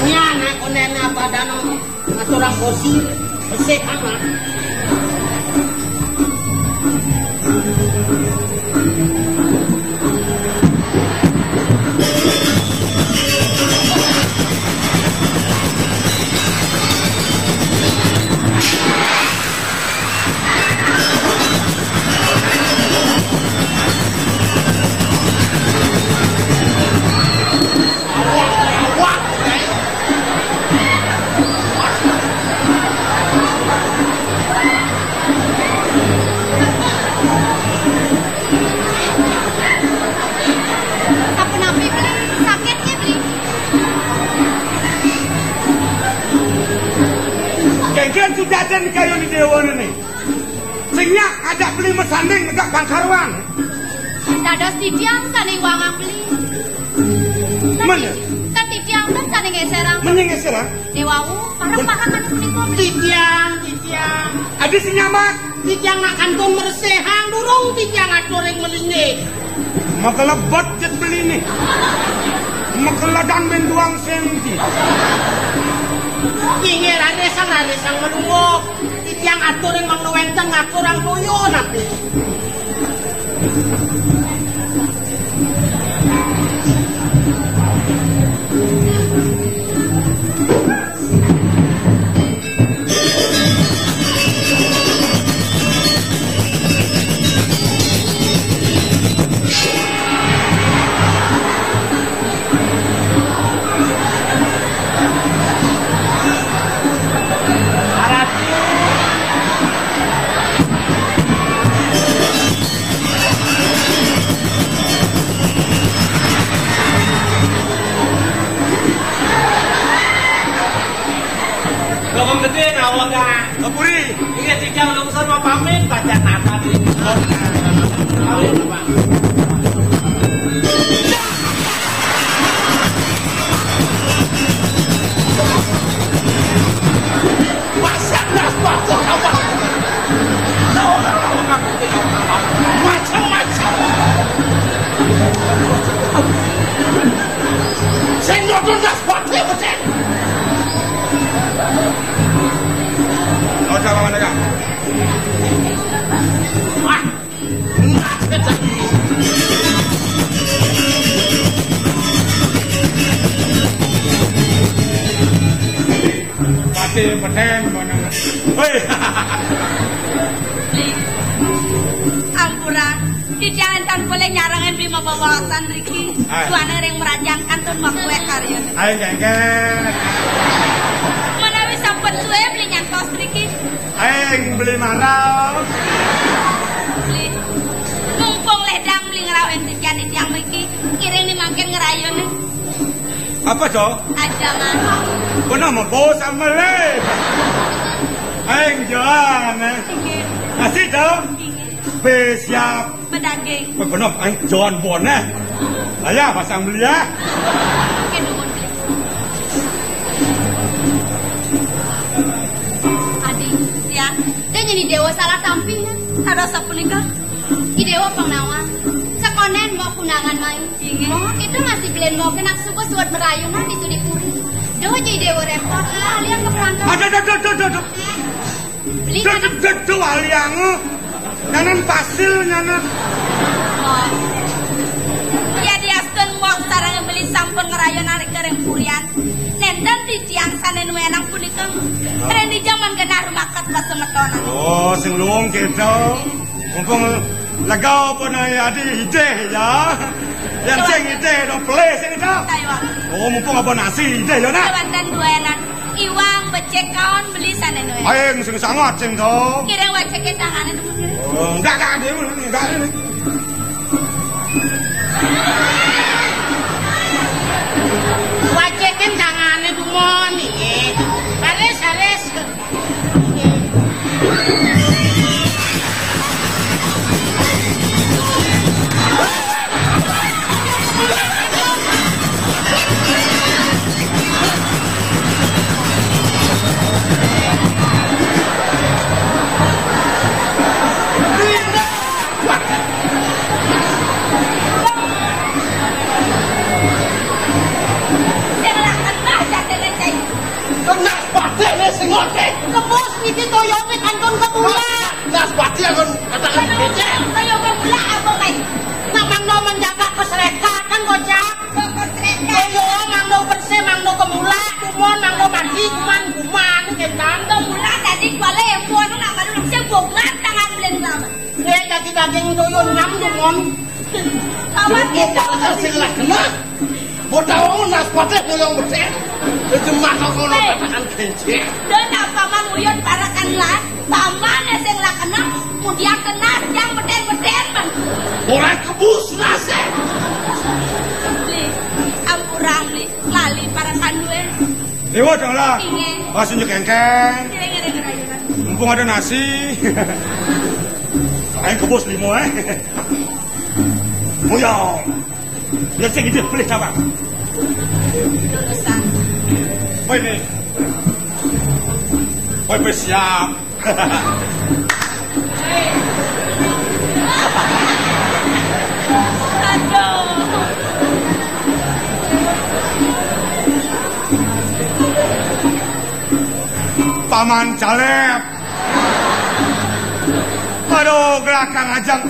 Ini anak konennya apa danau? Ngaturang kursi, bersih amat. Sapunapi, Beli? Sakit nggih, Beli? Kéngkén sudadan kayun Déwa né. Sing nyak ajak Beli masanding negak bangkarwan. Dados titiang sané iwangang Beli. Men. Kan titiang ten sané ngéserang. Men ngéserang? Déwawu, pareng paham anu punika, Beli. Titiang, titiang. Adi sing nyamak. Titiang nak kantun mersihang durung titiang atur ring Beliné. Makelebet jet Beliné. Makeledan ben duang senti. Inggih, rarisang, rarisang malungguh. Titiang atur ing mangda wénten ngaturang toya napi. Macam-macam. Sing nudun das pati becik. Ora apa-apa, Kak. Wah. Pati peten, mana? Hei. Ampura, titiang énten polih nyarengin bima bebaosan niki. Ah. Duaning ring mrajang kantun makuéh karya. Ayo, Kéngkén. Menawi sampun sué beli nyantos niki. Aing beli marau. Beli. Mumpung lédang beli ngrauhin titiang-titiang mriki, ngiring ni mangkin ngrayunin. Apa to? Ajangan. Pernah mebo sambel, eh. Aing joan, eh. Inggih. Nasi to? Inggih. Bé siap. Bedaging. Bé bener, aing joan bon, eh. Ayo, pasang beli, ya. Oké, nuwun, beli. Adi, ya. Dé nyeni déwa salah tampi, ya. Harus sapunika. I déwa pang nawang. Sakonén mau kundangan mai. Inggih. Mau kita masih belen mau kena subuh suat merayunan di Tudipuri. Duh, jadi déwa répot. Lah, lihat ke perangkat. Aduh, aduh, aduh, aduh, aduh. Beli duh, nyanan. Duh, duh, duh, waliang. Nyanan pasil, nyanan. Oh. Ya, diastun mau sareng beli sampun ngrayunan ring purian. Nénten titiang sané nuénang punika. Ring di jaman genah rumakat pasemetonan. Oh, sing luung kéto. Mumpung lega apa naé adi idih ya. Yén sing idih dong pelih sing idih. Ayo. Oh, mumpung apa nasi idih ya, nah. Kéwanten duénan. Iwang becik kaon beli sané nué. Aing sing sangat sing to. Ngiring wacekin tangané tuh. Oh, enggak, enggak, dia enggak ini. Wacekin tangané tuh mon iki. Baris, baris. Kena patih nih si Ngotik. Kebos niki toyone kantun kebula. Nas pati akan katakan becek. Kaya kebula apa, Mas? Nak mangdo menjaga keserekahan, bocah. Keserekahan. Ayo, mangdo bersih, mangdo kemula, kumon, mangdo mandi, kuman, kuman, ketan. Kemula tadi kuala yang buat nak baru langsung bongkar tangan belen lama. Nek daging-daging tuyul enam dumun. Kawan kita. Sing lah kena. Bocah wong nas patih nguyung becik. Jemak kok ngono. Hei. Katakan kencing. Dona paman uyun parakan lan. Paman sing lah kena. Kemudian kena yang beten-beten man. Ora kebus nase. Beli. Ampura, beli. Lali parakan duwe. Dewa dong lah. Inggih. Pas unjuk kengkeng. Ngiring-ngiring aja, Mas. Mumpung ada nasi. Ayo kebus limo, eh. Buyong. Ya sing iki beli cawang. Lulusan. Kowe ne. Kowe wis siap. Aduh. Paman Caleb. Aduh, gelakang ajeng.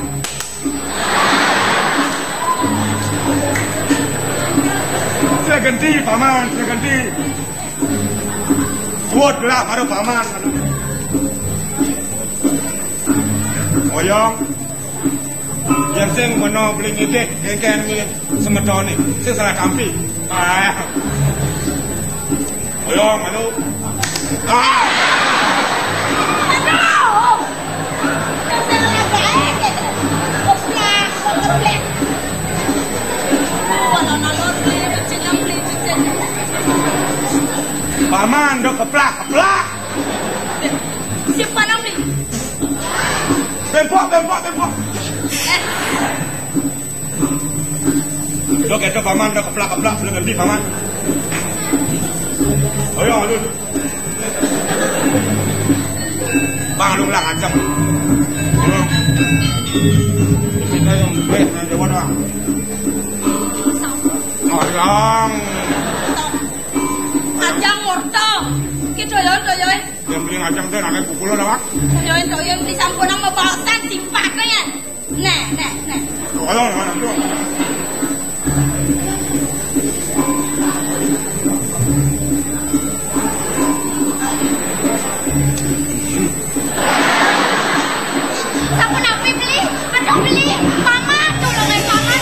Saya ganti, Paman, saya ganti. Buat lah, aduh, Paman. Oyong. Yén sing meno beli ngidih, kéngkén ngi-, semetone. Sing salah tampi. Ah. Ayo, manu. Ah. Aduh. Dasar anak baik, gitu. Keplak, keplak. Paman, do keplak, keplak. Siapa nang ni? Tembok, tembok, tembok. Dok, itu paman, dok, keplak-keplak, sudah ganti, paman. Ayo, ayo. Bang, lu lah ngacem. Kita yang baik, yang jawab, Bang. Ajang. Ajang murta. Ki doyan, doyan. Yang beli ngajang téh, anak pukul lah, Bang. Doyan, doyan, beli sampun nang mau baosan, simpak, ya. Nah, nah, nah. Ayo, ayo, ayo. Sampun apa beli? Aduh, beli. Paman, tulungan paman.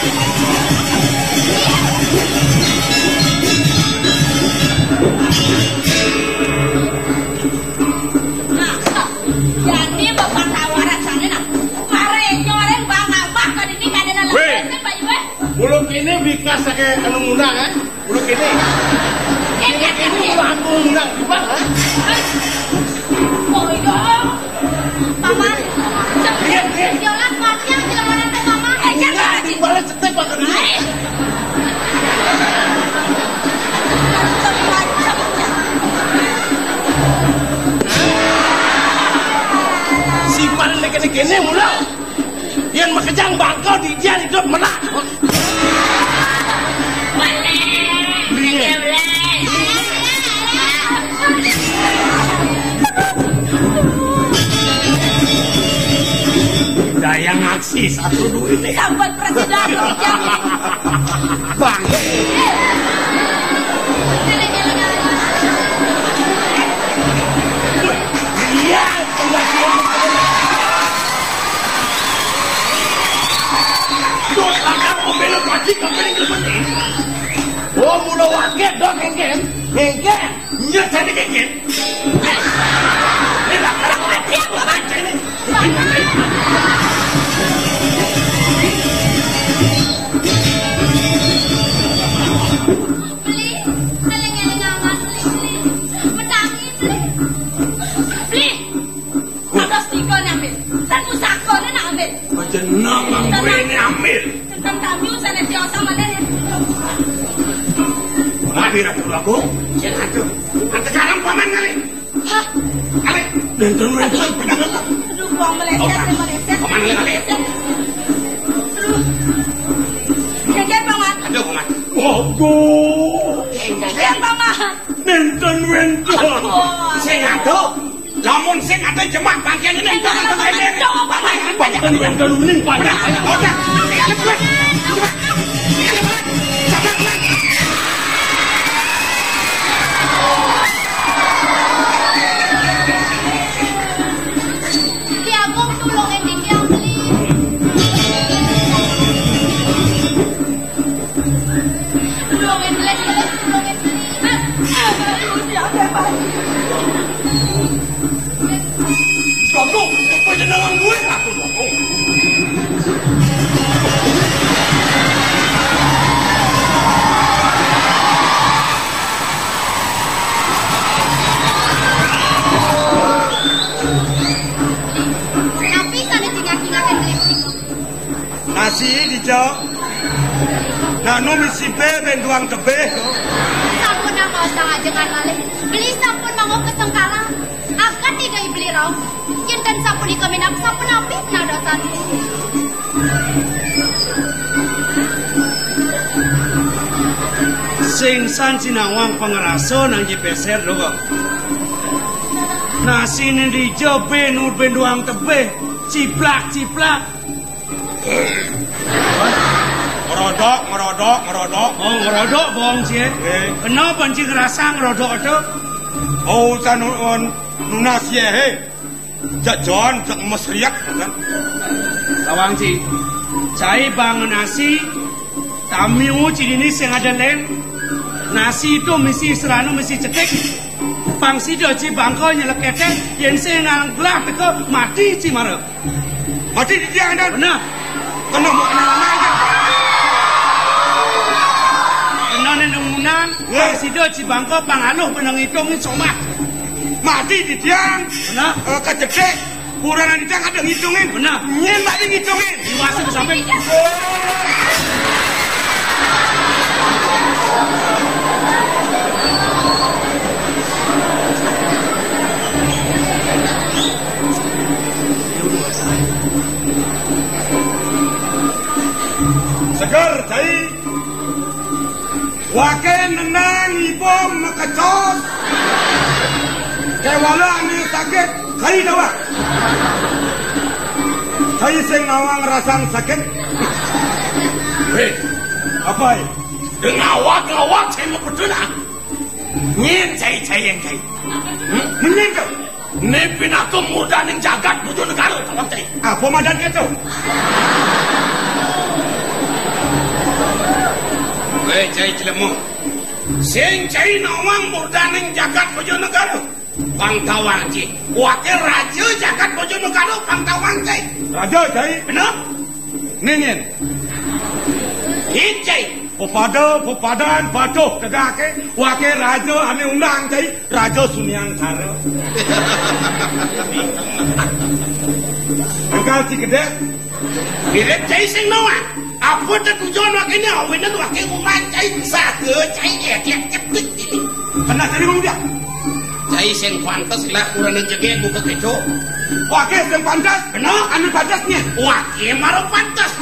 Nah, jadi bapak tawaran sana, nah. Kemarin, kemarin bang nambah ke dini, kada ada. Weh. Lagi, Pak Iwan. Ulun kini bikas saking anu muna, kan? Ulun kini. Eh, kini, kini, kini. Ulun aku muna, di mana, kan? Eh. Oh, iya. Paman. Iya, iya. Yolas mati yang tidak mana teh, Paman. Eh, jangan. Iya, di balik cetek, Pak, kena. Eh. Macam-macam. Si paling kene-kene mula. Yén makejang bangkau di didian idup menak. Dayang aksi satu duit. Sambat presiden. Bang. Iya, Dot, lakar pembela pati kapaning kepenting. Oh, mula waget, Dot, ngengken. Ngengken. Nya jadi ngengken. Eh, lakar pati apa baca ini? Beli, eling-eling amat, beli, beli. Menangi, beli. Beli. Kados tiga nih ambil. Dan pusaka nih nak ambil. Panjenengan nganggo ini ambil. Tentang kami usah nanti osah mana nih. Lagi Ratu Agung, sing atuh. Ante sekarang paman kali. Hah? Kali. Dan terus. Aduh, buang meleset, meleset. Paman kali. Aduh. Geger, Paman. Aduh, paman. Waduh. Geger, Paman. Nénten wénten. Aduh. Sing atuh. Lamun sing ate jemak bangkéné ning tangan. Panjang, panjang, panjang, mending panjang. Oke. Ki Agung, tulung énding Ki Agung. Tulung énding, tulung énding. Goblok, panjenengan duwe aku goblok. Tapi sané cingak-cingakan beli. Nasi dija. Nanu misi bé benduang tebih. Sampun nang maos ajengan malih. Beli sampun mangok kesengkalan. Akan tiga beli rauh. Yén kan sapunika minab sampun apik nadosan. Sing san sinawang pangrasa nang jipeser dong. Nasi né dija bé nu benduang tebih. Ciplak, ciplak. Ngerodok, ngerodok, ngerodok. Oh, ngerodok, bohong sih, eh. Eh. Kenapa sih ngerasa ngerodok itu? Oh, urusan nu-, nunas ya, hé. Jak Jon, jak mesriak, kan? Tawang sih. Cai bang nasi, tamiu ci dini sing ada lén. Nasi itu misi seranu, misi cetik. Pang sida ci bangka nyelek kéték, yén sing nang gelah teka, mati ci mara. Mati di tiang, Dan. Bener. Kena mau kena anak aja. Kena né nang munang, wéh. Pang sida ci bangka, pang aluh benang hitung ni somat. Mati di tiang. Bener. Eh, kecetik. Kurang ancang ada ngitungin. Benar. Nyén tak ada ngitungin. Iwasé sampai. Seger, cai. Waké nendang ibom makecos. Kéwala ané sakit, kai dawak. Kai sing nawang rasang sakit. Wéh, apa? Ngawak-ngawak sing lepetan, ah. Nyén cai-cai yang cai. Hmm? Menyén tuh. Né pinaka murdaning jagat Bojonegara, tawang cai. Apa madan kéto? Wéh, cai jelema. Sing cai nawang murdaning jagat Bojonegara. Pang tawang cai. Waké raja jagat Bojonegara, pang tawang cai. Raja cai? Bener? Ningin. Incai. Pepada, pepadan, patuh, tegaké, waké raja ané undang cai, raja suniang cara. Angkal ci gedé. Mirip cai sing nawang. Apa tujuan waké né? Awinan waké uman cai, saga cai, édék cetik ini. Kena cai ngomong dia. Cai sing pantes lah kurang jegé buka kéto. Waké sing pantes. Bener. Anu pantes nih. Waké mara pantes.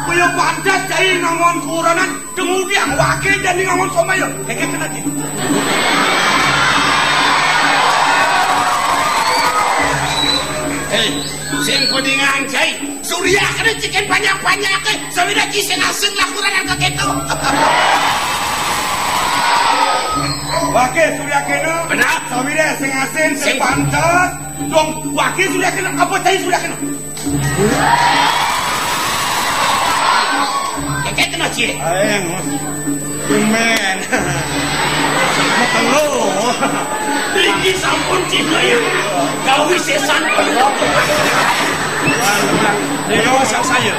Kaya pantes cai ngangon kurenan. Kemudian waké jani ngangon somaya. Kéké kena cai. Héi, sing kodingan cai. Surya kena cikin banyak-banyak, eh. Sawira ci sing asing lah kurang angka kéto. Waké surya kena. Benar. Sawira sing asing, sing pantes. Dong, waké surya kena. Apa cai surya kena? Kéké kena cai. Aéng. Tumben. Matelo. Riki sampun Cina ya. Gawi sésan. Dewa saya.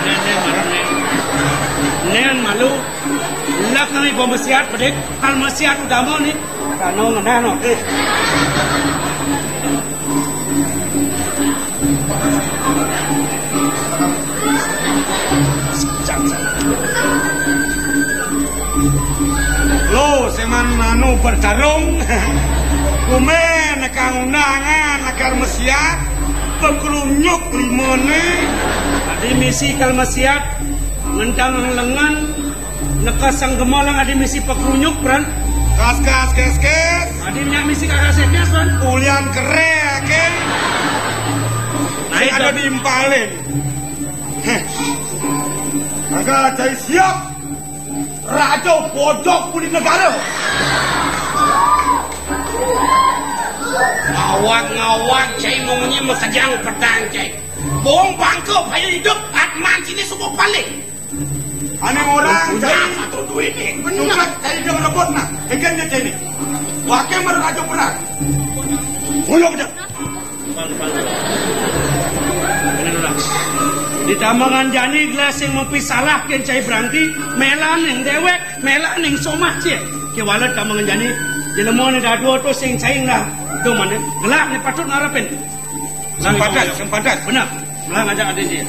Nén, nén, malu, nén. Nén malu. Lak nang ibu mesiat bedik. Kal mesiat utama nih. Kano ngenano. Lo, seman manu bertarung. Kumén kang undangan lakar mesiat, pengkerunyuk limone. Adi misi kal mesiat, ngentang lengan, Nekas sang gemolang adi misi pekrunyuk, Pran. Kas, kas, kes, kes. Adi nyak misi kakak sedes, Pran. Ulian keré, ké. Nah, sing itu. Ada diimpalin. Héh. Kagak cai siap. Raja bodok kulit negara. Ngawak-ngawak, cai munyi makejang petang, cai. Bong bangka, payu hidup, atman sini suku paling. Ané orang cai satu duit né. Bener. Cai dia rebut nah. Éngkén cai né. Waké mara raja perang. Uyuk aja. Di tambangan jani gelah sing mesti salah kén cai Branti, mélaning déwék, mélaning somah cai. Kéwala tambangan jani, jelema né dadua to sing cai nggak. To mané, gelah né patut ngarepin. Sing pantes, sing pantes. Bener. Melah ngajak adin dia.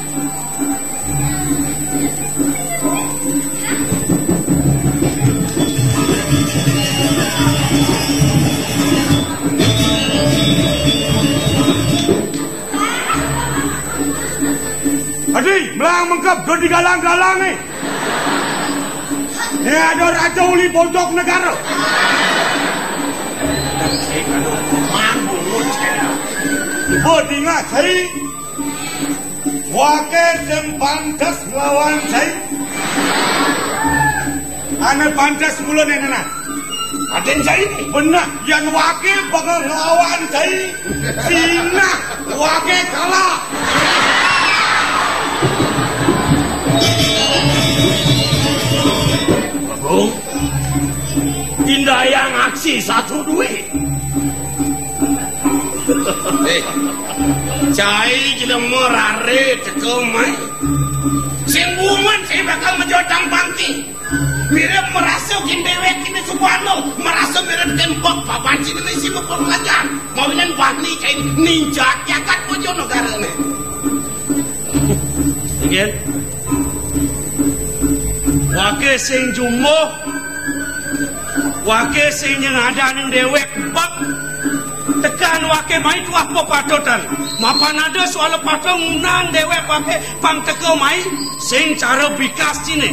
Adi, melah mengkep, dadi galang-galang nih. Né ada raja uli bodok negara. Bodinga cai. Waké sing pantes nglawan cai. Ané pantes kula nénénan. Adin cai. Bener, yén waké bakal nglawan cai. Sinah waké kalah. Bagong, indayang aksi satu duit. Éh, cai jelema raré teka mai. Sing Uman saya bakal ngejodang bangki. Mirip merasa kin déwék ini subana, merasa mirip kin bek papan sini misi bek pelajar. Mawinan bani cai ninjak jagat Bojonegara né. Inggih. Waké sing jumbuh, waké sing nyengadaning déwék bek. Tekan waké mai tuah pepatutan. Mapan ada soal patut ngundang déwék waké pang teka mai sing cara bikas ciné.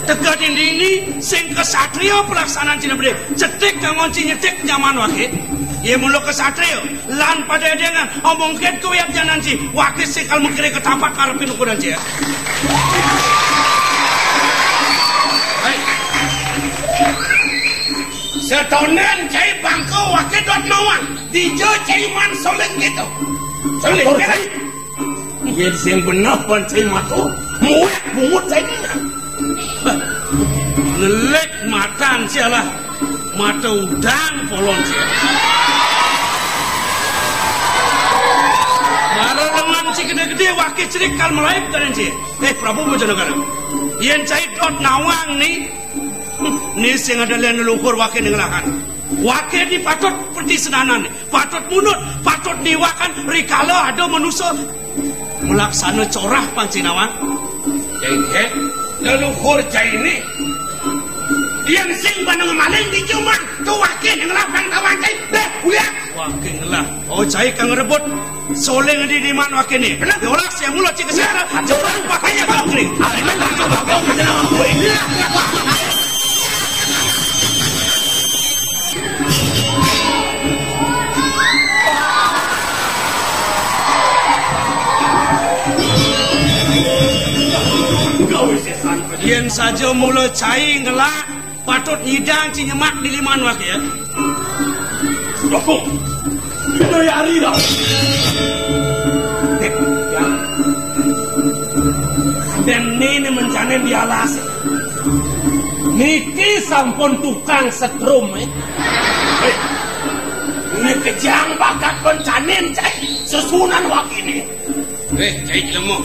Teka dini sing kesatria pelaksanaan ciné bedik. Cetik kangon ci nyetik nyaman waké. Yé mula kesatria lan pada edengan omong kén kuwiat janan ci waké sing kal mengkiri ketapak ngarepin ukuran ci. Hai. Setonden cai bangka waké dot nawang. Dija cai man soling gitu. Soling. Yén sing beneh pan cai matur, muwek bungut cai ninggal. Nelik matan sialah. Mata udang polon sialah. Mara lengan ci gedé-gedé waké cerik kal melaib kanan ci. Eh, Prabu Bojonegara. Yén cai dot nawang ni, ni sing ada lén leluhur waké ninglahan. Waké ni patut petisenanan. Patut munut, patut niwakan rikala ada manusa malaksana corah pang ci nawang. Jengket, leluhur cai né. Yén sing bana ngemaling di jumah, tu waké ngelah pang tawang cai. Béh, uliak. Waké ngelah. Oh, cai kang rebut. Soling di diman waké né. Bener. Yolah, siang mula cik kesana. Coba pakai ya kau kering. Yén saja mula cai ngelah, patut nyidang ci nyemak di liman waké ya. Dokong. Kita ya hari dah. Dén né mencané di alas. Niki sampun tukang setrum, eh. Eh, ini kejang bakat pencanin, cai. Sesunan wakiné. Eh, cai jelema.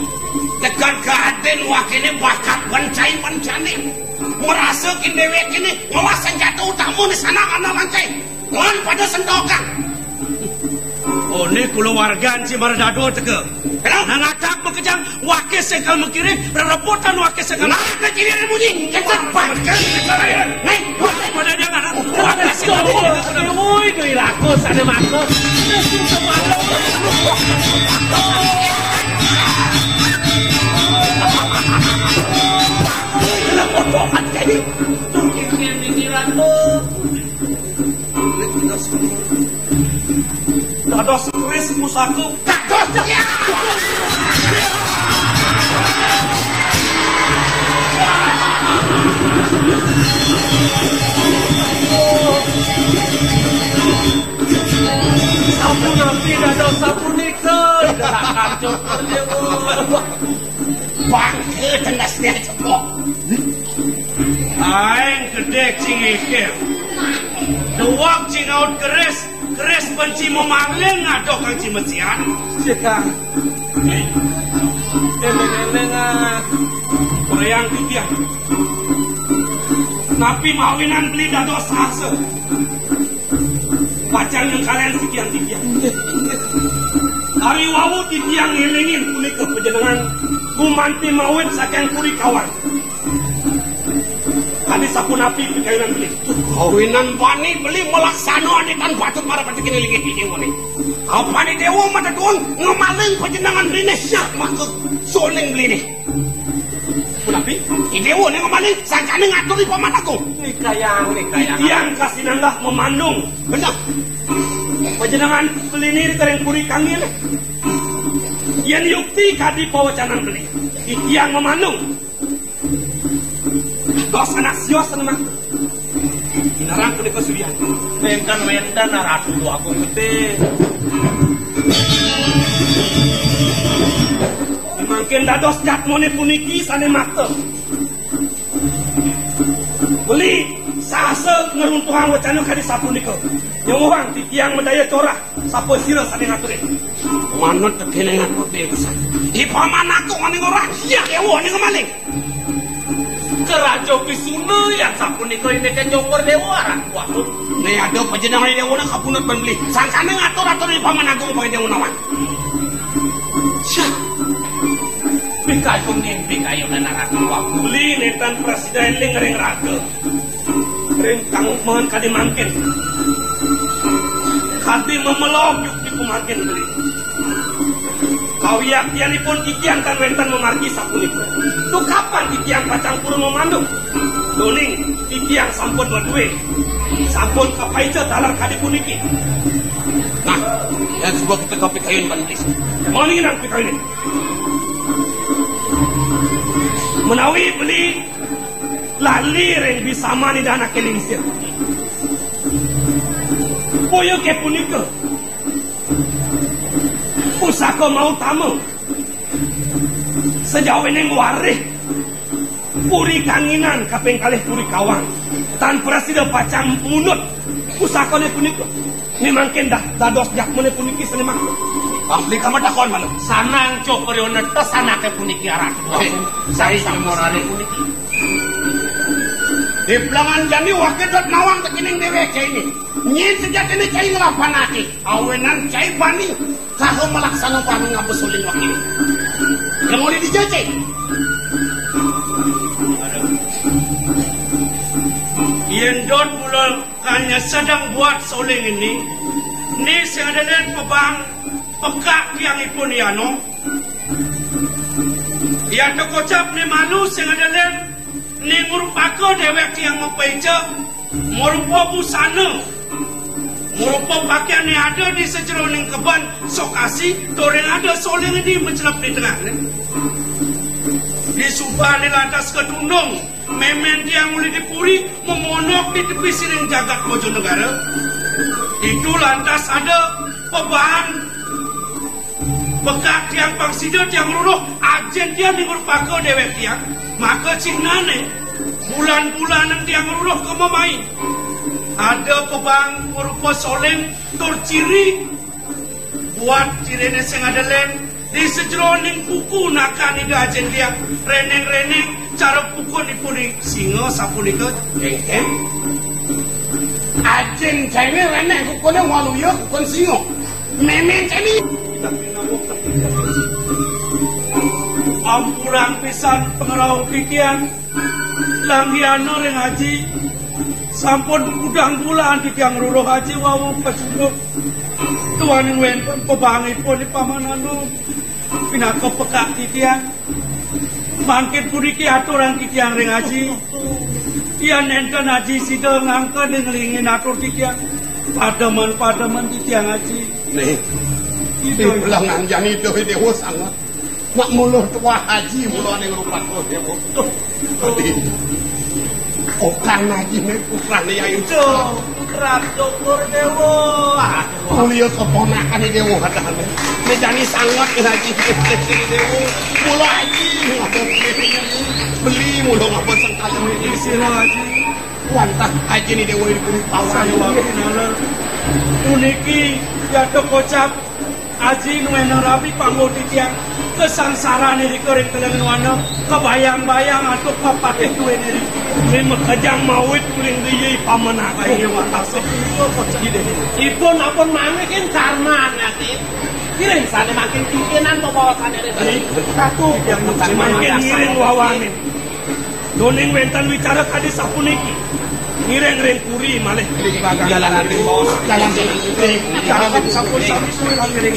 Tekan kadén wakiné bakat pencai pencanin. Merasa kin déwék ini ngolah senjata utama di sana ana lancai. Lan pada sentokan. Oh, ni kulawargan ci mara dadua teka. Kenapa? Nang atap makejang, waké sekal makirih, rerebutan waké sekal. Nah, kecilin bunyi. Kecil banget. Nih, waké pada dia nggak. Waké sekal. Woi, duit laku, sana masuk. Kena potongan kayak gitu. Tuh, ini pikiran tuh. Dados keris pusaka. Dados ya. Sampun nanti dados sapunika. Tidak akan cukup. Bangké tenas dia cepok. Aéng gedé cingikir. Dewek cingaut keris, keris benci memaling ngadok kang cimecian. Cekang. Éling-éling ah. Kurang titiang. Napi mawinan beli dados asa. Pacang nyengkalen titiang-titiang. Ari wau titiang ngélingin punika panjenengan gumanti mawit saking Puri Kawan. Kadi sapunapi pikayunan beli? Kawinan bani beli malaksana anitan patut marapati kéné linggih titiang bani. Apané déwa matetuun ngemaling panjenengan beliné? Sak maka soling beliné. Punapi? Idéwa né ngemaling, sangkané ngatur di Paman Agung. Nikayang, nikayang. Titiang kasinanggah mamandung. Bener. Panjenengan beliné di Tereng Puri Kangil. Yén yukti kadi pawacanan beli, titiang mamandung. Dos anak sios anak. Inarang punika Suryan. Wénten-wénten Ratu Agung Gedé. Mangkin dados jadmané puniki sané makta. Beli sahasa ngruntuhang wacana kadi sapunika. Nyuwuhang titiang madaya corah, sapa sira sané ngaturin? Manut tekené ngatur déwasa. Ipaman aku ané ngorah, ya déwa ané ngemaling. Keraja Pisuna yang sapunika indik cokor déwa aran kuasa. Né ada panjenengan déwa nak kapunut ban beli. Sangkané ngatur-atur ipaman aku pang déwa nawang. Syah. Pikayun ning pikayun anak aku. Beli nénten prasida éling ring raga. Ring kang mohon kadi mangkin. Kadi memelog yukti kumangkin beli. Kawiaktianipun titiang tan wénten mamargi sapunika. Duh kapan titiang pacang purun mamandung? Duning titiang sampun madué. Sampun kapaica taler kadi puniki. Nah, yén suba kita kapikayun ban beli. Mani nang pikayun. Menawi beli lali ring bisaman Ida Anaké Lingsir. Boya ké punika. Pusaka mautama. Sajawining warih Puri Kanginan kaping kalih Puri Kawang. Tan prasida pacang munut pusakané punika. Mimangkin dah dados jakmané puniki sané maksud. Pambeli kama takon malu. Sanang cokor yo netes anaké puniki aran. Eh, saya morané puniki. Di pelangan jani wakil dot nawang tekining déwék cai ini. Nyén sejatiné cai nglapanake. Awinan cai bani. Kaho malaksana bani ngabes uling wakil. Yang oleh dijajai. Yén dot mula kanya sedang buat soling ini, ni sing ada len pebang pekak tiang ipun yano. Yan tekocap ni malu sing ada len ni ngurupaka dewek tiang mapaica, marupa busana, marupa pakaian ni ada di sajeroning keben sokasi, toring ada soling ini mencelep di tengah ni. Di suba ni lantas ketundung, Mémén tiang uli di puri, memonok di tepi siring jagat Bojonegara. Ditu lantas ada pebaan. Bekak tiang pang sida tiang ruruh, ajin tiang ni ngurupaka dewek tiang. Maka cihnané, bulan-bulanan tiang ruruh ka mamai. Ada pebaan marupa soling tur ciri. Buat ciriné sing ada len, di sajeroning kuku nakan Ida Ajin tiang, reneng-reneng cara kukunipun singa sapunika. Kéngkén. Ajin cainé reneng kukuné waluya kukun singa. Mémén cainé. Ampurang pisan pangrauh titiang. Langgiana ring Aji. Sampun udang bulan titiang ruruh Aji wau pacunduk. Tuaning wénten pebangipun di paman anu. Pinaka pekak titiang. Mangkin puniki aturang titiang ring Aji. Yan nénten Aji sida ngangken nglingin atur titiang. Pademen-pademen titiang Aji. Nih. Ida. Di pelangan jani Ida Déwa sanget. Nak mula tuah Aji mula ning rupat Déwa. Duh. Adi. Okan Aji né putrane Yai. Duh, putra Cokor Déwa. Aduh. Mulia keponakan Déwa kadang. Né jani sanget Aji Déwa. Mula Aji. Beli mula ngapa sengkala. Sira Aji. Wantah Aji né Déwa di Gunung Pawang. Saya wakil puniki jatuh kocap. Aji nuwena rabi panggo titiang, kasangsarané rika ring Teleng Nuana, kabayang-bayang antuk papatih duéné rika. Mé makejang mawit kuring diyi paman aku. Iya, watak. Ipun ampun manggihin karman ati. Kiring sané mangkin pimpinan pabawasané ring. Aku mangkin ngiring wawanin. Duning wénten wicara kadi sapuniki. Ngiring ring puri malih. Jalan ati, Bos. Jalan, jalan. Jalan sampun sami suwi ngiring.